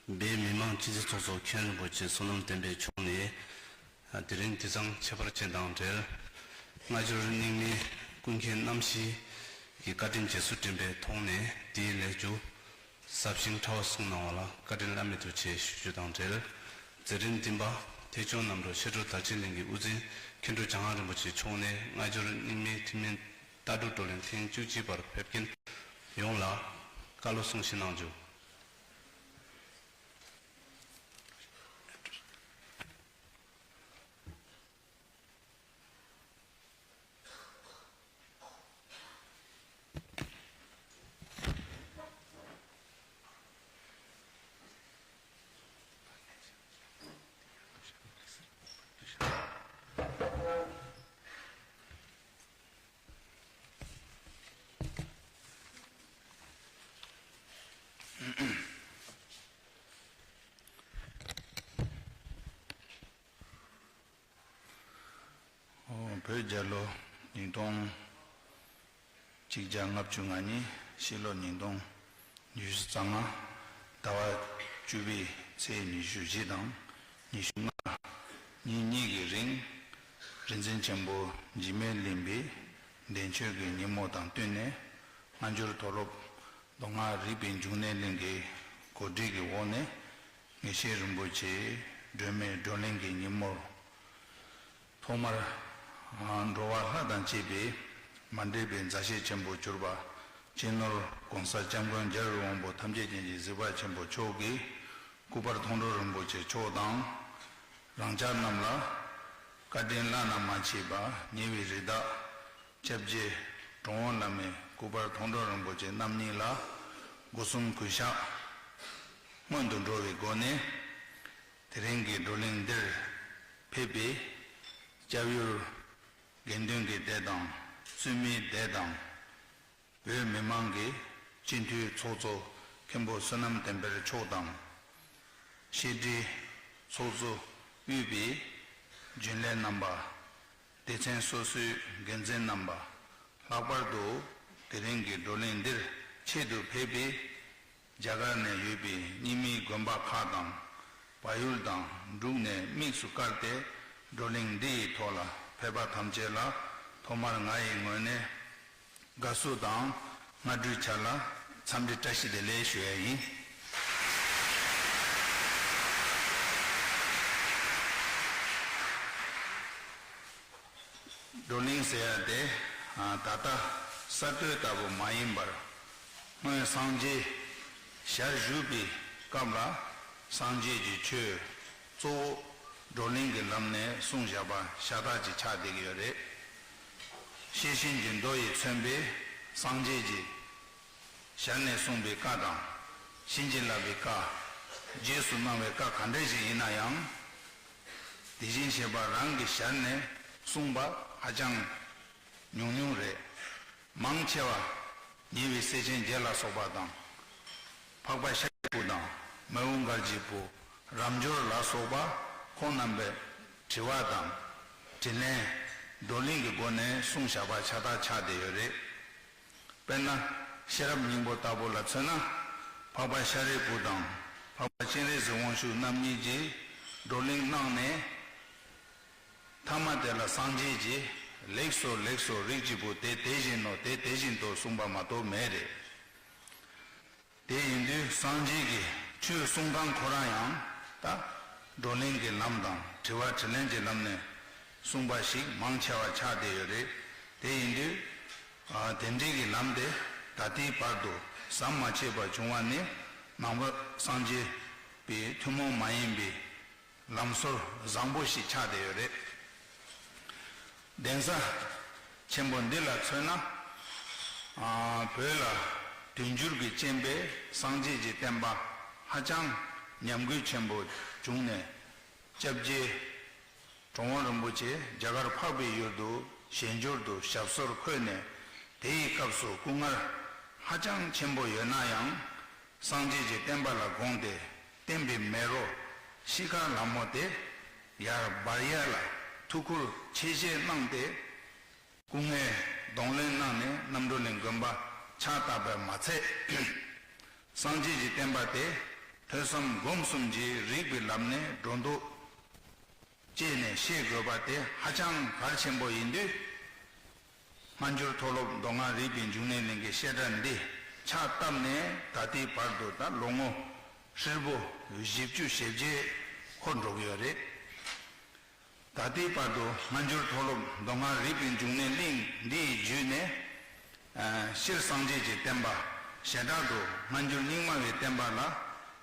སྦས་མི་མང་སྤྱི་འཐུས་ཚོགས་གཙོ་མཁན་རིན་པོ་ཆེ་བསོད་ནམས་བསྟན་འཕེལ་མཆོག་ནས། དེ་རིང་དུས་བཟང་ཁྱད་པར་ཅན་དང་འབྲེལ། སྔ་འགྱུར་རྙིང་མའི་ཀུན་མཁྱེན་རྣམ་བཞི་གི་བཀའ་དྲིན་རྗེས་སུ་དྲན་པའི་ཐོག་ནས། དེའི་ལས་རྒྱུ་ཟབ་ཞིང་ཕྲ་བ་གསུངས་གནང་བ་ལ་བཀའ་དྲིན་བླ་མེད་དུ་ཆེ་ཞུ་རྒྱུ་དང་འབྲེལ། མཛད་རིམ་བདུན་པ་ཐེག་མཆོག་རྣམ་གྲོལ་ཕྱི་དྲོ་དར་ཆེན་གླིང་གི་དབུ་འཛིན་མཁན་སྤྲུལ་འཇམ་དབྱངས་རིན་པོ་ཆེ་མཆོག་ནས། སྔ་འགྱུར་རྙིང་མའི་ཐུན་མིན་ལྟ་གྲུབ་བགྲོ་གླེང་ཐེངས་བཅུ་གཅིག་པར་ཕེབས་མཁན་ཡོངས་ལ་བཀའ་སློབ་གསུང་བཤད་གནང་རྒྱུ། བོད་རྒྱལ་ལོ་ཉིས་སྟོང་གཅིག་བརྒྱ་ལྔ་བཅུ་ང་གཉིས། ཕྱི་ལོ་ཉིས་སྟོང་ཉི་ཤུ་རྩ་ལྔ། ཟླ་བ་བཅུ་པའི་ཚེས་ཉི་ཤུ་བཞི་དང་ཉི་ཤུ་ལྔ་ཉིན་གཉིས་ཀྱི་རིང་། རིག་འཛིན་ཆེན་པོ་འཇིགས་མེད་གླིང་པའི་འདས་མཆོད་ཀྱི་ཉིན་མོ་དང་བསྟུན་ནས། སྔ་འགྱུར་མཐོ་སློབ་མདོ་སྔགས་རིག་པའི་འབྱུང་གནས་གླིང་གི་གོ་སྒྲིག་གི་འོག་ནས། དགེ་བཤེས་རིན་པོ་ཆེའི་སྒྲོན་མེའི་བགྲོ་གླེང་གི་ཉིན་མོར། ཐོག་མར་འགྲོ་བ་ལྷ་དང་བཅས་པའི་མ་འདྲེས་པའི་མཛའ་བཤེས་ཆེན་པོ་གྱུར་པ། སྤྱི་ནོར་༸གོང་ས་༸སྐྱབས་མགོན་རྒྱལ་བའི་དབང་པོ་ཐམས་ཅད་མཁྱེན་ཅིང་གཟིགས་པ་ཆེན་པོ་མཆོག་གིས། སྐུ་པར་མཐོང་གྲོལ་རིན་པོ་ཆེ་མཆོག་དང་། རང་ཅག་རྣམས་ལ་བཀའ་དྲིན་བླ་ན་མ་མཆིས་པ་ཉེ་བའི་རི་དྭགས་སྐྱབས་རྗེ་གྲུབ་དབང་བླ་མའི་སྐུ་པར་མཐོང་གྲོལ་རིན་པོ་ཆེ་རྣམ་གཉིས་ལ་སྒོ་གསུམ་གུས་ཕྱག་སྔོན་དུ་འགྲོ་བའི་སྒོ་ནས། དེ་རིང་གི་བགྲོ་གླེང་འདིར་ཕེབས་པའི་སྐྱབས་ཡུལ་དགེ་འདུན་གྱི་སྡེ་དང་བཙུན་མའི་སྡེ་དང་། བོད་མི་མང་གི་སྤྱི་འཐུས་ཚོགས་གཙོ་མཁན་པོ་བསོད་ནམས་བསྟན་འཕེལ་མཆོག་དང་། བཤད་ཁྲིའི་ཚོགས་གཙོ་དབུས་པའི་རྒྱུན་ལས་རྣམ་པ། སྡེ་ཚན་སོ་སོའི་འགན་འཛིན་རྣམ་པ། ལྷག་པར་དུ་དེ་རིང་གི་བགྲོ་གླེང་འདིར་ཆེད་དུ་ཕེབས་པའི་རྒྱ་གར་ནས་ཡོད་པའི་རྙིང་མའི་དགོན་པ་ཁག་དང་། བལ་ཡུལ་དང་འབྲུག་ནས་དམིགས་སུ་བཀར་ཏེ་བགྲོ་གླེང་འདི་ཡི་ཐོག་ལ་ཕེབས་པ་ཐམས་ཅད་ལ་ ཐོག་མར་ང་ཡི་ངོས་ནས་དགའ་བསུ་དང་སྔ་དྲོའི་ཆ་ལ་འཚམས་འདྲི་བཀྲ་ཤིས་བདེ་ལེགས་ཞུ་ཡ་ཡིན། བགྲོ་གླེང་ཟེར་ཡ་དེ་ད་ལྟ་གསར་གཏོད་ལྟ་བུ་མ་ཡིན་པར། སྔོན་སངས་རྒྱས་ཞལ་བཞུགས་པའི་སྐབས་ལ་སངས་རྒྱས་ཀྱི་ཆོས་གཙོ་བོ་བགྲོ་གླེང་གི་ལམ་ནས་གསུངས་བཞག་པ་ཤ་སྟག་ཅིག་ཆགས་བསྡད་ཀྱི་ཡོད་རེད། ཤེས་བཞིན་གྱི་མདོ་ཡིས་མཚོན་པའི་སངས་རྒྱས་ཀྱི་ཞལ་ནས་གསུངས་པའི་བཀའ་དང་། བྱིན་གྱིས་བརླབས་པའི་བཀའ། རྗེས་སུ་གནང་བའི་བཀའ་ག་འདྲ་ཞིག་ཡིན་ན་ཡང་། དེ་བཞིན་གཤེགས་པ་རང་གི་ཞལ་ནས་གསུངས་པ་ཧ་ཅང་ཉུང་ཉུང་རེད། མང་ཆེ་བ་ཉེ་བའི་སྲས་ཆེན་བརྒྱད་ལ་སོགས་པ་དང་། འཕགས་པ་ཤཱ་རིའི་བུ་དང་མི་བོ་མགར་གྱི་བུ་རབ་འབྱོར་ལ་སོགས་པ་ཁོང་རྣམ་པས་དྲི་བ་དང་། དྲིས་ལན། བགྲོ་གླེང་གི་སྒོ་ནས་གསུངས་བཞག་པ་ཤ་སྟག་ཆགས་བསྡད་ཡོད་རེད། དཔེར་ན། ཤེས་རབ་སྙིང་པོ་ལྟ་བུ་ལ་མཚོན་ན། འཕགས་པ་ཤཱ་རིའི་བུ་དང་འཕགས་པ་སྤྱན་རས་གཟིགས་དབང་ཕྱུག་རྣམ་གཉིས་ཀྱིས་བགྲོ་གླེང་གནང་ནས། ཐ་མ་དེ་ལ་སངས་རྒྱས་ཀྱིས་ལེགས་སོ་ལེགས་སོ། རིགས་ཀྱི་བུ་དེ་དེ་བཞིན་ནོ། དེ་དེ་བཞིན་ཏོ་གསུངས་པ་མ་གཏོགས་མེད་རེད། དེ་ཡིན་དུས་སངས་རྒྱས་ཀྱི་ཆོས་གསུང་སྟངས་ཁོ་རང་ཡང་ད་བགྲོ་གླེང་གི་ལམ་དང་དྲི་བ་དྲིས་ལན་གྱི་ལམ་ནས་གསུངས་པ་ཞིག་མང་ཆེ་བ་ཆགས་བསྡད་ཡོད་རེད། དེ་ཡིན་དུས་ཨ་དེ་འདྲའི་གི་ལམ་དེ་ད་ལྟའི་བར་དུ་ཟམ་མ་ཆད་པར་བྱུང་བ་ནི་ནང་པ་སངས་རྒྱས་པའི་ཐུན་མོང་མ་ཡིན་པའི་ལམ་སྲོལ་བཟང་པོ་ཞིག་ཆགས་བསྡད་ཡོད་རེད། གདན་ས་ཆེན་པོ་འདི་ལ་མཚོན་ན། ཨ་བོད་ལ་དུས་འགྱུར་གྱི་རྐྱེན་པས་སངས་རྒྱས་ཀྱི་བསྟན་པ་ཧ་ཅང་ཉམས་རྒུད་ཆེན་པོ་བྱུང་ནས། སྐྱབས་རྗེ་གྲུབ་དབང་རིན་པོ་ཆེ་རྒྱ་གར་འཕགས་པའི་ཡུལ་དུ་ཞལ་འབྱོར་དུ་ཞབས་སོར་འཁོད་ནས། དེའི་སྐབས་སུ་སྐུ་ངལ་ཧ་ཅང་ཆེན་པོ་ཡོད་ན་ཡང་། སངས་རྒྱས་ཀྱི་བསྟན་པ་ལ་དགོངས་ཏེ་བསྟན་པའི་མེ་རོ་ཤིས་ཀ་ལྷ་མོ་དེ་ཡར་འབར་ཡས་ལ་ཐུགས་ཁུར་ཆེ་བཞེས་གནང་སྟེ། སྐུ་ངལ་གདོང་ལེན་གནང་ནས་རྣམ་གྲོལ་གླིང་དགོན་པ་ཕྱག་བཏབ་པར་མ་ཚད། སངས་རྒྱས་ཀྱི་བསྟན་པ་དེ་ཐོས་བསམ་སྒོམ་གསུམ་གྱིས་རིགས་པའི་ལམ་ནས་སྒྲོ་འདོགས་བཅད་ནས་ཤེས་དགོས་པ་དེ་ཧ་ཅང་གལ་ཆེན་པོ་ཡིན་དུས། སྔ་འགྱུར་མཐོ་སློབ་མདོ་སྔགས་རིག་པའི་འབྱུང་གནས་གླིང་གི་བཤད་གྲྭ་འདི་ཕྱག་བཏབ་ནས་ད་ལྟའི་བར་དུ་ད་ལོ་ངོ་ཧྲིལ་པོ་བཞི་བཅུ་ཞེ་བརྒྱད་འཁོར་འགྲོ་གི་ཡོད་རེད། ད་ལྟའི་བར་དུ་སྔ་འགྱུར་མཐོ་སློབ་མདོ་སྔགས་རིག་པའི་འབྱུང་གནས་གླིང་འདི་ཡི་བརྒྱུད་ནས། ཨ་སྤྱིར་སངས་རྒྱས་ཀྱི་བསྟན་པ་ཞེ་དྲག་ཏུ་སྔ་འགྱུར་རྙིང་མ་བའི་བསྟན་པ་ལ་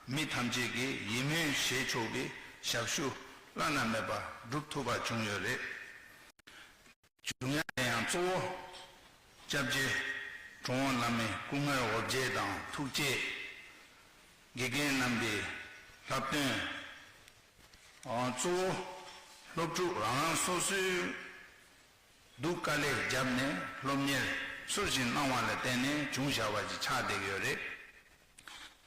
མི་ཐམས་ཅད་ཀྱིས་ཡིད་སྨོན་བྱེད་ཆོག་པའི་ཞབས་ཞུ་བླ་ན་མེད་པ་སྒྲུབ་ཐུབ་པ་བྱུང་ཡོད་རེད། བྱུང་ཡ་དེ་ཡང་གཙོ་བོ་སྐྱབས་རྗེ་གྲུབ་དབང་བླ་མའི་སྐུ་ངལ་འོ་བརྒྱལ་དང་ཐུགས་བསྐྱེད། དགེ་རྒན་རྣམ་པའི་བསླབ་སྟོན། གཙོ་བོ་སློབ་ཕྲུག་རང་རང་སོ་སོའི་སྡུག་དཀའ་ལས་བརྒྱབ་ནས་སློབ་གཉེར་ཚུལ་བཞིན་གནང་བ་ལ་བརྟེན་ནས་བྱུང་བཞག་པ་ཞིག་ཆགས་བསྡད་ཀྱི་ཡོད་རེད།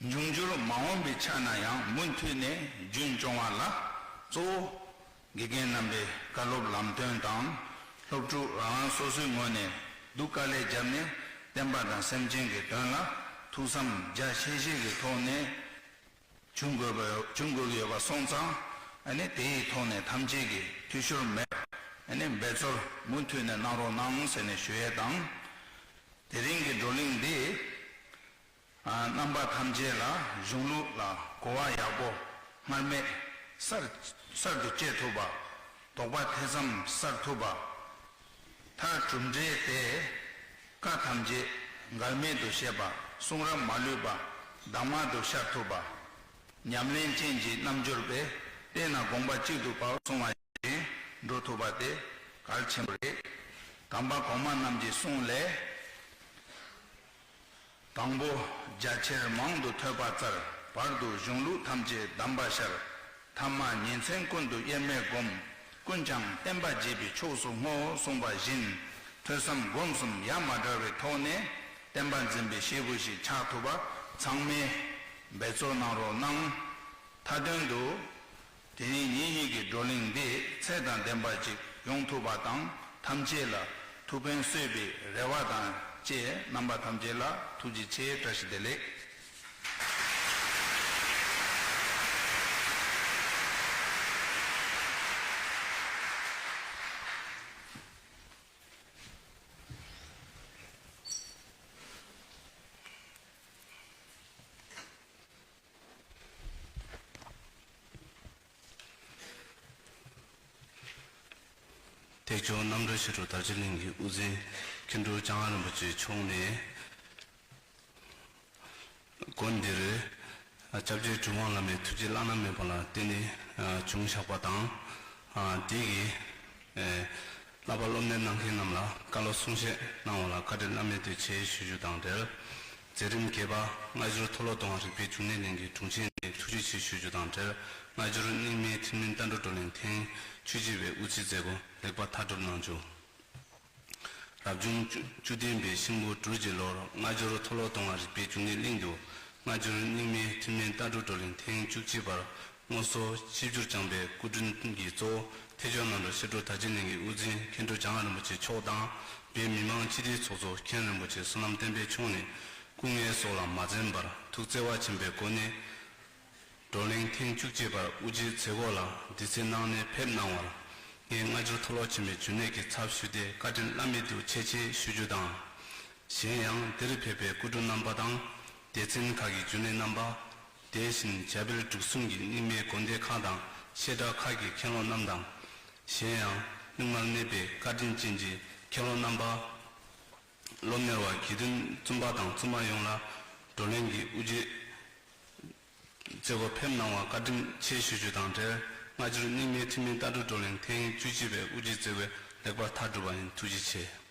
འབྱུང་འགྱུར་མ་འོངས་པའི་ཆ་ན་ཡང་མུ་མཐུད་ནས་རྒྱུན་སྐྱོང་བ་ལ་གཙོ་བོ་དགེ་རྒན་རྣམ་པའི་བཀའ་སློབ་ལམ་སྟོན་དང་། སློབ་ཕྲུག་རང་རང་སོ་སོའི་ངོས་ནས་སྡུག་དཀའ་ལས་བརྒྱབ་ནས་བསྟན་པ་དང་སེམས་ཅན་གྱི་དོན་ལ་ཐུགས་བསམ་རྒྱ་ཆེ་ཤོས་ཀྱི་ཐོག་ནས་བྱུང་དགོས་པ་བྱུང་དགོས་ཀྱི་ཡོད་པ་སོང་ཙང་། ཨ་ནི་དེའི་ཐོག་ནས་ཐམས་ཅད་ཀྱིས་འཐུས་ཤོར་མེད་པར་ཨ་ནི་འབད་རྩོལ་མུ་མཐུད་ནས་གནང་རོགས་གནང་ཟེར་ནས་ཞུ་ཡས་དང་། དེ་རིང་གི་བགྲོ་གླེང་འདི། རྣམ་པ་ཐམས་ཅད་ལ་གཞུང་ལུགས་ལ་གོ་བ་ཡག་པོ་སྔར་མེད་གསར་གསར་དུ་སྐྱེ་ཐུབ་པ། དོགས་པ་ཐེ་ཚོམ་སེལ་ཐུབ་པ། མཐར་གྲུབ་འབྲས་དེ་བཀའ་ཐམས་ཅད་འགལ་མེད་དུ་བཤད་པ། གསུང་རབ་མ་ལུས་པ་གདམས་ངག་ཏུ་ཤར་ཐུབ་པ། ཉམས་ལེན་ཅན་གྱི་རྣལ་འབྱོར་པས་བལྟས་ན་དགོངས་པ་གཅིག་ཏུ་བབས་གསུངས་པ་བཞིན་འགྲོ་ཐུབ་པ་དེ་གལ་ཆེན་པོ་རེད། དམ་པ་གོང་མ་རྣམས་ཀྱི་གསུང་ལས། དང་པོ་རྒྱ་ཆེར་མང་དུ་ཐོས་པ་སྩལ། བར་དུ་གཞུང་ལུགས་ཐམས་ཅད་གདམས་པ་ཤར། ཐ་མ་ཉིན་མཚན་ཀུན་ཏུ་དབྱེར་མེད་བསྒོམ། ཀུན་ཀྱང་བསྟན་པ་རྒྱས་པའི་ཕྱོགས་སུ་བསྔོ། གསུངས་པ་བཞིན། ཐོས་བསམ་སྒོམ་གསུམ་ཡ་མ་བྲལ་བའི་ཐོག་ནས་བསྟན་པ་འཛིན་པའི་སྐྱེས་བུ་ཞིག་ཆགས་ཐུབ་པ་ཚང་མས་འབད་རྩོལ་གནང་རོགས་གནང་། མཐའ་དོན་དུ། དེ་རིང་ཉིན་གཉིས་ཀྱི་བགྲོ་གླེང་འདི་ཚད་དང་ལྡན་པ་ཅིག་ཡོང་ཐུབ་པ་དང་། ཐམས་ཅད་ལ་ཐུགས་ཕན་གསོས་པའི་རེ་བ་དང་བཅས། རྣམ་པ་ཐམས་ཅད་ལ་ཐུགས་རྗེ་ཆེ། བཀྲ་ཤིས་བདེ་ལེགས། ཐེག་མཆོག་རྣམ་གྲོལ་ཞི་ཁྲོ་དར་ལྕོག་གླིང་གི་དབུ་འཛིན་མཁན་སྤྲུལ་འཇམ་དབྱངས་རིན་པོ་ཆེ་མཆོག་ནས། དགོན་འདིར་སྐྱབས་རྗེ་གྲུབ་དབང་བླ་མའི་ཐུགས་རྗེ་བླ་ན་མེད་པ་ལ་བརྟེན་ནས་བྱུང་བཞག་པ་དང་། དེ་གི་བསླབ་པ་སློབ་གཉེར་གནང་མཁན་རྣམས་ལ་བཀའ་སློབ་གསུང་བཤད་གནང་བ་ལ་བཀའ་དྲིན་བླ་མེད་དུ་ཆེ་ཞུ་རྒྱུ་དང་འབྲེལ། མཛད་རིམ་བརྒྱད་པ་སྔ་འགྱུར་མཐོ་སློབ་མཐོང་བ་རིག་པའི་འབྱུང་གནས་གླིང་གི་དྲུང་ཆེན་ནས་ཐུགས་རྗེ་ཆེ་ཞུ་རྒྱུ་དང་འབྲེལ། སྔ་འགྱུར་རྙིང་མའི་ཐུན་མིན་ལྟ་གྲུབ་བགྲོ་གླེང་ཐེངས་བཅུ་གཅིག་པའི་དབུ་འབྱེད་མཛད་སྒོ་ལེགས་པར་མཐའ་གྲུབ་གནང་རྒྱུ། རབ་བྱུང་བཅུ་བདུན་པའི་ཤིང་བུ་དྲུག་གི་ལོར་སྔ་འགྱུར་མཐོ་སློབ་མཐོང་བ་རིག་པའི་འབྱུང་གནས་གླིང་དུ་སྔ་འགྱུར་རྙིང་མའི་ཐུན་མིན་ལྟ་གྲུབ་བགྲོ་གླེང་ཐེངས་བཅུ་གཅིག་པར་དངོས་སུ་ཆིབས་བསྒྱུར་བསྐྱངས་པའི་སྐུ་མགྲོན་གྱི་གཙོ་བོ་ཐེག་མཆོག་རྣམ་གྲོལ་ཞི་ཁྲོ་དར་ལྕོག་གླིང་གི་དབུ་འཛིན་མཁན་སྤྲུལ་འཇམ་དབྱངས་རིན་པོ་ཆེ་མཆོག་དང་། བོད་མི་མང་སྤྱི་འཐུས་ཚོགས་གཙོ་མཁན་རིན་པོ་ཆེ་བསོད་ནམས་བསྟན་འཕེལ་མཆོག་ནས་སྐུ་ངལ་སོགས་ལ་མ་འཛེམས་པར་ཐུགས་བརྩེ་བ་ཆེན་པོའི་སྒོ་ནས། བགྲོ་གླེང་ཐེངས་བཅུ་གཅིག་པར་དབུ་འབྱེད་མཛད་སྒོ་ལ་དུས་ཚོད་གནང་ནས་ཕེབས་གནང་བར། ངས་སྔ་འགྱུར་མཐོ་སློབ་ཆེན་མོའི་རྒྱུན་ལས་ཀྱི་ཚབ་ཞུས་ཏེ་བཀའ་དྲིན་བླ་མེད་དུ་ཆེ་ཆེ་ཞུ་རྒྱུ་དང་། གཞན་ཡང་འདིར་ཕེབས་པའི་སྐུ་མགྲོན་རྣམ་པ་དང་སྡེ་ཚན་ཁག་གི་རྒྱུན་ལས་རྣམ་པ། དེ་བཞིན་བྱ་བེར་དྲུག་གསུམ་གྱི་རྙིང་མའི་དགོན་སྡེ་ཁག་དང་བཤད་གྲྭ་ཁག་གི་མཁན་སློབ་རྣམས་དང་། གཞན་ཡང་གླིང་དམར་གནས་པའི་བཀའ་དྲིན་ཅན་གྱི་མཁན་སློབ་རྣམ་པ། སློབ་གཉེར་བ་དགེ་འདུན་བཙུན་པ་དང་བཙུན་མ་ཡོངས་ལ་བགྲོ་གླེང་གི་དབུ་འབྱེད་མཛད་སྒོ་ཕེབས་གནང་བར་བཀའ་དྲིན་ཆེ་ཞུ་རྒྱུ་དང་འབྲེལ། སྔ་འགྱུར་རྙིང་མའི་ཐུན་མིན་ལྟ་གྲུབ་བགྲོ་གླེང་ཐེངས་བཅུ་གཅིག་པའི་དབུ་འབྱེད་མཛད་སྒོ་ལེགས་པར་མཐའ་གྲུབ་པ་ཡིན། ཐུགས་རྗེ་ཆེ།